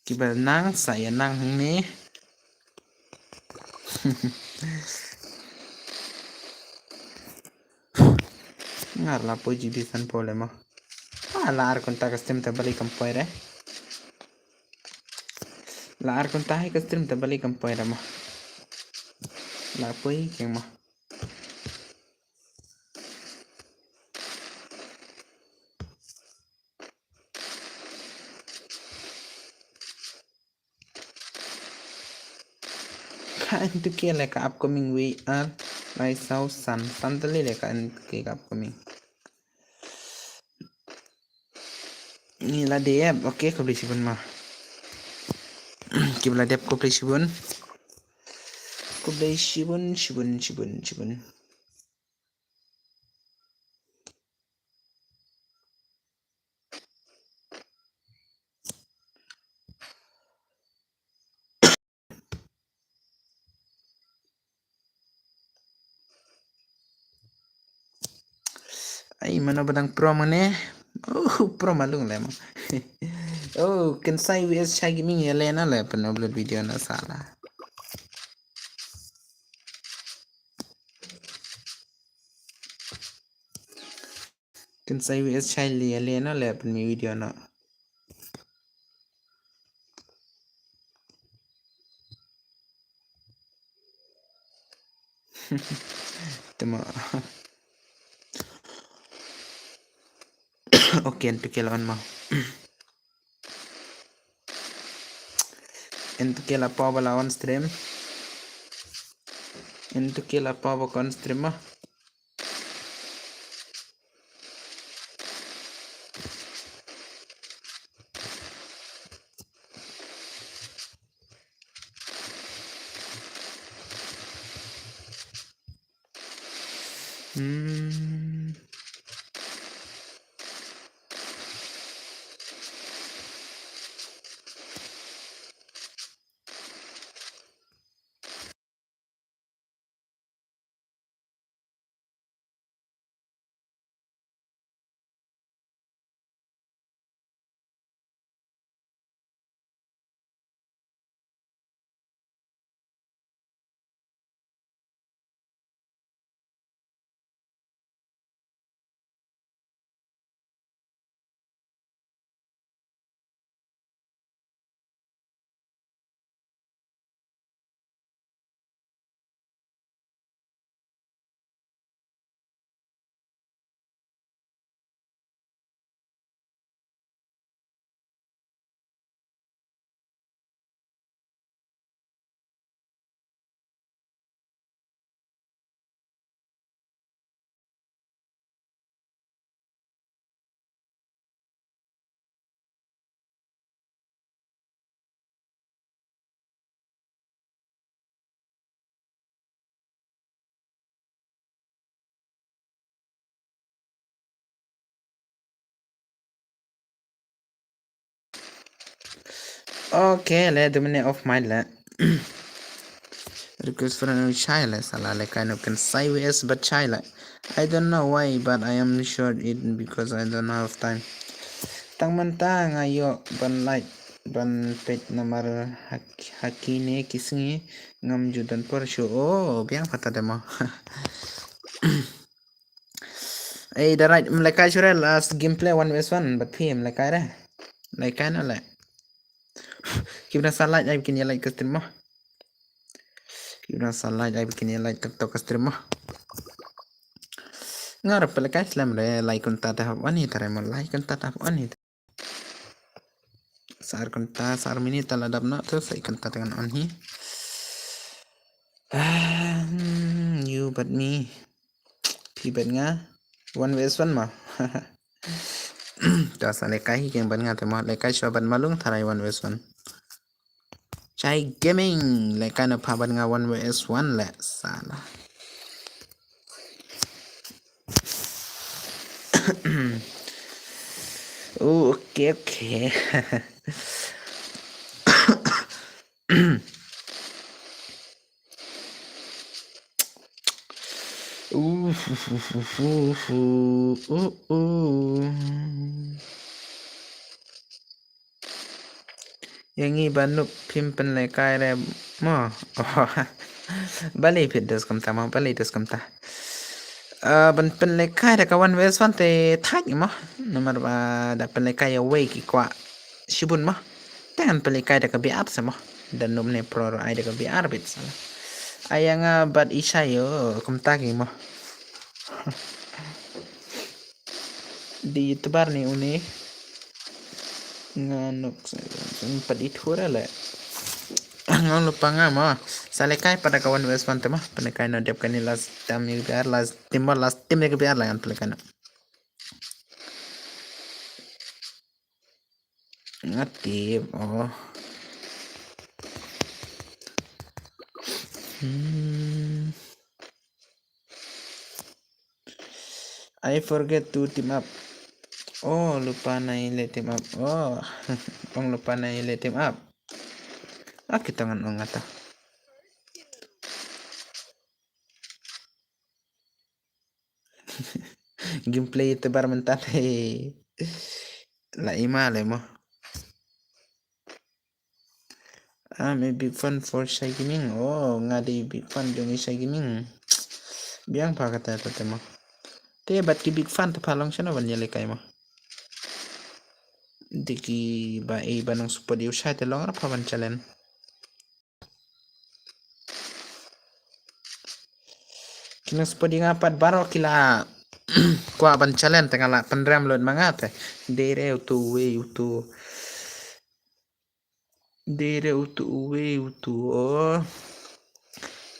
Kiba nang sa ïa nang hangne. Ngar la poi G B san pole mo. Ah, la ar kunta ka stream ta bali kam poi re. La ar kunta hi ka stream ta bali kam poi re mo. La poi keng mo. Ka N two K le ka upcoming week ar lai saw san, san tylli le ka N two K ka upcoming. Ngi la dep, okay, khublei shibun ma. Kiba la dep khublei shibun. Khublei shibun, shibun, shibun, shibun. Ai, mano ba dang pro mane? Oh, pro malung le mo. Oh, Kynsai V S Shy Gaming ïa le na le pyn upload video na sala. Kin sa U S chai le le na le pynmih video na. Tema. Okay, en to kill on ma. En to kill apa bala on stream. En to kill apa ba on stream ma. Hmm. Okay, le, domine off my le. Request friend chai le, sala le, kind of can say U S but chai le. I don't know why, but I am sure it because I don't have time. Tang man ta nga yo ban like ban pet namar hak-, haki ne kisngi ngam judan por shu. Oh, biang pata demo. Eh, da right, mlekai sure last gameplay one versus one, but phi mlekai re. Lekai na le. Kibna sa like, ai bikin ya like ka stream mo. Kibna sa like, ai bikin ya like tok tok ka stream mo. Ngar pelekai slam re, like kunta ta hap ani tare mo, like kunta ta hap ani. Sar kunta, sar minit ta la dap na tu, sai kunta dengan on hi. Ah, hmm, you but me. Phi bad nga. One versus one ma. Ta sa lekai hi keng bad nga te ma. Lekai shwa bad malung tharai one versus one. Chai Gaming. Lekai na pha bad nga one versus one le. Sala. Oh, okay, okay. Uh, uh, uh, uh, uh, uh, uh. Yang ngi ba nup phim pynlekai re mo. Bali phi dus kumta mo, bali dus kumta. Ah, ban pynlekai da ka one versus one te thait mo. Namar ba da pynlekai away ki kwah shibun mo. Te ngan pynlekai da ka B R sa mo. Da nup ne pro ro ai da ka B R bit sala. Ai nga bad Isha yo kumta ki mo. Di tebar ni uni. Nga nuk sen pat i thura le. Nga lupa nga ma. Sa lekai pat da ka one versus one te ma. Pynlekai no dep kani last time ni B R, last time, last time ni B R la ngan pynlekai no. Nga tip, oh. Hmm. I forget to team up. Oh, lupa na ile team up. Oh, ong lupa na ile team up. Ah, kita ngan ong ata. Gameplay tebar mentat he. La ima le mo. I'm a big fan for Shy Gaming. Oh, nga di big fan jong i Shy Gaming. Biang pha kata kata mo. Te bad ki big fan te pha long shano ban ïalehkai mo. Dei ki ba ei ba nang support ïa u shai te long ra pha ban challenge. Ki nang support ïa nga pat baroh ki la kwah ban challenge te nga la pynrem lut ma nga te. Dei re utu uwei utu. Dei re utu uwei utu o.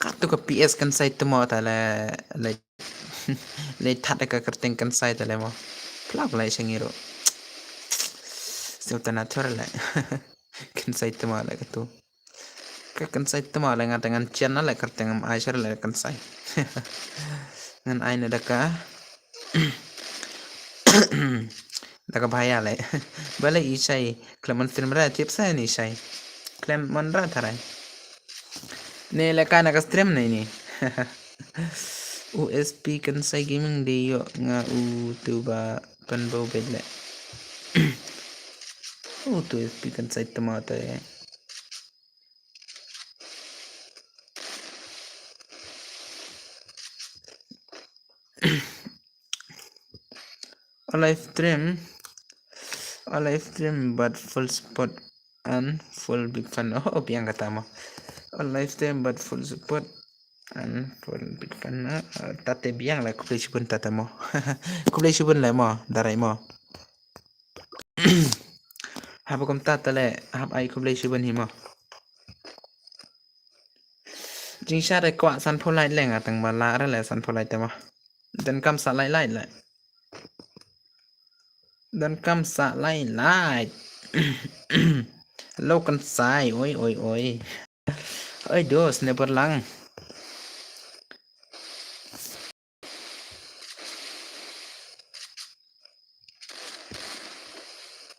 Katu ka P S kan sai tmo ta le le le that ka kyrteng kan sai ta le mo. Plak le shangi ro. Sel ta na thor le. Kan sai tmo le katu. Ka kan sai tmo le nga ta ngan chian na le kyrteng am ai shar le kan sai. Ngan ai na da ka. Da ka bhaya le. Bale i shai. Klemon stream ra tip sa ni shai. Klemon ra tharai. Ne le ka na ka stream ne ni. U S P kan sai gaming de yo nga u tu ba pan bau bed le. U tu S P kan sai tmo ta. A live stream, a live stream but full support and full big fan. Oh, biang kata mo. A live stream but full support and full big fan. Ah, tate biang la kuplei shibun tata mo. Kuplei shibun le mo, darai mo. Haba kumta tale hab ai kuplei shibun hi mo. Jingshah re kwah san pholai leng atang ba la re le san pholai te mo. Dan kam sa lai lai le. Dan kam sa lai lai. Lo kan sai oi oi oi. Oi dos ne berlang.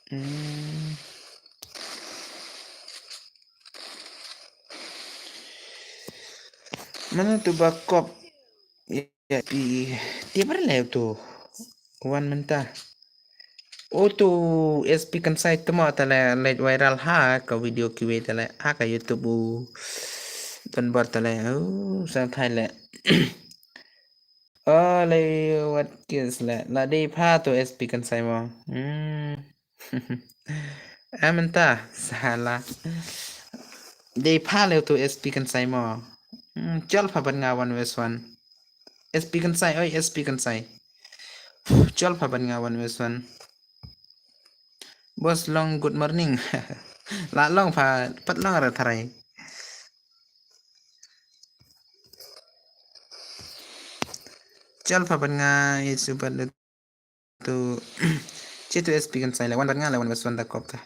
Hmm. Mana tu bakop ya pi tiap hari lah tu. Wan mynta. Oh tu S P kan sai tmo tale leit viral ha ka video kiwei tale ha ka YouTube u. Tanbar tale. Oh, sa thai le. Oh, le wat kis le. La dei pha tu S P kan sai mo. Hmm. Amenta sala. Dei pha le tu S P kan sai mo. Hmm, chol pha ban nga wan wes wan. S P kan sai, oi, S P kan sai. Chol pha ban nga wan wes wan. Boss long good morning. La long pha pat long ra tharai. Chal pha ban nga i super tu. Chitu S P kan sai le wan ban nga le wan wes wan da kop ta.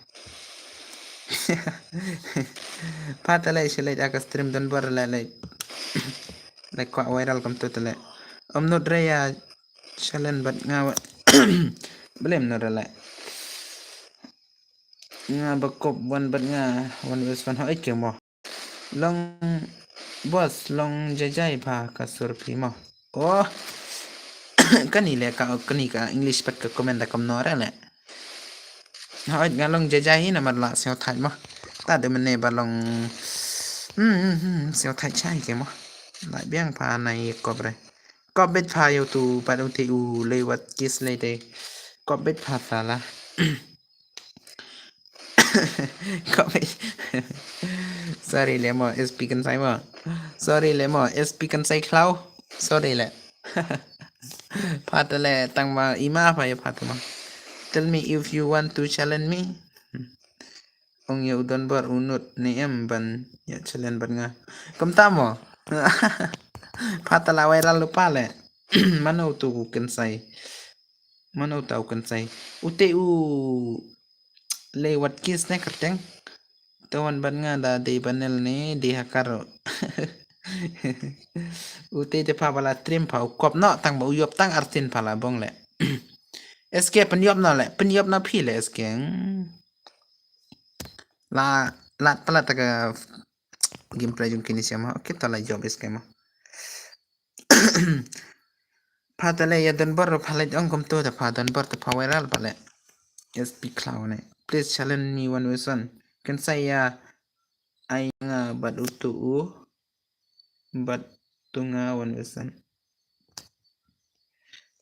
Pha ta le shi le aka stream don bor le le. Le kwa viral kam tu ta le. Om not re ya challenge bat nga wa. Blem no re le. Nga ba kop wan bat nga wan wes wan hoi ke mo. Long boss long jajai pha ka sur phi mo. Oh. Kani le ka kani ka English pat ka comment da kam no re le. Hoi nga long jajai hi namar la seo thai mo. Ta de mene ba long. Hmm hmm hmm seo thai chai ke mo. La biang pha na i kop re. Kop bet pha yo tu pat u te u le wat kis le te. Kop bet pha sala. Kami. Sorry le mo, S P kan sai mo. Sorry le mo, S P kan sai klau. Sorry le. Pha ta le tang ma ima pha ya pha ta ma. Tell me if you want to challenge me. Ong ya u don bor u nut ne em ban ya challenge ban nga. Kam ta mo. Pha ta la viral lu pa le. Mano tu ku kan sai. Mano tau kan sai. U te u le wat kis ne kerteng. Tawan ban nga da dei banel ne dei hakar. U te te pha bala trim pha u kop no tang ba u yop tang artin pha la bong le. S K pen yop no le, pen yop no phi le S K. Hmm. La la tala ta ka gameplay jong kini siama. Okay, tala yop S K ma. Pha tale ya don bor pha le ong kum tu ta pha don bor ta pha viral pha le. S P Cloud ne. Please challenge me one versus one. Kan sai ya ai nga bat utu u bat tu nga one versus one.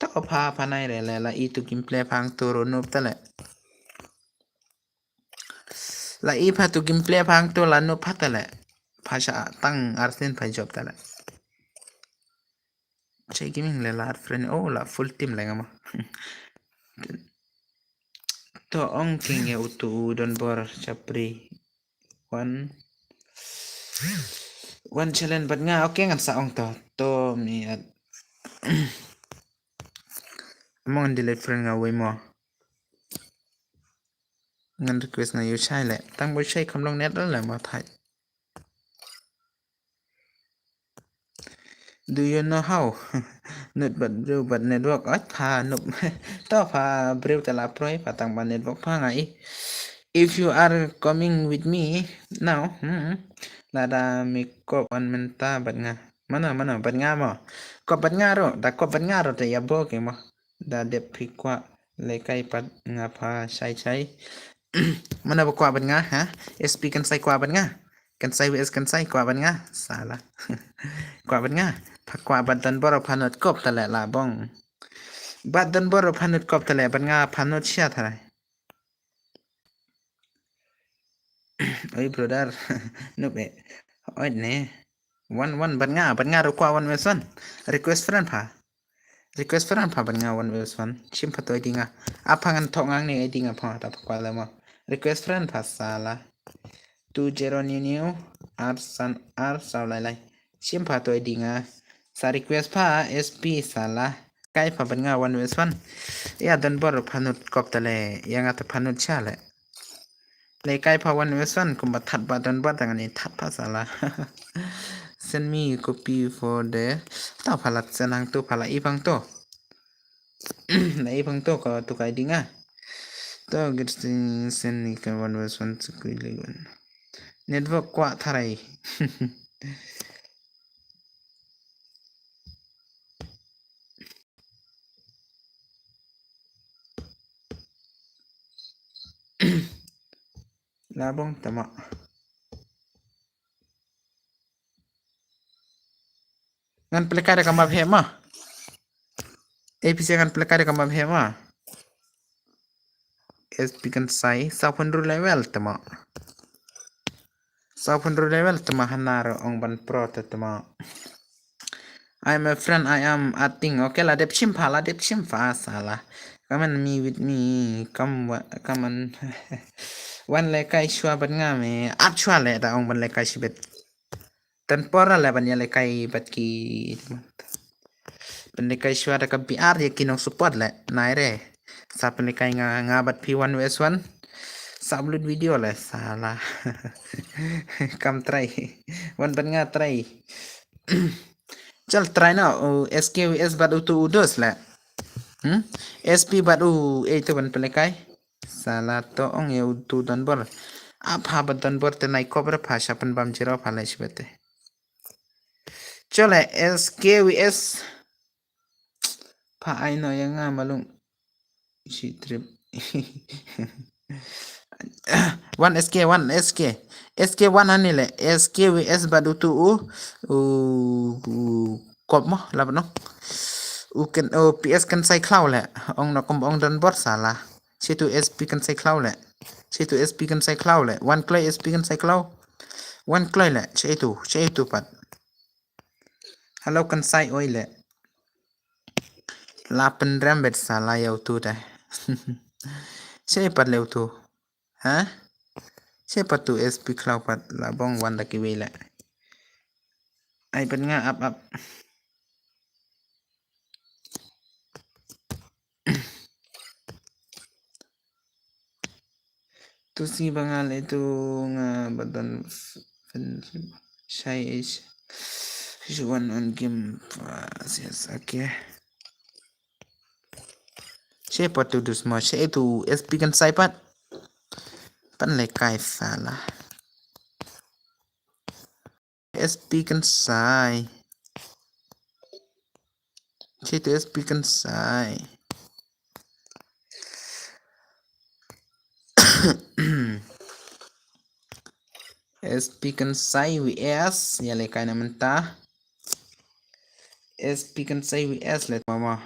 Ta Pha pha nai re le la i tu gameplay pha hangto ruh nup ta le. La i pha tu gameplay pha hangto la nup pha ta le. Pha sha tang arsien pha jop ta le. Che gaming le la ar friend. Oh, la full team le nga ma. To ong king ya utu u donbor chapri. One. One challenge bad nga. Okay, ngan sa ong to. To mi at. Mo ngan delete friend nga wei mo. Ngan request nga yu shai le. Tang bo shai kam long net le mo thai. Do you know how? Nut bad briew bad network. Oi pha nup. To pha briew te la proi pha tang ba network pha nga i. If you are coming with me now, hmm, lada mi kop wan mynta bad nga. Mano mano bad nga mo. Kop bad nga ruh, da kop bad nga ruh te ya bo ke mo. Da dep phi kwah lekai pat nga pha shai shai. Mano ba kwah bad nga ha? S P kan sai kwah bad nga. Kan sai W S kan sai kwah bad nga. Sala. Kwah bad nga. Pha kwah bad donbor pha nut kop ta le la bong. Bad donbor pha nut kop ta le bad nga pha nut sha tharai. Oi brother. Nup e. Oi ne. One one bad nga bad nga ruh kwah one versus one. Request friend pha. Request friend pha bad nga one versus one. Shim pha to I D nga. Apa ngan thok ngang ne I D nga pha ta pha kwah le mo. Request friend pha sala. Two zero new new. Ar san ar saw lai lai. Shim pha to I D nga. Sa request pha S P sala. Kai pha bad nga one versus one. Ya donbor pha nut kop ta le. Ya nga ta pha nut sha le. Lekai pha one versus one kumba that ba donbor tang ani that pha sala. Send me copy for the. Ta pha la send hangto pha la i pha hangto. La i pha hangto ko tu kai dinga. To get send ni kan one versus one sekui le one. Network kwah tharai. Labong tama. Ngan pelekai da kamba phe ma. A P C ngan pelekai da kamba phe ma. S P kan sai, saw phew hynriew level tama. Saw phew hynriew level tama hana ro ong ban pro te tama. I am a friend, I am adding. Okay, la dep shim pha, la dep shim pha sala. Come and me with me. Come wa- come and wan lekai shwa bad nga me. At shwa le da ong ban lekai shibet. Tan por la ban ya lekai bad ki. Ban lekai shwa da ka B R ya ki nong support le. Nai re. Sa pynlekai nga nga bad phi one versus one. Sa upload video le sala. Kam try. Wan bad nga try. Chal try na u S K V S bad u tu u dos le. Hmm? S P bad u e tu ban pynlekai. Sala to ong ya u tu donbor. Apa bad donbor te nai kop re pha sha pynbam jiro pha le shibete. Chole S K V S. Pha ai no ya nga malung. Shi trip. One S K, one S K. S K one ani le. S K V S bad u tu u. U, u kop mo la bano. U ken o P S kan sai khlaw le. Ong no kom ong donbor sala. Shi tu S P kan sai khlaw le. Shi tu S P kan sai khlaw le. One kloi S P kan sai khlaw. One kloi le. Shi tu, shi tu pat. Hello kan sai oi le. La pynrem bet sala ya u tu dai. Che pat le u tu. Ha? Che pat tu S P khlaw pat la bong wan da kiwei le. Ai pat nga ap ap. Tu si ba nga le tu nga ba don f- fen- shai ish. Shu wan on game pas yes okay. Che pat tu dus mo che tu S P kan sai pat. Pan le kai sala. S P kan sai. Che tu S P kan sai. S P kan sai V S ya le kai na mynta. S P kan sai V S le mama.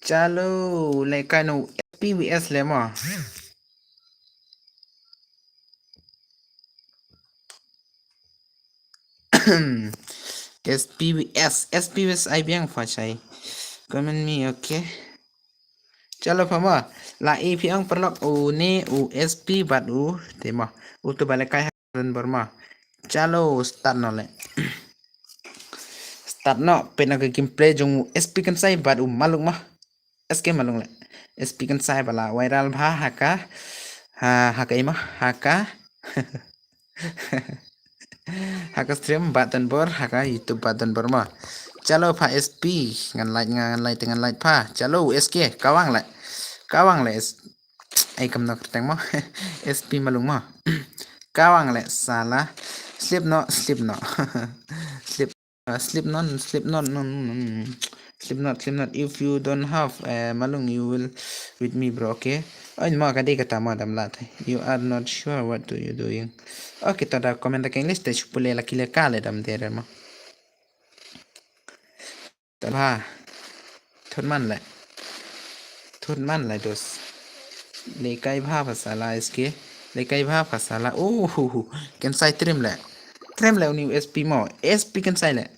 Chalo, lehkai noh S P V S leh mo. S P V S, S P V S ai biang pha shai. Comment me, okay. Chalo pha mo. La i phi ong paralok une u S P bad u te mo. Uto ba lehkai ha Don Bor mo. Chalo start noh leh. Start noh, peit noh ka gameplay jong u S P Kynsai bad u Malung mo. S K Malung leh. S P Kynsai ba la viral bha ha ka, ha, ha ka i mo, ha ka, ha ka stream ba Don Bor, ha ka YouTube ba Don Bor mo. Chalo pha S P, ngan like, ngan like, ngan like pha. Chalo S K, kawang leh. Kawang leh S-, ai kam nok teng mo. S P Malung mo. Kawang leh sala. Slip noh, slip noh. Slip, uh, slip non, slip non, non, non, non. Slip not, slip not. If you don't have, uh, Malung, you will with me, bro, okay? Oi, mo ka dei kata mo dam la te. You are not sure what do you doing. Okay, to da comment ka English te shu pule la kile ka leh dam dere mo. Tabha. Thot man leh. Thot man leh dos. Lehkai bha pha sala S K. Lehkai bha pha sala. Oh, hu, hu. Kynsai trim leh. Trim leh uni S P mo. S P Kynsai leh.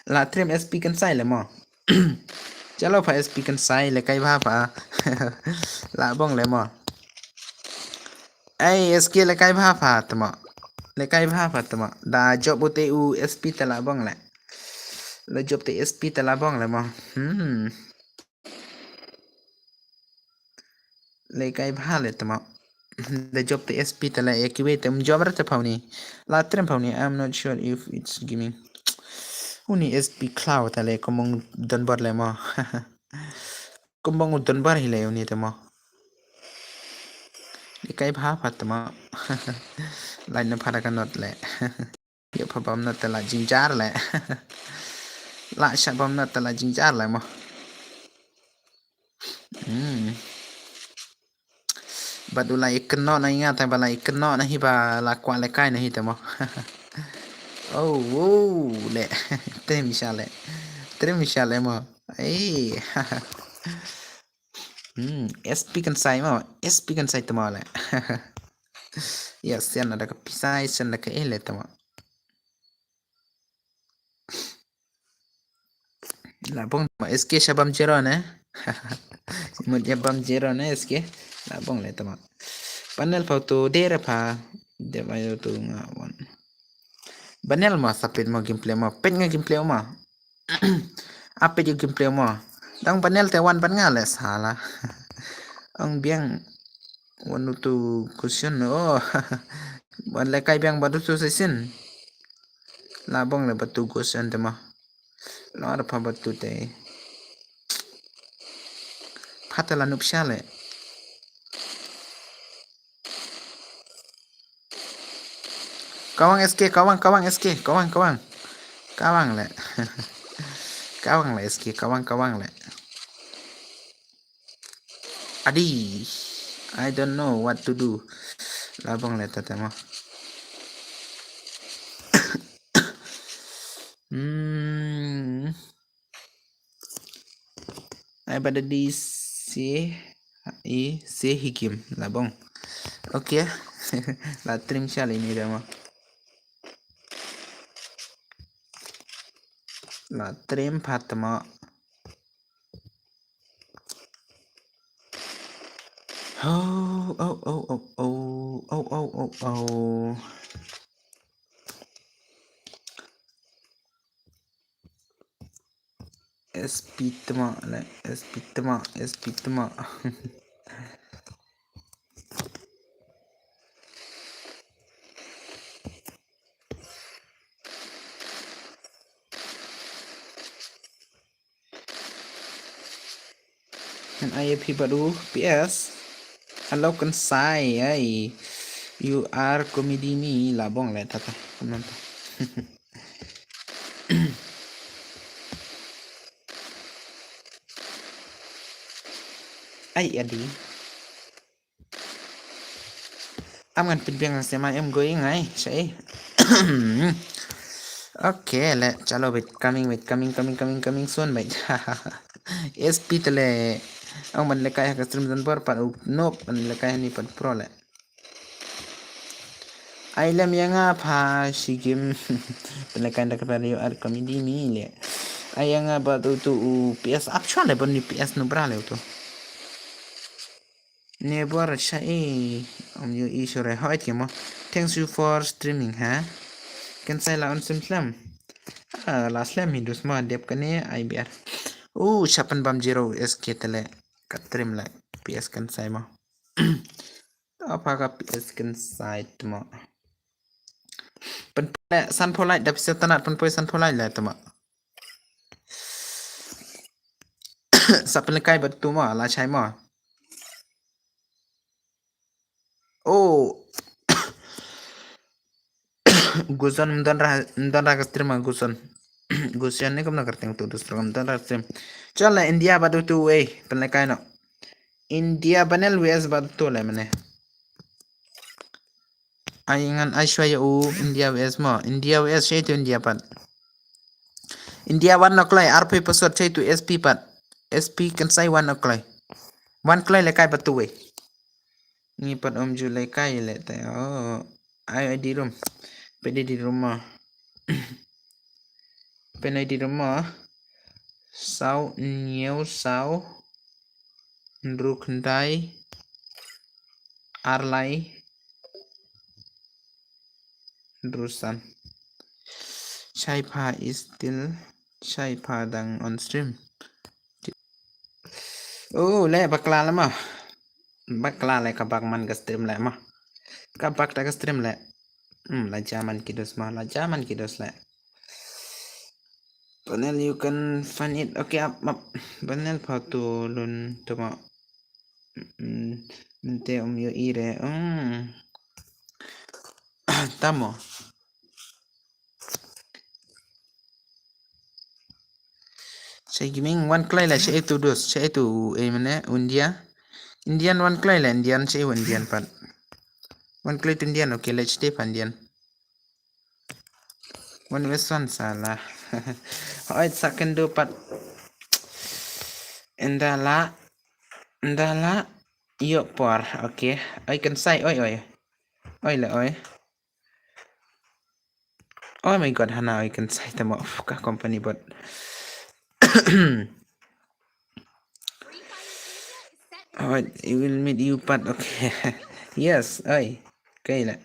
La trim S P Kynsai leh mo. Chalo pha S P Kynsai lehkai bha pha. La bong leh mo. Ai, S K lehkai bha pha tmo. Lehkai bha pha tmo. Da jop u te u S P te la bong leh. La jop te S P te la bong leh mo. Hmm. Lehkai bha leh tmo. Da jop te S P te la e kiwei te um jop ra te pha uni. La trim pha uni. I'm not sure if it's gaming. Uni S P Cloud te leh kumong Don Bor leh mo. Kumong u Don Bor hi leh uni te mo. Lehkai bha pha tmo. Lai na pha da ka not leh. Ïa pha bam na te la jingjar leh. La sha bam na te la jingjar leh mo. Hmm. Bad u la i kynnoh na i nga te ba la i kynnoh na hi ba la kwah lehkai na hi te mo. Oh, wow, leh. Trim sha leh. Trim sha leh mo. Ei. Hmm, S P Kynsai mo. S P Kynsai tmo leh. Ïa, sian da ka pisai, sian da ka eh leh tmo. La bong mo S K sha bam zero ne. Mut ïa bam zero ne S K. La bong leh tmo. Panel pha uto dere pha. De ba uto nga wan. Panel mo sa peit mo gameplay mo. Peit nga gameplay mo. A peit ïa gameplay mo. Dang panel te wan ban nga leh sala. Ong biang wan uto question oh. Wan lehkai biang bad uto session. La bong leh bad uto question te mo. La da pha bad uto te. Pha te la nup sha leh. Kawang S K, kawang, kawang S K, kawang, kawang. Kawang leh. Kawang leh S K, kawang, kawang leh. Adi. I don't know what to do. La bong leh ta te mo. Hmm. Ai ba da di se i se hi kim la bong. Okay. La trim sha leh ni da mo. La trim pha tmo. Oh, oh, oh, oh, oh. Oh, oh, oh, oh. S P tma leh, S P tma, S P tma. Ngan ai ïa phi bad u P S. Hello Kynsai, ai. You are comedy me, la bong leh tata. Kumno ta. Ai adi. Am ngan pynbiang se ma em going ai, shai. Okay, le, chalo, wait, coming, wait, coming, coming, coming, coming soon, wait. S P te le. Ong ban lehkai ha ka stream don bor pat u, nope, ban lehkai hani pat pro le. Ai lem ïa nga pha shi game. Pynlehkai da ka rio ar comedy mi le. Ai ïa nga bad utu u P S up chwa le ban ni P S nu bra le utu. Never sha e. Om yu i sure hoi ke mo. Thanks you for streaming ha. Kan sai la on sim slam. Ah, la slam hi dus mo dep kane ai biar. U shapan bam zero S K te le. Ka stream le. P S kan sai mo. Apa ka P S kan sai te mo. Pynpoi san pholai da pisa tanat pynpoi san pholai le te mo. Sa pynlehkai bad tu mo la chai mo. Oh. Guzon mdon ra mdon ra ka stream Guzon. Guzon ne kumno kyrteng tu dus mdon ra stream. Chal la India bad tu wei pynlehkai no. India banel W S bad tu le mane. Ai ngan ai shwa ïa u India W S mo. India W S shai tu India pat. India wan no klai arphew episode shai tu S P pat. S P kan sai wan no klai. Wan klai lehkai bad tu wei. Ngi pat om ju lehkai le te. Oh, ai ai di room. Pedi di room mo. Pynai di room mo. Saw, hynñiew saw, hynriew khyndai, ar lai, hynriew san. Shai pha is still, shai pha dang on stream. Oh, le bakla le ma. Bakla le ka bak man ka stream le ma. Ka bak ta ka stream le. Hmm, la jaman ki dos ma, la jaman ki dos le. Panel you can find it. Okay, up, up. Panel pha tu lun tu ma. Hmm, nte um yo ire. Hmm. Tamo. Shai gaming wan klai la shai tu dos, shai tu eh mane India. Indian wan klai la Indian shai wan Indian pat. Wan klai tu Indian, okay, let's stay pan Indian. Wan wes wan sala. Oi, second do pat. Indala. Indala. Yo por, okay. Oi kan sai, oi, oi. Oi le, oi. Oh my god, hana oi kan sai tama of ka company bot. Oh, it will meet you pat, okay. Yes, oi. Okay le.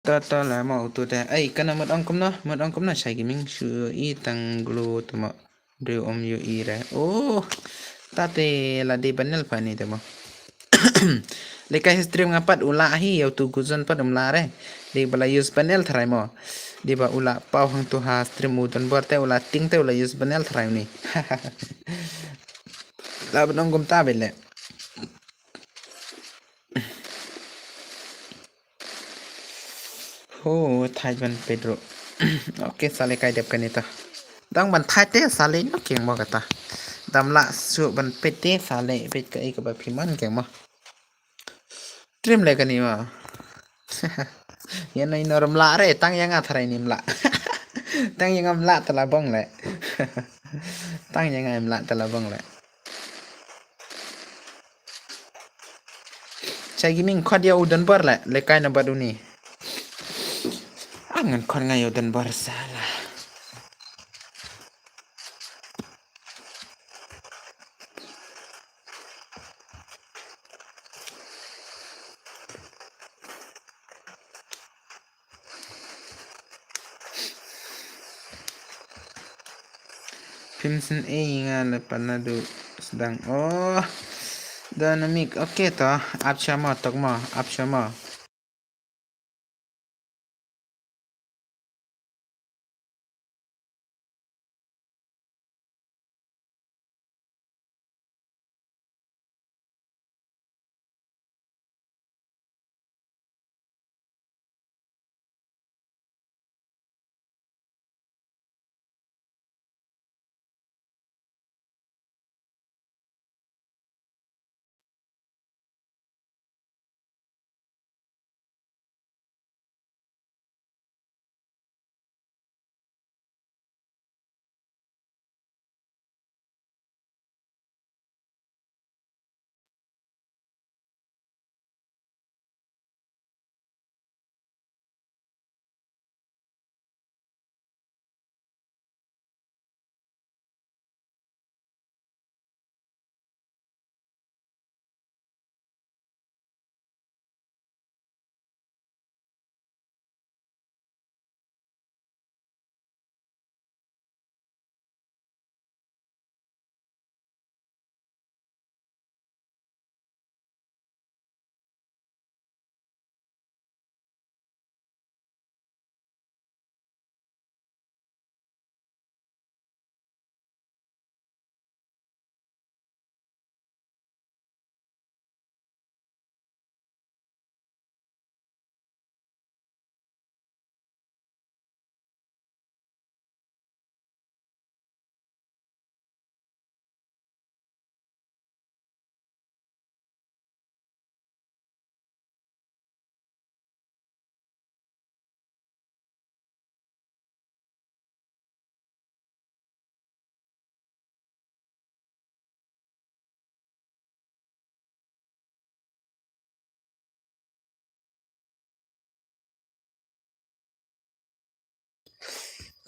Ta ta la ma utu te. Ai, kana mut ong kumno, mut ong kumno shai gaming shu i tang glu tama. Deu om yu i re. Oh, ta te la de banel pa ni te mo. Lehkai stream nga pat u la hi, yow tu guzon pat um la re. De ba la use banel tharai mo. De ba u la paw hang tu ha stream u don bor te u la ting te u la use banel tharai ni. La ban ong kumta bele. Ho, thait ban peit ruh. Okay, sa lehkai dep kane ta. Dang ban thait te sa leh no keng mo kata. Dam lah shuh ban peit te sa leh peit kaei kaba phi mon keng mo. Trim leh kane mo. Ïa no ïa no ram lah re, tang ïa nga tharai nim lah. Tang ïa ngam lah ta la bong leh. Tang ïa nga im lah ta la bong leh. Shai gaming khot ïa u don bor le, lehkai na bad uni. Ah, ngan khot nga ïa u don bor sala. Phim sngewsih nga le pan naduh sdang. Oh. Dynamic. Okay to. Ap sha mo, tok mo, ap sha mo.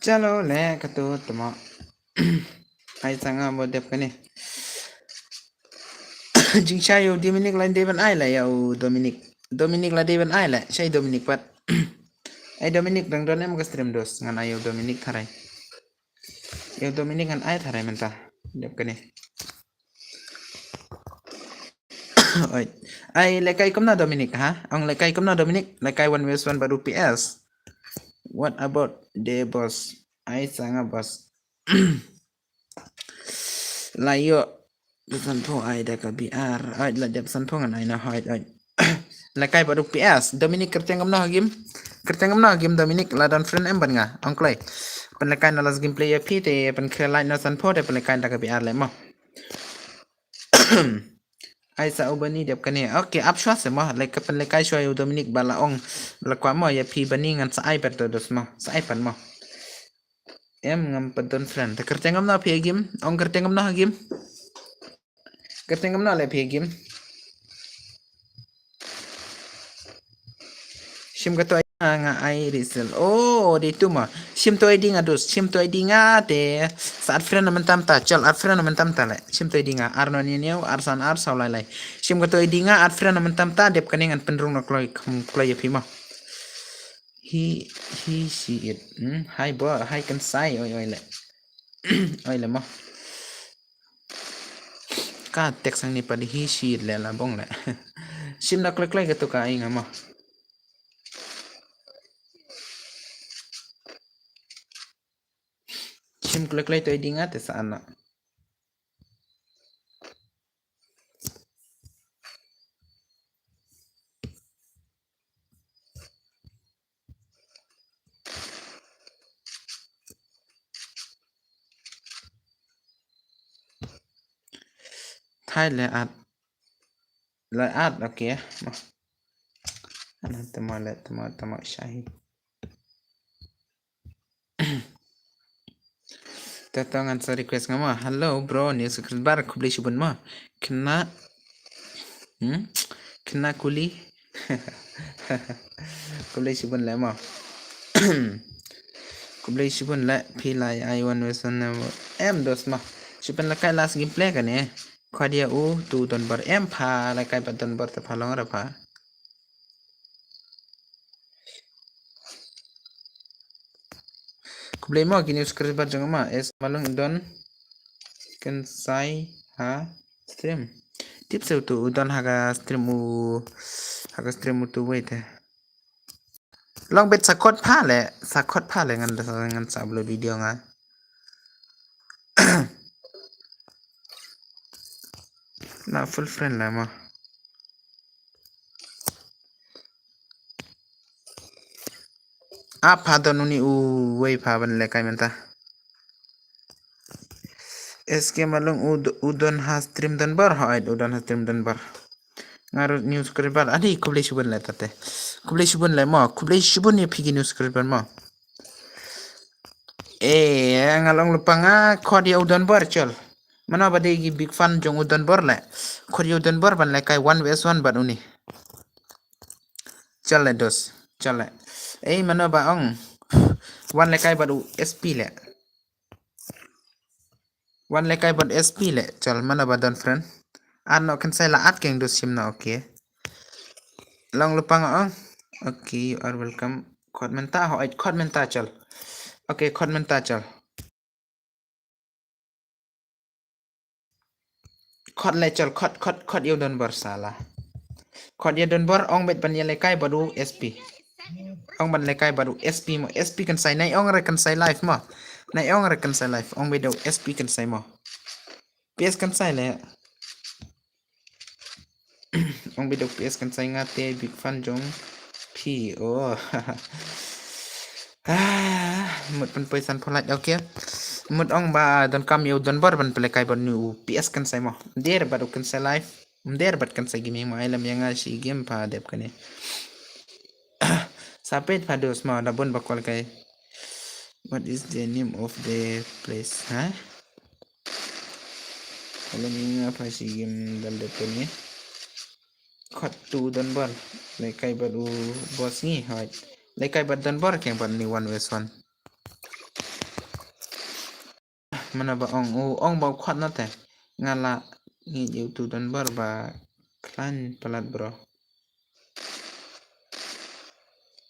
Chalo le katu tama. Ai sanga mo dep kane. Jingsha ïa u Dominic la dei ban ai la ïa u Dominic. Dominic la dei ban ai la. Shai Dominic pat. Ai Dominic dang don em ka stream dos ngan ai ïa u Dominic tharai. Ïa u Dominic ngan ai tharai mynta. Dep kane. Oi. Ai lekai kumno Dominic ha? Ong lekai kumno Dominic? Lekai one versus one bad u P S. What about the boss? Ai sanga boss. La ïoh. Pesan pho ai da ka B R. Ai la dep san pho ngan ai na hoi ai. Lekai bad u P S. Dominic kyrteng kumno ha game? Kyrteng kumno ha game Dominic la don friend em bad nga. Ong kloi. Pynlekai na last gameplay ïa phi te pynkhia like na san pho te pynlekai da ka B R le mo. Ai sa u bani dep kane. Okay, ap shwa se mo. Like ka pynlekai shwa ïa u Dominic ba la ong. Ba la kwah mo ïa phi bani ngan sa ai pat dos mo. Sa ai pat mo. Em ngam pat don friend. Te kyrteng kumno phi game? Ong kyrteng kumno game? Kyrteng kumno le phi game? Shim kato ai nga ai resell. Oh, dei tu ma. Shim to ai di nga dus. Shim to ai di nga te. Sa add friend na mynta mynta. Chal add friend na mynta mynta le. Shim to ai di nga. Ar no ni niu, ar san ar saw lai lai. Shim kato ai di nga add friend na mynta mynta. Dep kane ngan pynrung na kloi, kloi ïa phi ma. He, he, she, it. Hmm? Hai bo, hai kan sai. Oi, oi le. Oi le ma. Ka text ang ni padi hi shi le la bong le. Shim da klek klek tu ka ai nga ma. Shim klek klek tu ai di nga te sa ana. Thai le at. Le at, okay. Ma. Ana tama le, tama, tama shahi. Tata ngan sa request nga ma. Hello bro, new subscriber, khublei shibun ma. Kena, hmm? Kena kuli. Khublei shibun le ma. Khublei shibun le phi lai ai wan wesan em dos ma. Shu pynlekai last gameplay kane. Khot ïa u tu Donbor em pha, lekai bad Donbor te pha long ra pha. Khublei mo ki new subscriber jong ma, es malung don kan sai ha stream. Tip se u tu u don ha ka stream u, ha ka stream u tu wei te. Long bet sa khot pha le, sa khot pha le ngan da ngan sa upload video nga. Na full friend la ma. A pha don uni u wei pha ban lekai mynta. S K Malung u d-, u don ha stream Donbor, hooid u don ha stream Donbor. Nga ruh new subscriber, ani khublei shibun le tate. Khublei shibun le mo, khublei shibun ïa phi ki new subscriber mo. Eh, nga long lypa nga khot ïa u Donbor chol. Mano ba dei ki big fan jong u Donbor le. Khot ïa u Donbor ban lekai one versus one bad uni. Chal le dos, chal le. Ei, mano ba ong. Wan lekai bad u S P le. Wan lekai bad S P le. Chal, mano ba don friend. Ano kan sai la at keng dos sim na, okay. Long lypa nga ong. Okay, you are welcome. Khot mynta, hooid khot mynta chal. Okay, khot mynta chal. Khot le chal, khot, khot, khot ïa u Donbor sala. Khot ïa Donbor, ong bet ban ïa lekai bad u S P. Ong ban lekai bad u S P mo, S P kan sai, nai ong re kan sai live mo. Nai ong re kan sai live, ong bet u S P kan sai mo. P S kan sai le. Ong bidok P S kan sai nga te big fan jong phi. Oh. Ah, mut pynpoi san pholait, okay. Mut ong ba don kam ïa u Donbor ban pynlekai bad u P S kan sai mo. Der bad u kan sai live. Der bad kan sai gaming mo, ai lam ïa nga shi game pha dep kane. Sa peit pha dos mo da bun ba kwal kai. What is the name of the place? Ha? Kalau ni nga pha shi game dal dep kane. Khot tu Donbor. Lekai bad u boss ngi, hooid. Lekai bad Donbor keng bad ni one versus one. Mana ba ong u, ong ba u khot na te. Nga la ngi jiu tu don bor ba klan palat bro.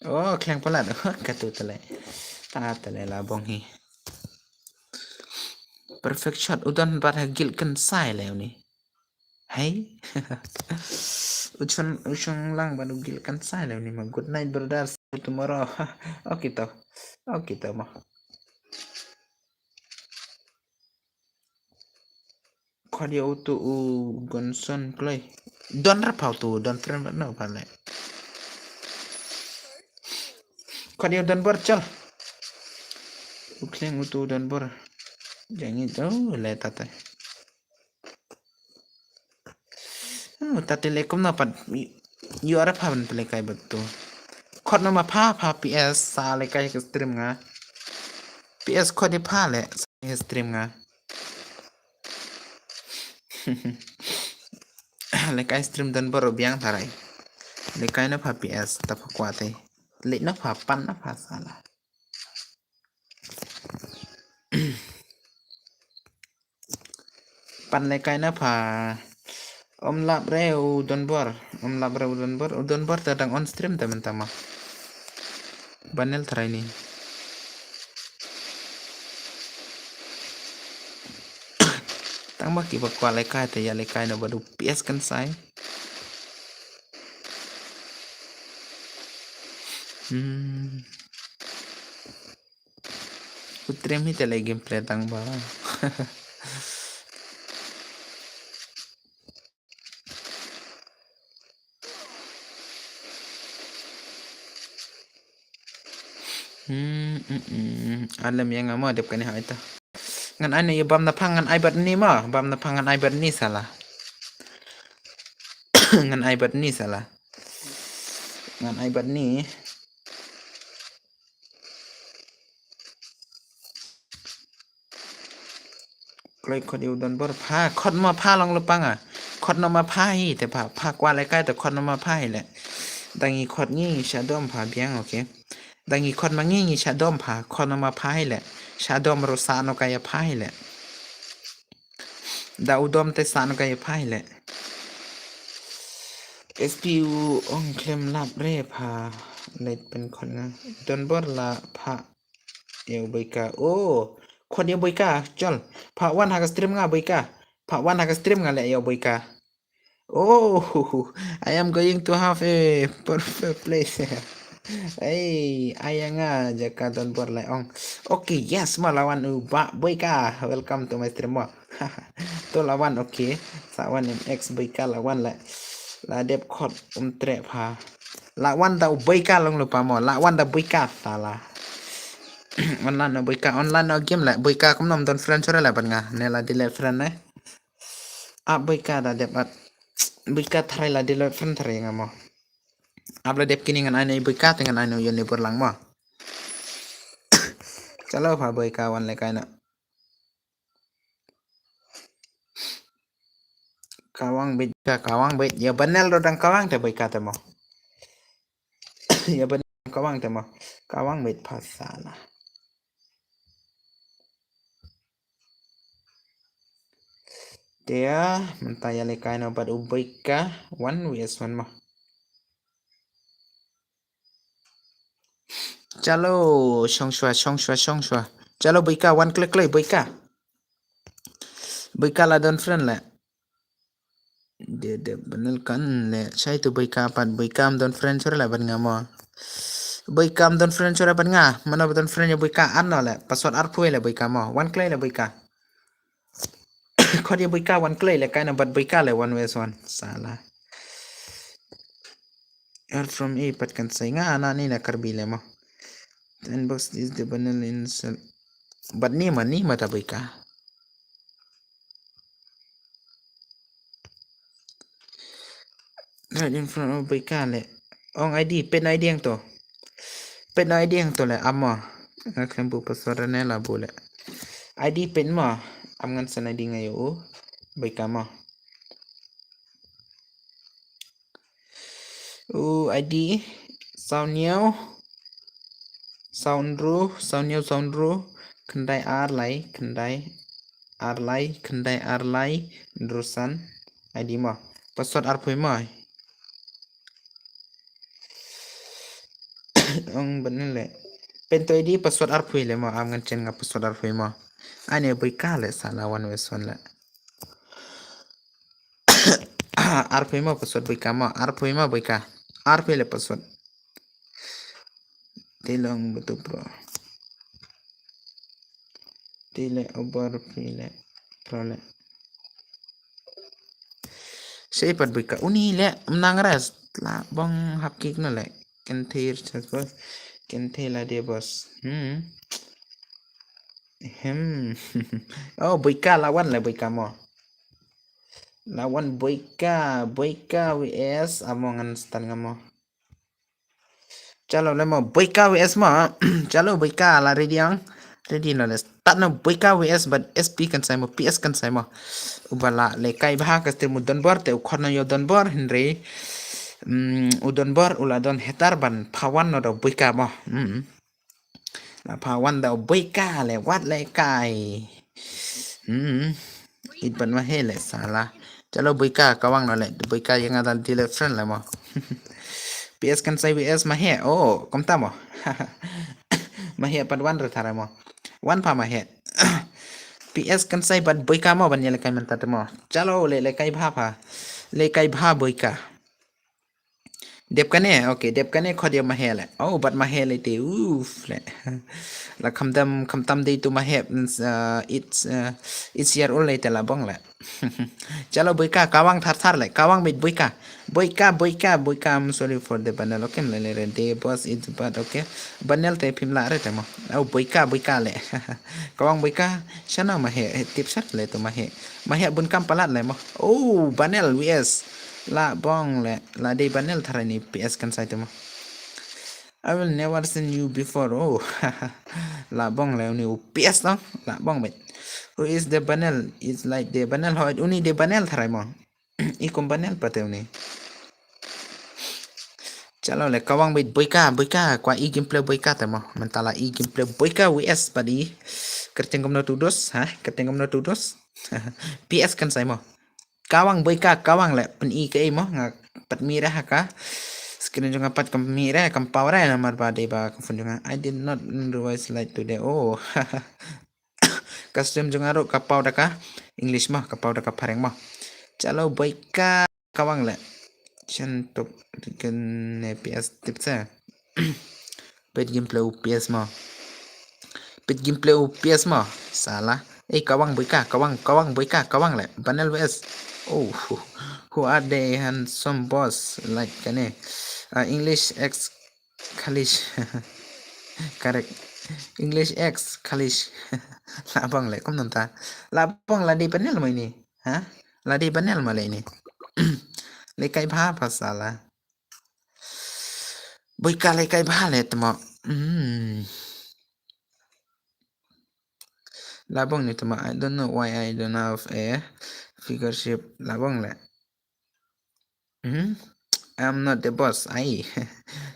Oh, klan palat. Ka tu tele. Ta tele la bong hi. Perfect shot. U don bat ha gil kan sai le ni. Hey. U chun, u chun lang bat u gil kan sai le ni ma. Good night brother. See you tomorrow. Okay to. Okay to ma. Khot ïa utu u Gonson kloi. Don ra pha utu, don friend no pha le. Khot ïa u don bor chal. U khleng utu u don bor. Jangi tu le tatai. Oh, tati le kum na pat yu ara pha ban pele kai batu. Khot na ma pha pha P S sa le kai ke stream nga. P S khot di pha le sa ke stream nga. Le kai stream dan bor biang tarai. Le kai na pha P S ta pha kwate. Le na pha pan na pha sala. Pan le kai na pha. Om lap re u don bor. Om lap re u don bor. U don bor ta dang on stream ta mentama. Banel try ni. Tang ba ki ba kwa le kai ta ya le kai na badu P S kan sai. Hmm. Ku trem hi te le gameplay tang ba. Hmm, hmm, hmm. Alam yang ama dep kane hai ta. Ngan ai ne bam na phang ngan ai bat ni ma, bam na phang ngan ai bat ni sala. Ngan ai bat ni sala. Ngan ai bat ni. Kloi khot ïa u don bor pha, khot ma pha long lupanga. Khot no ma pha hi te pha, pha kwa le kai te khot no ma pha hi le. Dangi khot ngi sha dom pha biang, okay. Dangi khot ma ngi ngi sha dom pha, khot no ma pha hi le. Sha dom ro sa no kai pha hi le. Da u dom te sa no kai pha hi le. S P U ong klem lap re pha. Let pen khot nga. Don bor la pha. Ïa u Boika. Oh, khot ïa u Boika, chal. Pha wan ha ka stream nga Boika. Pha wan ha ka stream nga le ïa u Boika. Oh, I am going to have a perfect place. Hey, aya nga jaka don bor le ong. Okay, yes, ma lawan u ba Boika. Welcome to my stream mo. To lawan, okay. Sa wan M X Boika lawan le. La dep khot um tre pha. La wan da u Boika long lupa mo. La wan da Boika sala. Online no Boika, online no game le. Boika kum nom don friend sore le ban nga. Ne la delete friend ne. Ap Boika da dep at. Boika tharai la delete friend tharai nga mo. Ap la dep kini ngan ai no Boika te ngan ai no yon ni burlang mo. Chalo pha Boika wan le kai na. Kawang bit ka kawang bit ya banel ro dang kawang te Boika te mo. Ya banel kawang te mo. Kawang bit pasala. Te ya mynta ya le kai no bad u Boika one vs one mo. Chalo, shong shwa, shong shwa, shong shwa. Chalo, Boika, wan klik klik, Boika. Boika la don friend le. De de banel kan le. Shai tu Boika pat, Boika am don friend sure la ban nga mo. Boika am don friend sure ban nga. Mano ba don friend ya Boika ano le. Password arphew le Boika mo. Wan klik le Boika. Khot ïa Boika wan kloi le kai na bad Boika le one vs one. Sala. You're from A pat kan sai nga ana ni na Karbi le mo. Ten box is the banel in sel. Bad ni ma ni ma ta Boika. Right in front of Boika le. Ong I D, pin I D ang to. Pin I D ang to le, amo. Nga khlem bu password ne la bu le. I D pin mo. Am ngan send I D nga ïa u. Boika mo. U I D. Saw niaw. Saw ynru. Saw niaw saw ynru. Khyndai ar lai. Khyndai. ar lai khyndai ar lai hynriew san. I D mo. Password arphew mo. Ong bynne le. Pynto I D password arphew le mo, am ngan chen nga password arphew mo. Ane Boika le sala wan wes wan le. Arphew mo password Boika mo, arphew mo Boika. Arphew le password. Te long betul bro. Te le over phi le pro le. Sei pat Boika uni le mnang res la bong hap kik no le. Kenthir chas bos. Kenthir la de bos. Hmm. Hem. Oh, Boika la wan le Boika mo. La wan Boika, Boika V S amo ngan start nga mo. Chalo le mo Boika V S mo. Chalo Boika la ready ang. Ready no le start no Boika V S bad S P kan sai mo, P S kan sai mo. Uba la le kai bha ka stir mu donbor te u khon no yo donbor hynrei. Mm, u donbor u la don hetar ban phawan no do Boika mo. Mm. La phawan da Boika le wat le kai. Hmm. It ban ma he le sala. Chalo Boika kawang no le Boika yang ada di le friend le mo. P S kan sai V S ma he. Oh, kom ta mo. Ma he pat wan re thara mo. Wan pha ma he. P S kan sai bat Boika mo ban ye le kai menta te mo. Chalo le le kai bha pha. Le kai bha Boika. Dep kane, okay, dep kane khot ïa ma he le. Oh, bad ma he le te, uff le. La kham tam, kham tam dei tu ma he, uh, it's, uh, it's year old le te la bong le. Chalo Boika, kawang thar thar le, kawang bit Boika. Boika, Boika, Boika, I'm sorry for the banel. Okay, le le re, the boss is bad, okay. Banel te phim la re te mo. Oh, Boika, Boika le. Kawang Boika, shano ma he, tip shot le tu ma he. Ma he bun kam palat le mo. Oh, banel V S. La bong le, la dei banel thara ni P S kan sai tu mo. I will never seen you before. Oh, la bong le uni u P S tong. La bong bet. Who is the banel? It's like the banel hoi uni the banel thara mo. I kum banel pate uni. Chalo le kawang bit Boika, Boika, kwa i gameplay Boika te mo. Mentala i gameplay Boika V S padi. Kerteng kumno tudos, ha? Kerteng kumno tudos. P S kan sai mo. Kawang Boika, kawang le pen i ke mo nga pat mira haka. Screen jong nga pat kam mira kam power namar ba dei ba kam phone jong nga. I did not revise like today. Oh. Ka stream jong nga ruh ka pau da ka English mo, ka pau da ka phareng mo. Chalo Boika kawang le. Chan tuk ken ne P S tip se. Pet gameplay u P S mo. Pet gameplay u P S mo. Sala. Eh, kawang Boika, kawang, kawang Boika, kawang le. Banel V S. Oh, who, who are they handsome boss like kane? Uh, English X Khalish. Correct. English X Khalish. La bong le kum nanta. La bong la dei banel mo ini. Ha? La dei banel mo le ini. Le kai bha pha sala. Boika le kai bha le tmo. Hmm. La bong ni tmo. I don't know why I don't have a figure shape. La bong le. Hmm? I'm not the boss. Ai.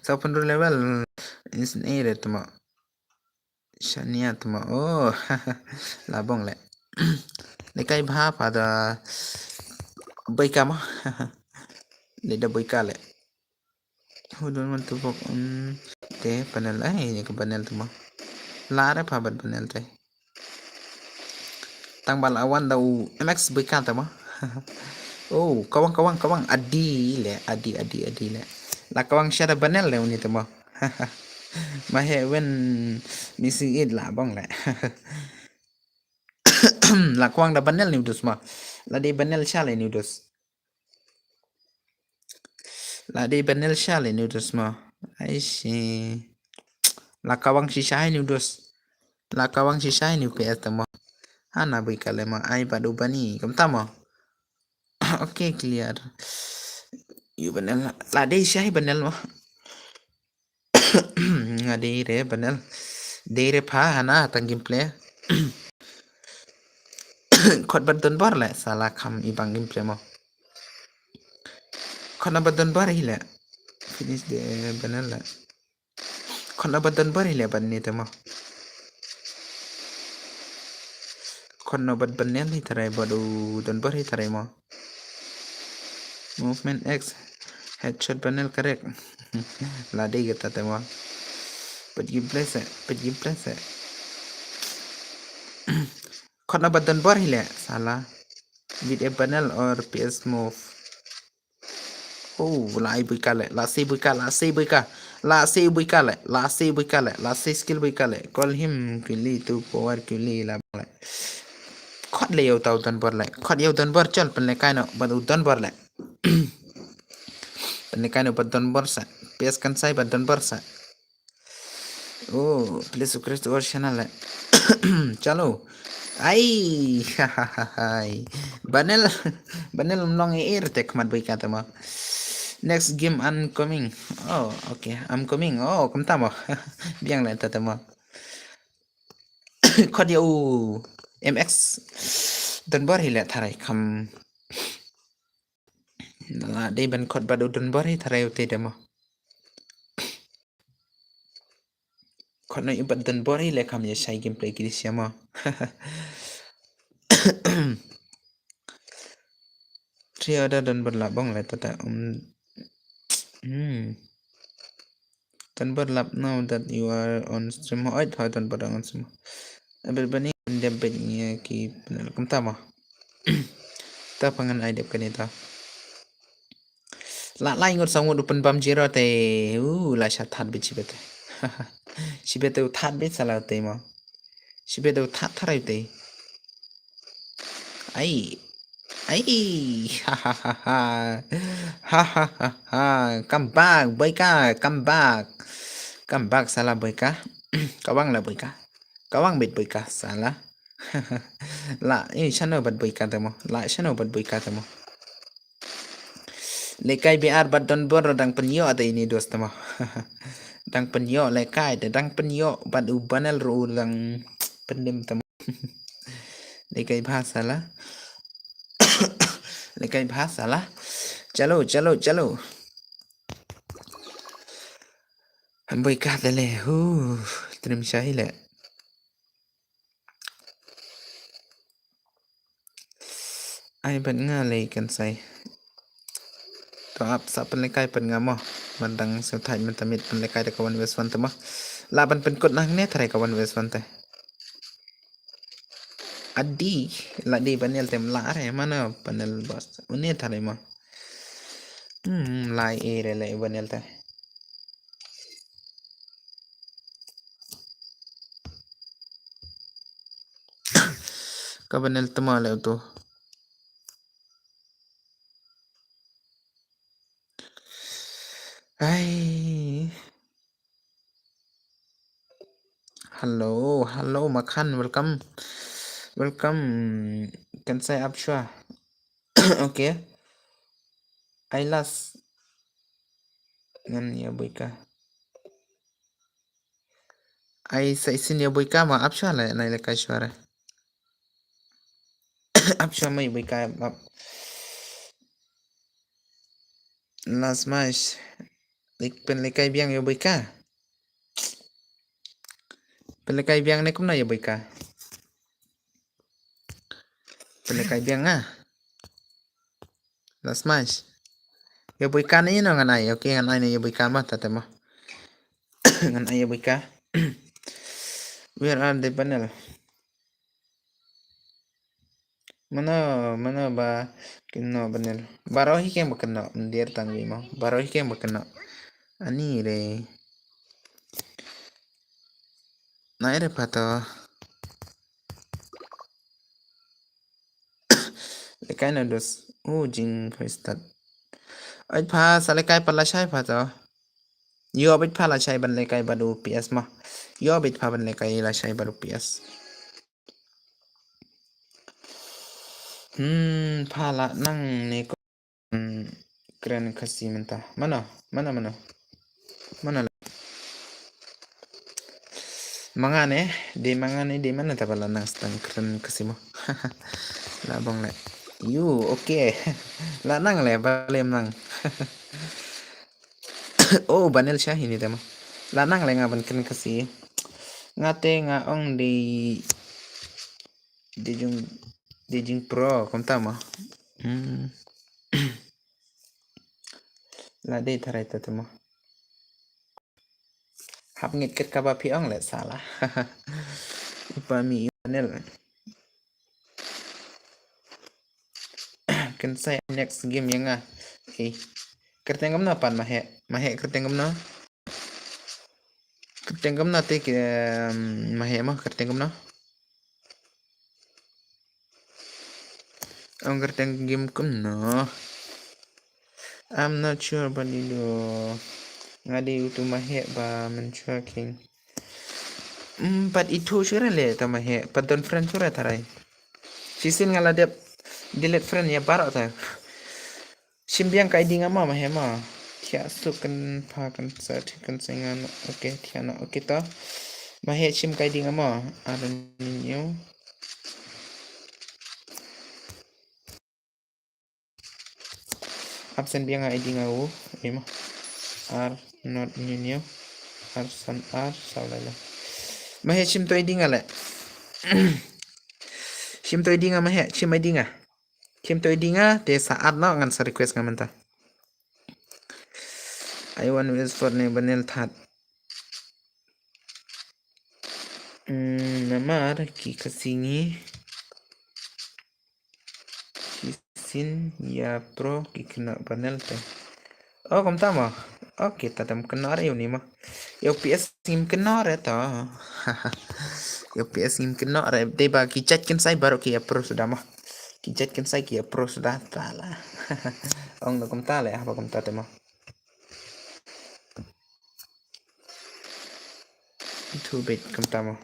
Sa pun level. Is ni re tmo. Shania tmo. Oh. La bong le. Le kai bha pha da Boika mo. Le da Boika le. Who don't want to work on the panel? Ai, ini ke panel tmo. La re pha bad panel te. Tang ba la wan da u M X Boika tmo. Oh, kawang, kawang, kawang. Adi le, adi, adi, adi le. La kawang shada banel le uni tmo. Ma he wen missing it la bong le. La kawang da banel ni udus ma. La dei banel sha le ni udus. La dei banel sha le ni udus ma. Ai shi. La kawang shisha ni udus. La kawang shisha ni P S tmo. Hana Boika le ma ai bad u bani. Kam tmo. Okay, clear. Yu banel la dei shai banel mo. Nga dei re banel. Dei re pha hana tang gameplay. Khot bad donbor le sala kham i bang gameplay mo. Khot na bad donbor hi le. Finish the banel le. Khon na ba donbor hi le ban ni tmo. Khot no bad Banel hi tharai, bad u Donbor hi tharai mo. Movement X. Headshot Banel correct. La dei kata te mo. Peit gameplay se, peit gameplay se. Khot no bad Donbor hi leh, sala. With a Banel or P S move. Oh, la ai bui ka leh, la sei bui ka, la sei bui ka. La sei bui ka leh, la sei bui ka leh, la sei skill bui ka leh. Call him quickly to power quickly la bang leh. Khot leh ïa uta u Donbor leh. Khot ïa u Donbor, chal pynlehkai noh bad u Donbor leh. Pynlehkai noh bad Donbor sa. P S Kansai bad Donbor sa. Oh, please subscribe to our channel leh. Chalo. Ai, ha, ha, ha, hai. Banel, Banel ym long e er te khmat bui ka te mo. Next game I'm coming. Oh, okay, I'm coming. Oh, kumta mo. Biang leh ta te mo. Khot ïa u M X. Donbor hi leh tharai kham. La dei ban khot bad u Donbor hi tharai u te de mo. Khot no ïa u bad Donbor hi leh kham ïa shai gameplay ki dei sha mo. Three order Donbor la bang leh tata um. Hmm. Donbor lap now that you are on stream. Oi, thoi Donbor on stream. Abel bani dep bet ïa ki panel kumta mo. Ta pha ngan ai dep kane ta. La lai ngut sa ngut u pynbam zero te. U la sha thad bit shibit te. Shibit te u thad bit sala te mo. Shibit te u thad tharai te. Ai. Ai. Ha ha ha ha. Ha ha ha ha. Come back, Boika, come back. Come back sala Boika. Kawang la Boika. Kawang bit Boika sala. La, eh, shano bad Boika te mo. La, shano bad Boika te mo. Lekai B R bad Donbor dang pynïoh ata ini dos te mo. Dang pynïoh lekai te dang pynïoh bad u Banel ru dang pyndem te mo. Lekai bha sala. Lekai bha sala. Chalo, chalo, chalo. Boika te le. Hu, trim shahi le. Ai bad nga lei kan sai. To ap sa pynlekai pat nga mo. Ban dang sngewthait mynta miet pynlekai da ka one versus one te mo. La ban pynkut na hangne tharai ka one versus one te. Adi la dei Banel te mo la are mano Banel boss. Une tharai mo. Hmm, lai e re le Banel te. Ka Banel te mo le uto. Ai. Hello, hello, Makhan, welcome. Welcome. Kan sai ap shwa. Okay. Ai las. Ngan ïa Boika. Ai sa isin ïa Boika ma ap shwa le, nai le kai shwa re. Ap shwa mai Boika ap. Last match. Lik pynlekai biang ïa Boika. Pynlekai biang ne kumno ïa Boika. Pynlekai biang ah. Last match. Ïa Boika ne ïa no ngan ai. Okay, ngan ai ne ïa Boika ma ta te ma. Ngan ai ïa Boika. Where are the Banel? Mano, mano ba kynnoh Banel. Baroh hi keng ba kynnoh, mder tang wi mo. Baroh hi keng ba kynnoh. Ani re. Nai re pha to. Lekai na dos. U jing khoi stad. Oi pha sa lekai pa la shai pha to. Yo bit pha la shai ban lekai bad u P S ma. Yo bit pha ban lekai la shai bad u P S. Hmm, pha la nang ne ko. Hmm, kren Khasi mynta. Mano, mano, mano. Mano la. Manga ne, de manga ne, de mano ta ba la nang stang kren Khasi mo. La bong le. Yu, okay. La nang le, ba le nang. Oh, Banel Shahi ni te mo. La nang le nga ban kren Khasi. Nga te nga ong de Dejung, Dejung Pro, kumta mo. Hmm. La dei tharai ta te mo. Hap ngeit kat kaba phi ong le sala. Upa mi i panel. Kynsai next game ïa nga. Okay. Kyrteng kumno pat Mahe? Mahe kyrteng kumno? Kyrteng kumno te ki, em, Mahe mo kyrteng kumno? Ong kyrteng game kumno? I'm not sure, but you do. Nga dei utu Mahe ba mynshuwa king. Hmm, pat ithuh shuh re le ta Mahe, pat don friend shuh re tharai. Shisien nga la dep delete friend ïa baroh ta. Shim biang ka I D nga mo Mahe mo. Thiah suk kan pha kan sa thiah kan sa nga no. Okay, thiah no. Okay to. Mahe shim ka I D nga mo. Ar hynñiew. Absent biang nga I D nga u. Ei mo. Ar not hynñiew. Ar san ar saw lai lai. Mahe shim to I D nga le. Shim to I D nga Mahe, shim I D nga. Shim to I D nga, te sa add noh ngan sa request nga mynta. I want wes for ne banel that. Hmm, namar ki Khasi ngi. Ki sin ya pro ki kena banel te. Oh, kumta mo. Okay, ta dam kena re uni mo. Yo P S ngim kena re to. Yo P S ngim kena re. Dei ba ki jait kynsai baroh ki approve suda mo. Ki jait kynsai ki approve suda ta la. Ong da kumta le, haba kumta te mo. Itu bit kumta mo.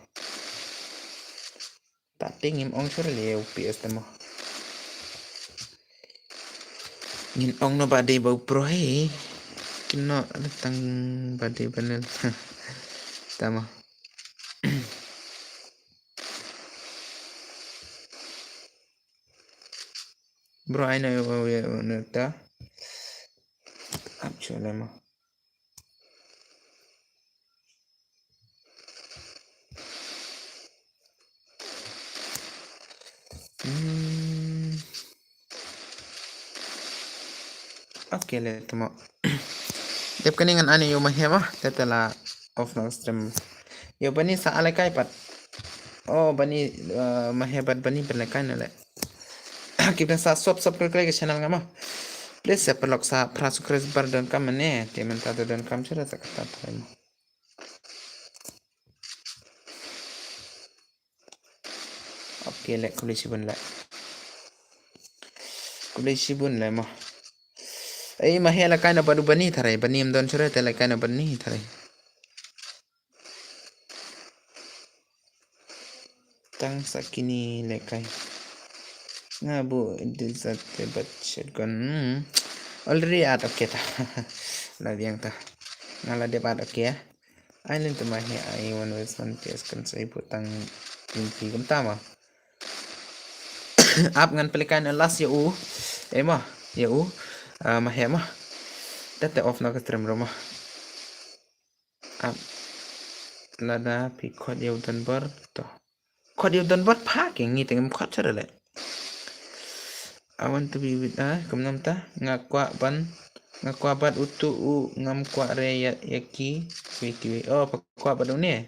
Ta te ngim ong shuh re le U P S te mo. Ngin ong no ba dei ba u pro he. Kino tang ba dei banel. Ta mo. Bro, I know you will ta. Actually mo. Hmm. Okay, le temo. Dep kane ngan ani yo Mahe mo, te te la off na stream. Yo bani sa alai kai pat. Oh, bani, uh, Mahe bad bani pynlehkai na le. Ki pynsa sub sub klik klik channel nga mo. Please sa pynlok sa pra subscriber donkam ne. Te mynta donkam shuh re sa kata mo. Okay, le khublei shibun le. Khublei shibun le mo. Ei, Mahe lehkai na bad u bani tharai, bani em don shuh re te lehkai na bani tharai. Tang sa kini lehkai. Nga bu desert te bad shotgun. Hmm. Already add, okay ta. La biang ta. Nga la dep add, okay ya. Ai len tu Mahe ai one versus one P S kan sai bu tang pin pi kumta mo. Ap ngan pynlehkai na last ya u. Eh mo, ya u. Ah, Mahe mo. Te te off na ka stream ro mo. Ap. Lada phi khot ya u Donbor to. Khot ya u Donbor pha ke ngi te ngim khot shuh re le. I want to be with, ah, kumno mynta nga kwah ban, nga kwah bad utu u ngam kwah re ya, ya ki, ki, ki. Oh, pha kwah bad une.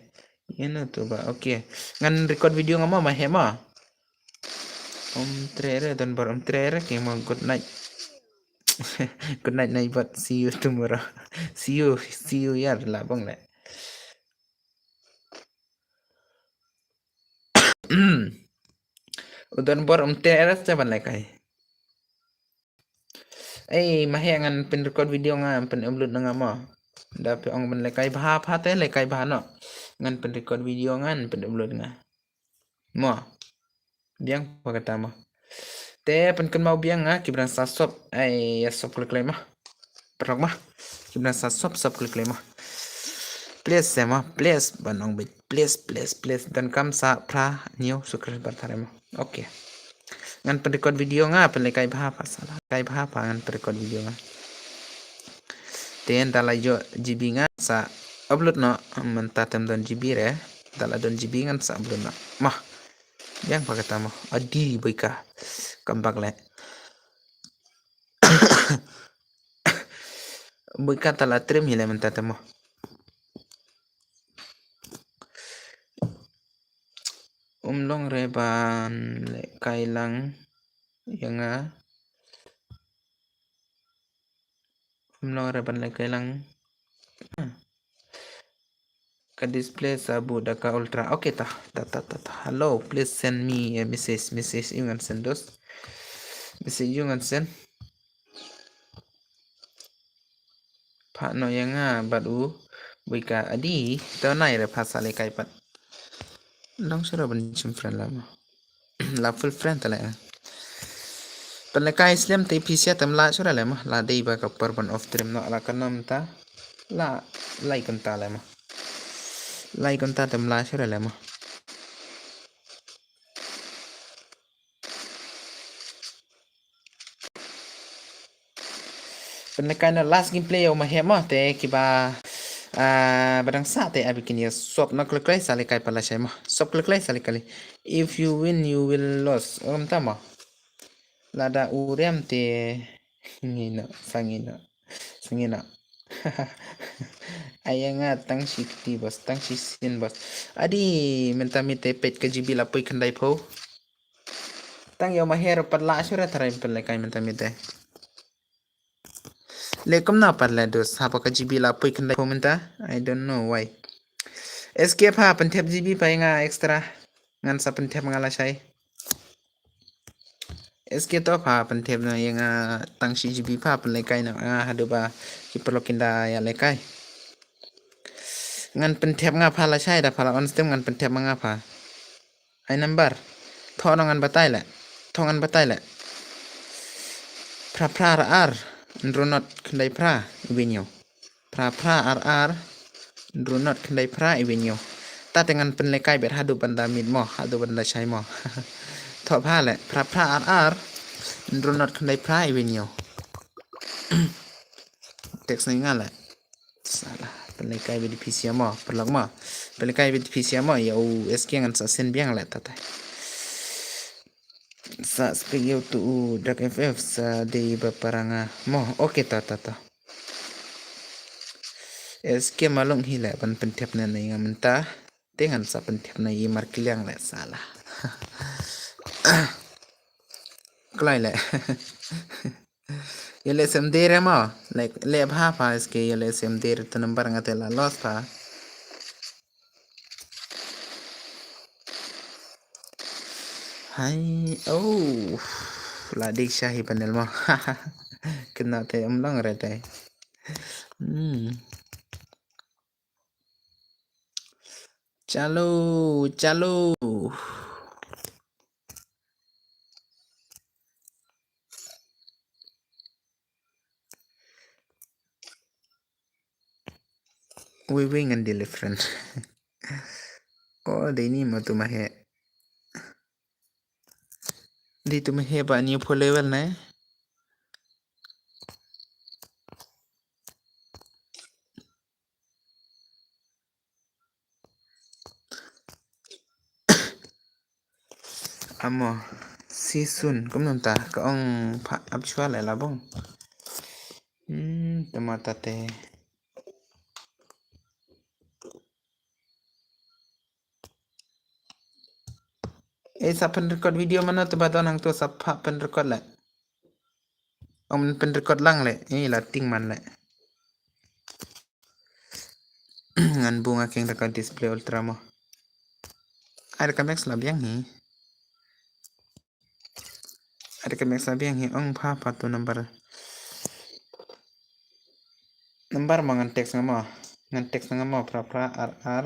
Ïa no tu ba. Okay. Ngan record video nga mo Mahe mo. Ym treh re Donbor, ym treh re ki mo, good night. Good night Neighbor. See you tomorrow. See you, see you ya la bang le. U Donbor ym treh re sa ban lehkai. Ei, Mahe ngan pynrecord video nga, pyn upload na nga mo. Da phi ong ban lehkai bha, bha te lehkai bha no. Ngan pynrecord video nga, pyn upload nga. Mo. Biang pha kata mo. Te pynkynmaw biang nga ki brang sa sub, ei, ya sub klik klik mo. Pyrlok mo. Ki brang sa sub, sub klik klik mo. Please, eh, mo. Please, ban ong bit. Please, please, please. Donkam sa pra new subscriber tharai mo. Okay. Ngan pynrecord video nga, pynlehkai bha pha sala. Kai bha pha ngan pynrecord video nga. Te da la ïoh G B ngan sa upload noh, mynta tem don G B re. Da la don G B ngan sa upload noh. Mo. Biang pa kata mo. Adi, boi ka. Come back le. Boi ka ta la trim hi le mynta te mo. Um long re ban lehkai lang ïa nga. Um long re ban lehkai lang. Ka display sa buh da ka ultra. Okay, ta, ta, ta, ta, ta. Hello, please send me a message. Message ïa u ngan send, dos. Message ïa u ngan send. Phah noh ïa nga bad u boi ka, adi, to nai re phah sa lehkai pat. Long shuh re ban shim friend la mo. La full friend te le. Pynlehkai slem te phi sia te mlah shuh re le mo. La dei ba ka por ban off stream noh la ka nam ta. La lai kynta le mo. Lai kynta te mlah shuh re le mo. Pynlehkai na last gameplay ïa u Mahe mo te kiba, ah, ba dang sah te abi kin ïa sop na klek klek sa lehkai pat lashai mo. Sop klek klek sa lehkai. If you win, you will lose. Ym ta mo. Lada u rem te ngi noh, sa ngi noh. Sa ngi noh. Ai ïa nga tang shi kti bos, tang shi sien bos. Adi, mynta miet te peit ka G B la poi khyndai phew. Tang ïa u Mahe ruh pat lah shuh re tharai pynlehkai mynta miet te. Leh kumno pat le dos, haba ka G B la poi khyndai phew mynta. I don't know why. S K pha pynthep G B pha ïa nga extra. Ngan sa pynthep nga lashai. S K to pha pynthep noh ïa nga tang shi G B pha pynlehkai noh nga haduh ba ki paralok kin da ïalehkai. Ngan pynthep nga pha lashai da pha la on stream ngan pynthep ma nga pha. Ai number. Thoh ngan batai le. Thoh ngan batai le. Phra phra ar ar. Hynriew not khyndai phra. Iwei hynñiew. Phra phra ar ar. Hynriew not khyndai phra iwei hynñiew. Ta te ngan pynlehkai bad haduh ban da miet mo. Haduh ban da shai mo. Thoh pha le. Phra phra ar ar. Hynriew not khyndai phra iwei hynñiew. Text na nga le. Salah, pynlehkai bad phi sia mo, paralok mo. Pynlehkai bad phi sia mo, ïa u S K ngan sa send biang le ta te. Sa speak ïa utu u Dark F F sa dei ba para nga mo. Okay ta ta ta. S K malung hi le ban pynthep na nga mynta. Te ngan sa pynthep na i markylliang le salah. Kloi le. Ïa leh sem der mo. Leh, leh bha pha S K ïa leh sem der tu number nga te la lost pha. Hai, oh. La dik sha hi panel mo. Kena te em long re te. Hmm. Chalo, chalo. Wei wei ngan delete friend. Oh, dei ni ma tu ma he. Dei tu ma he ba ni pho level na. Amo, si sun, kumno ta, ka ong pha ap chwa le la bong. Hmm, tama ta te. Eh, sa pynrecord video mano te ba don hangto sa pha pynrecord le. Ong pynrecord lang le. Eh, la ting man le. Ngan bung a king da ka display ultra mo. Ai da ka max la biang hi. Ai da ka max la biang hi ong pha pha tu number. Number mo ngan text nga mo. Ngan text nga mo phra phra ar ar.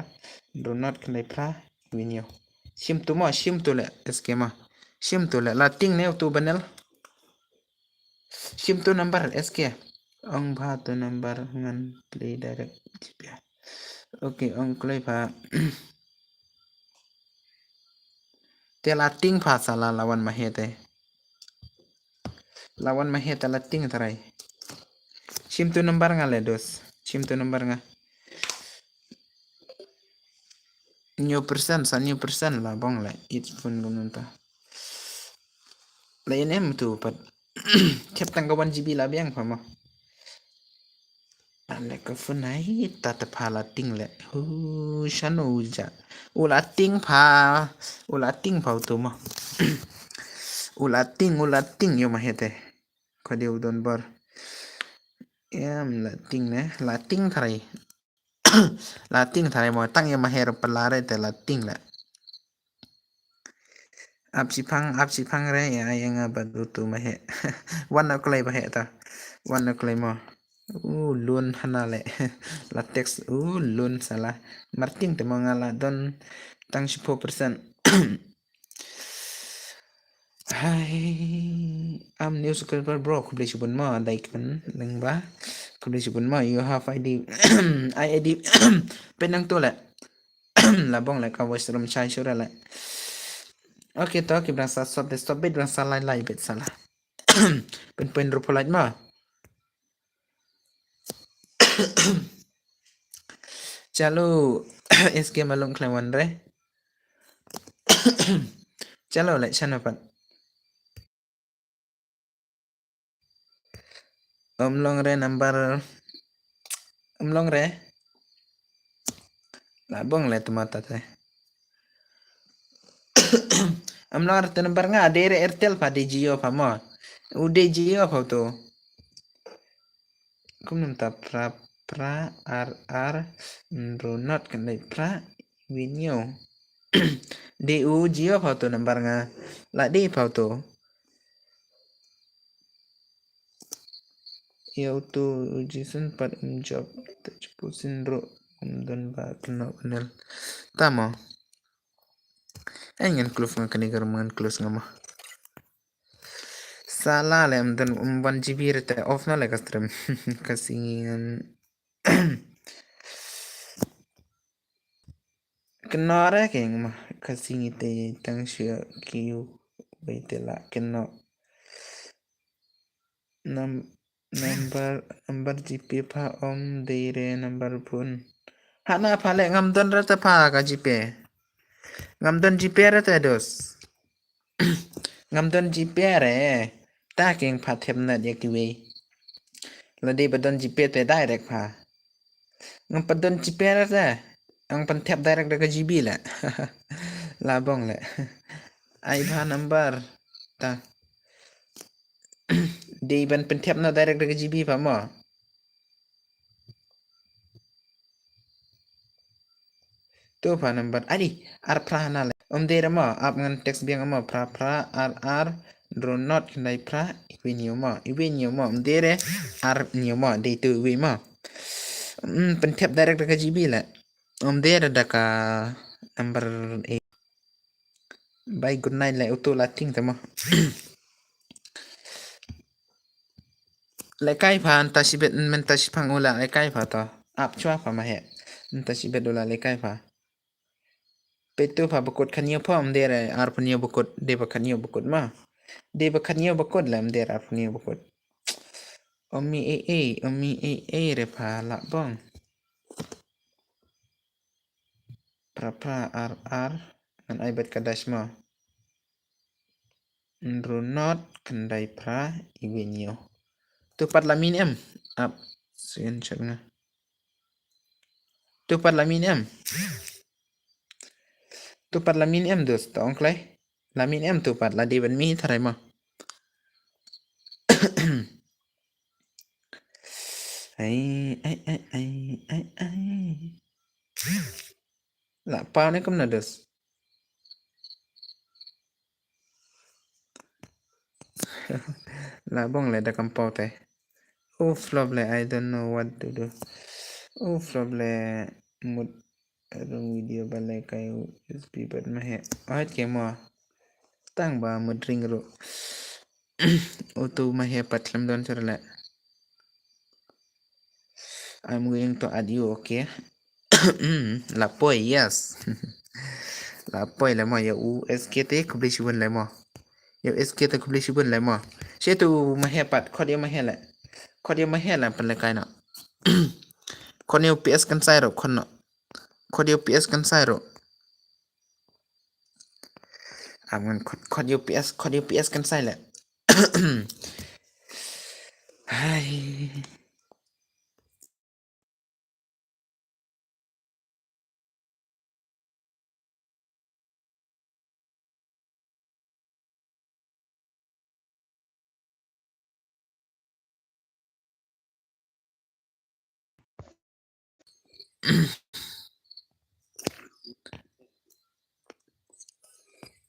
Do not khyndai phra. Win yo. Shim tu mo, shim tu le S K mo. Shim tu le la ting ne tu banel. Shim tu number S K. Ong bha tu number ngan play direct jipia. Okay, ong kloi pha. Te la ting pha sala lawan ma he te. Lawan ma he te la ting tarai. Shim tu number nga le dos. Shim tu number nga. New percent, sa new percent la bong la. It phone ko mynta. La ïa ne em tu pat. Thiap tang ka one G B la biang pha mo. Ale ka phone ai ta ta pha la ting le. Hu shano u ja. U la ting pha. U la ting pha u tu mo. U la ting, u la ting ïa ma hete. Ko dia u don bor. Em la ting ne, la ting tharai. La ting tharai mo, tang ïa ma her pelare te la ting la. Ap sipang, ap sipang re, ïa ïa nga bad utu ma he. Wan na klai ba he ta. Wan na klai mo. U lun hana le. La text u lun sala. Marting te mo nga la don tang shiphew percent. Hi, I'm new subscriber bro. Khublei shibun mo, dai kan leng ba. Khublei shibun mo, you have I D. I I D. Penang tu le. La bong le ka voice room chai shura le. Okay to, ki brang sa stop de stop bit, brang sa lai lai bit sala. Pen pen rupo light mo. Chalo, S K malung khlem wan re. Chalo, le chano pat. Umlong re number. Umlong re. La bong le tumata te. Umlong re te number nga, de re Airtel pha, de Jio pha mo. U de Jio pha tu. Kum num ta pra pra ar ar nru not kan dai pra win yo. De u Jio pha tu number nga. La de pha tu. Ïa utu u Jason pat um job te chupu sin ru um don ba kno panel. Tamo. Ai ngan close nga kani ka room ngan close nga ma. Sala le um don um one G B re te off na le ka stream. Ka singi ngan Kno re ke ma ka singi te tang shu ki u bai te la kno. Nam number number G P pha om dei re number phone. Hana pha le ngam don re te pha ka G P. Ngam don G P re te dos. Ngam don G P re. Ta king pha thep na dia kiwei. La dei ba don G P te direct pha. Ngam pat don G P re te. Ang pan thep direct da ka G B le. La bong le. Ai pha number. Ta. Dei ban pan thep na direct da ka G B pha mo. Tu pha number. Adi, ar phra hana le. Um dei re mo, ap ngan text biang mo, phra phra, ar ar, dro not khyndai phra, iwi hynñiew mo. Iwi hynñiew mo, um dei re, ar hynñiew mo, dei tu iwi mo. Hmm, pan thep direct da ka G B le. Um dei re da ka number eight. Bye, good night le, utu la ting te mo. Lekai pha, nta shibit, mynta shipang u la lekai pha to. Ap chwa pha ma he. Nta shibit u la lekai pha. Petu pha bakut khan yu pha um dei re ar phan yu bakut, dei ba khan yu bakut ma. Dei ba khan yu bakut le um dei re ar phan yu bakut. Omi ei ei, omi ei ei re pha la bong. Phra phra ar ar. Ngan ai bet ka dash mo. Nru not khyndai phra iwi hynñiew. Tu pat la min em. Ap. Sien chat nga. Tu pat la min em. Tu pat la min em dus ta ong klai. La min em tu pat la dei ban mi tharai mo. Ai ai ai ai ai ai. La pau ne kumno dus. La bong le da kam pau te. U flop le, I don't know what to do. U flop le mut rung video ba le kai U S B bat ma he. Ait ke mo. Tang ba mut ring ru. Utu ma he pat lem don char le. I'm going to add you, okay? Mm, la poi, yes. La poi le mo, ya U S K te khublei shibun le mo. Ya U S K te khublei shibun le mo. She tu ma he pat, khot ya ma he le. Khot ya ma he le pan le kai na. Khot ya U P S kan sai ro, khot no. Khot ya U P S kan sai ro. Am ngan khot, khot ïa u P S, khot ïa u P S kan sai leh. Hai.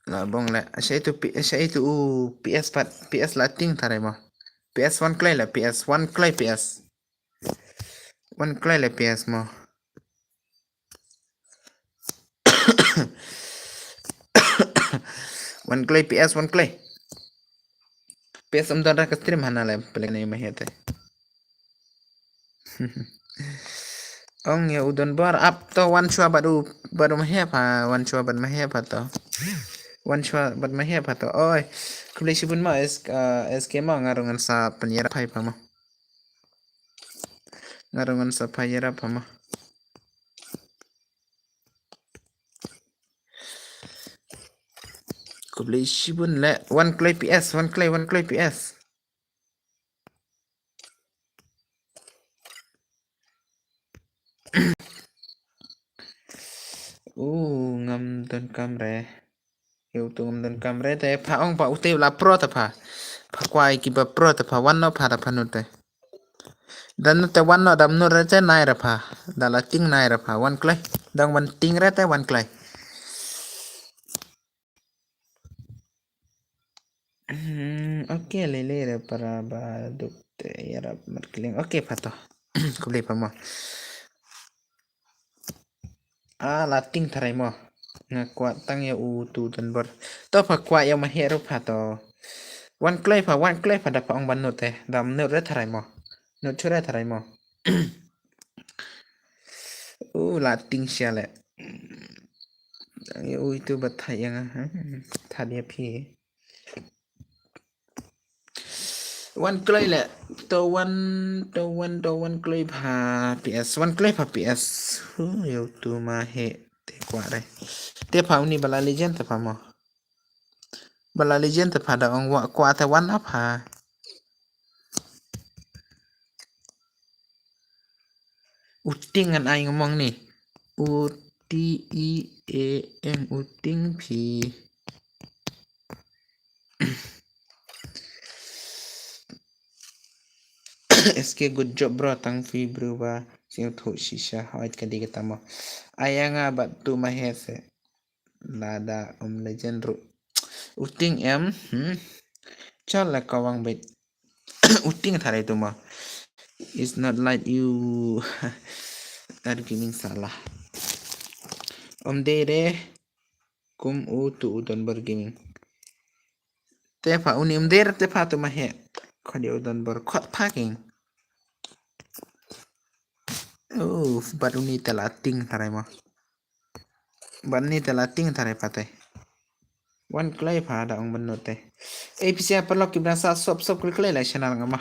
La bong le, sha itu P-, sha itu u P S pat, P S la ting tharai mo. P S wan kloi le, P S wan kloi P S. Wan kloi le P S mo. Wan kloi P S, wan kloi. P S um don ra ka stream hana le, pele ne ma hete. Ong ïa u Don Bor ap to wan shwa bad u, bad u Mahep ha, wan shwa bad Mahep ha to. Wan shwa bad Mahep ha to. Oi, khublei shibun ma S-, uh, S K ma nga ruh ngan sa pynïarap hai pha ma. Nga ruh ngan sa pynïarap ha ma. Khublei shibun le, wan kloi P S, wan kloi, wan kloi P S. U ngam donkam re. Ïa utu ngam donkam re te pha ong pha u te la pro ta pha. Pha kwai ki ba pro ta pha wan no pha ta pha nu te. Da nu te wan no da nu re te nai ra pha. Da la ting nai ra pha wan kloi. Dang wan ting re te wan kloi. Hmm, okay, lele re para ba duk te ïarap markling. Okay, pha to. Khublei pha mo. Ah, la ting tharai mo. Nga kwah tang ïa utu Don Bor. To pha kwah ïa u Mahep ruh pha to. Wan kloi pha, wan kloi pha da pha ong ban nut te. Da nut re tharai mo. Nut chu re tharai mo. U la ting sha le. Tang ïa utu ba thait ïa nga. Hmm, thait ïa phi. Wan kloi le. To wan, to wan, to wan kloi pha P S. Wan kloi pha P S. Hu, ïa utu Mahep te kwah re. Te pha uni ba la legend te pha mo. Ba la legend te pha da ong wa kwah te wan ap ha. U ting ngan ai ngmong ni. U T I A N u ting phi. S K good job bro, tang phi bro ba sing thu shisha hoi ka di kata mo. Ai ïa nga bad tu Mahep se. Lada um legend ruh. U ting em, hmm. Chal la ka wang bit. U ting tharai tu ma. It's not like you are giving salah. Um dei re kum utu u Don Bor Gaming. Te pha uni um dei re te pha tu Mahep. Khot ïa u Don Bor khot pha king. Oh, bad uni te la ting tharai ma. Ban ni te la ting tare pate. Wan kloi pha da ong ban nut te. A P C paralok ki bnasa sop sop kloi kloi la channel nga ma.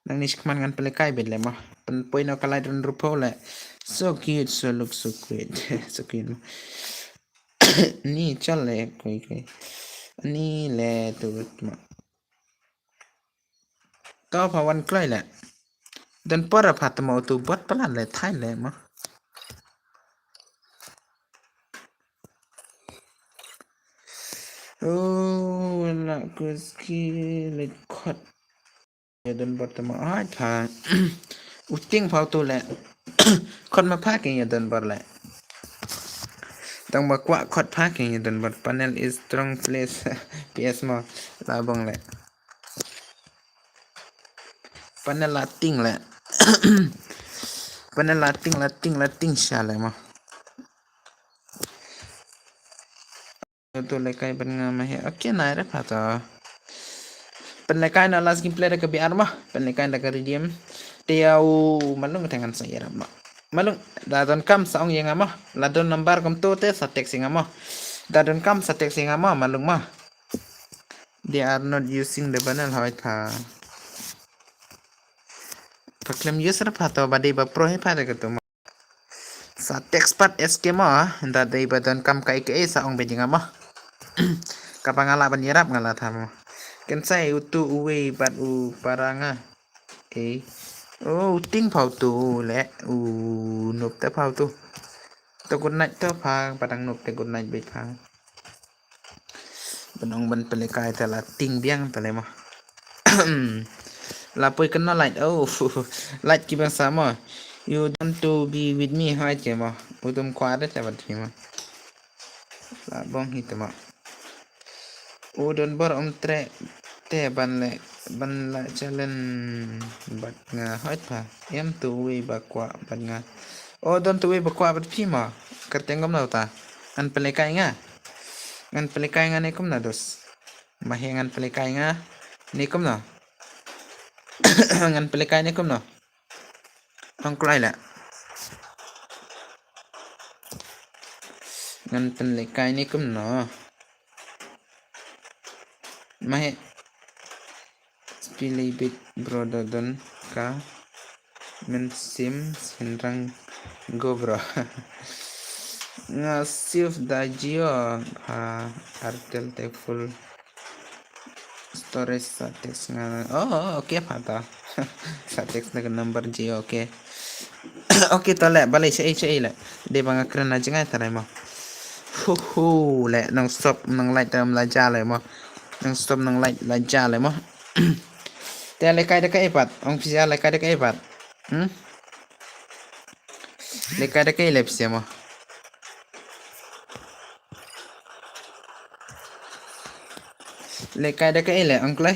Nang ni shikman ngan pele kai bit le ma. Pen poi no ka lai run rupo le. So cute, so look so cute. So cute ma. Ni chal le koi koi. Ni le tu ma. To pha wan kloi le. Don por pha tmo tu bot palan le thai le ma. Oh, la kuski le khot. Ya don bor tmo ai pha. U ting pha tu le. Khot ma pha ke ya don bor le. Tang ba kwah khot pha ke ya don bor. Panel is strong place. P S mo. La bong le. Panel la ting le. Panel la ting, la ting, la ting sha le mo. Tu le kai ban nga ma he. Okay, nai re pha to. Pen le kai na last gameplay da ka B R mo. Pen le kai da ka redeem. Te ya u malung te ngan sa ya ma. Malung da don kam sa ong ya nga mo. La don number kam tu te sa text ya nga mo. Da don kam sa text ya nga mo, malung mo. They are not using the banner hoi pha. Pha klem use re pha to ba dei ba pro he pha de ka tu mo. Sa text pat S K mo, da dei ba don kam kai ke sa ong be dinga mo. Kaba nga lah ban ïarap nga lah tharai mo. Kynsai utu uwei bad u para nga. Ei. Oh, u Ting pha utu leh. U Nup te pha utu. Te good night te pha, ba dang Nup te good night beit pha. Ban ong ban pynlehkai te la Ting biang te leh mo. La poi kynnoh light. Oh, light ki bang sa mo. You don't to be with me, hoi te mo. U dum kwah de te bad phi mo. La bong hi te mo. U Donbor um treh te ban leh, ban la challenge bad nga, hoi pha. Em tu wi ba kwah bad nga. O don tu wi ba kwah bad phi mo. Kyrteng kumno ta. Ngan pynlehkai nga. Ngan pynlehkai nga ne kumno dos. Ma he ngan pynlehkai nga ne kumno. Ngan pynlehkai ne kumno. Ong kloi la. Ngan pynlehkai ne kumno. Ma he. Spilei bit bro da don ka mynsiem shynrang go bro. Nga save da Jio ha Airtel te full storage sa text nga. Oh, oh, okay pha ta. Sa text na ka number Jio, okay. Okay, to leh, balei sha ei sha ei leh. Dei ba nga kren na jngai tharai mo. Hu hu leh, nong stop nong light tam la ja leh mo. Nong stop nong light la ja leh mo. Te lehkai da kaei pat, ong phi sa lehkai da kaei pat. Hmm? Lehkai da kaei leh phi sa mo. Lehkai da kaei leh ong kloi.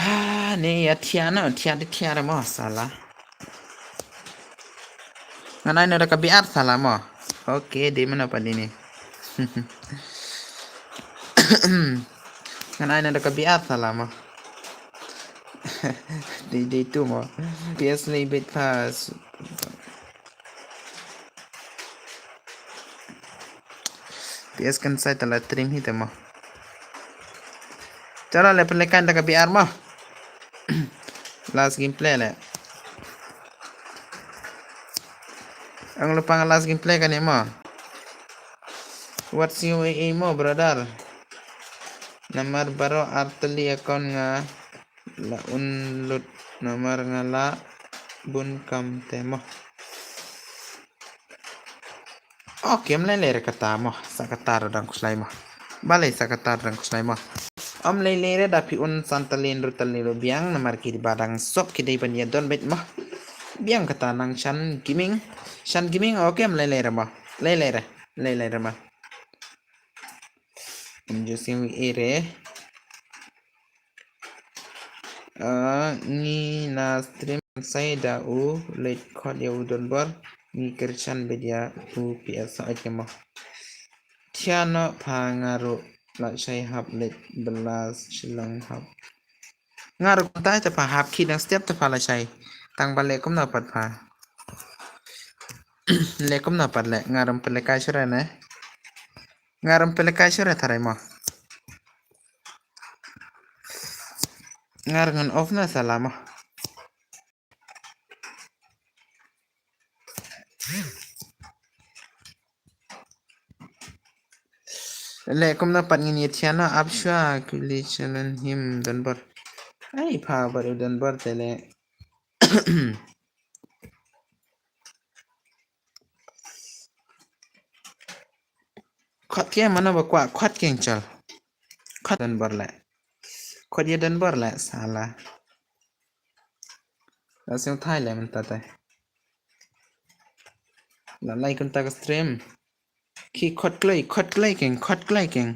Ha, ne ïa thiah no, thiah de thiah re mo sala. Ngan ai no da ka biar sala mo. Okay, dei mano pat dei ni. Ngan ai no da ka biar sala mo. Dei dei tu mo. P S lei bit pass. P S kan sai tala trim hi te mo. Chalo leh pynlehkai da ka biar mo. Last gameplay leh. Ang lupang last gameplay kane mo. What's your A A mo brother? Namar baroh artylli account nga la un lut namar nga la bun kam te mo. Okay, ym lei lei re kata mo, sa kata ruh dang khuslai mo. Balei sa kata ruh dang khuslai mo. Ym lei lei re da phi un san tylli hynriew tylli ruh biang namar ki ba dang sop ki dei ban ïa don beit mo. Biang kata nang Shan Gaming. Shan Gaming, okay, ym lei lei re mo. Lei lei re, lei lei re mo. Ym ju sing wi e re. Ah, ngi na stream sai da u leit khot ïa u Donbor ngi kyrshan beit ïa u P S sa oi kemo. Thiah noh pha nga ruh la shai hap leit bla shilong hap. Nga ruh kumta te pha hap khie dang step te pha la shai. Tang ba leh kumno pat pha. Leh kumno pat leh nga ruh pynlehkai shuh re ne. Nga ruh pynlehkai shuh re tharai mo. Nga ruh ngan off na sala mo. Leh kumno pat ngin ïa thiah noh ap shuwa kuli challenge him Donbor. Ai pha bad u Donbor te leh. Khot ke mano ba kwah khot keng chal. Khot Donbor leh. Khot ïa Donbor leh sala. La sngewthai leh mynta te. La lai kumta ka stream. Ki khot kloi, khot kloi keng, khot kloi keng.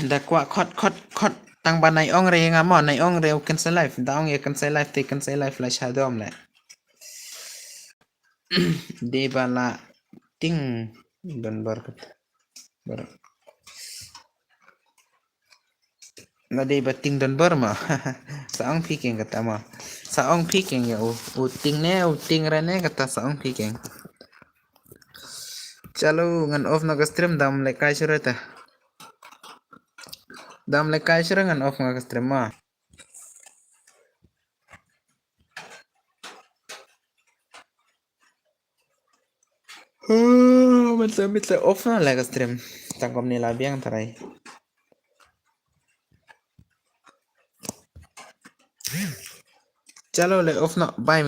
Da kwah khot, khot, khot. Tang ba nai ong re nga mo, nai ong re u cancel live. Da ong ïa cancel live te cancel live la sha dom leh. Dei ba la ting Donbor kata. Bar. La dei ba ting Donbor mo. Sa ong phi keng kata mo. Sa ong phi keng ïa u. U ting ne, u ting re ne kata sa ong phi keng. Chalo ngan off noh ka stream dam lehkai shuh re ta. Dam lehkai shuh re ngan off noh ka stream mo. Mister, Mister, off na lai ka stream. Tang kumne la biang tharai. Chalo, le off na. Bye.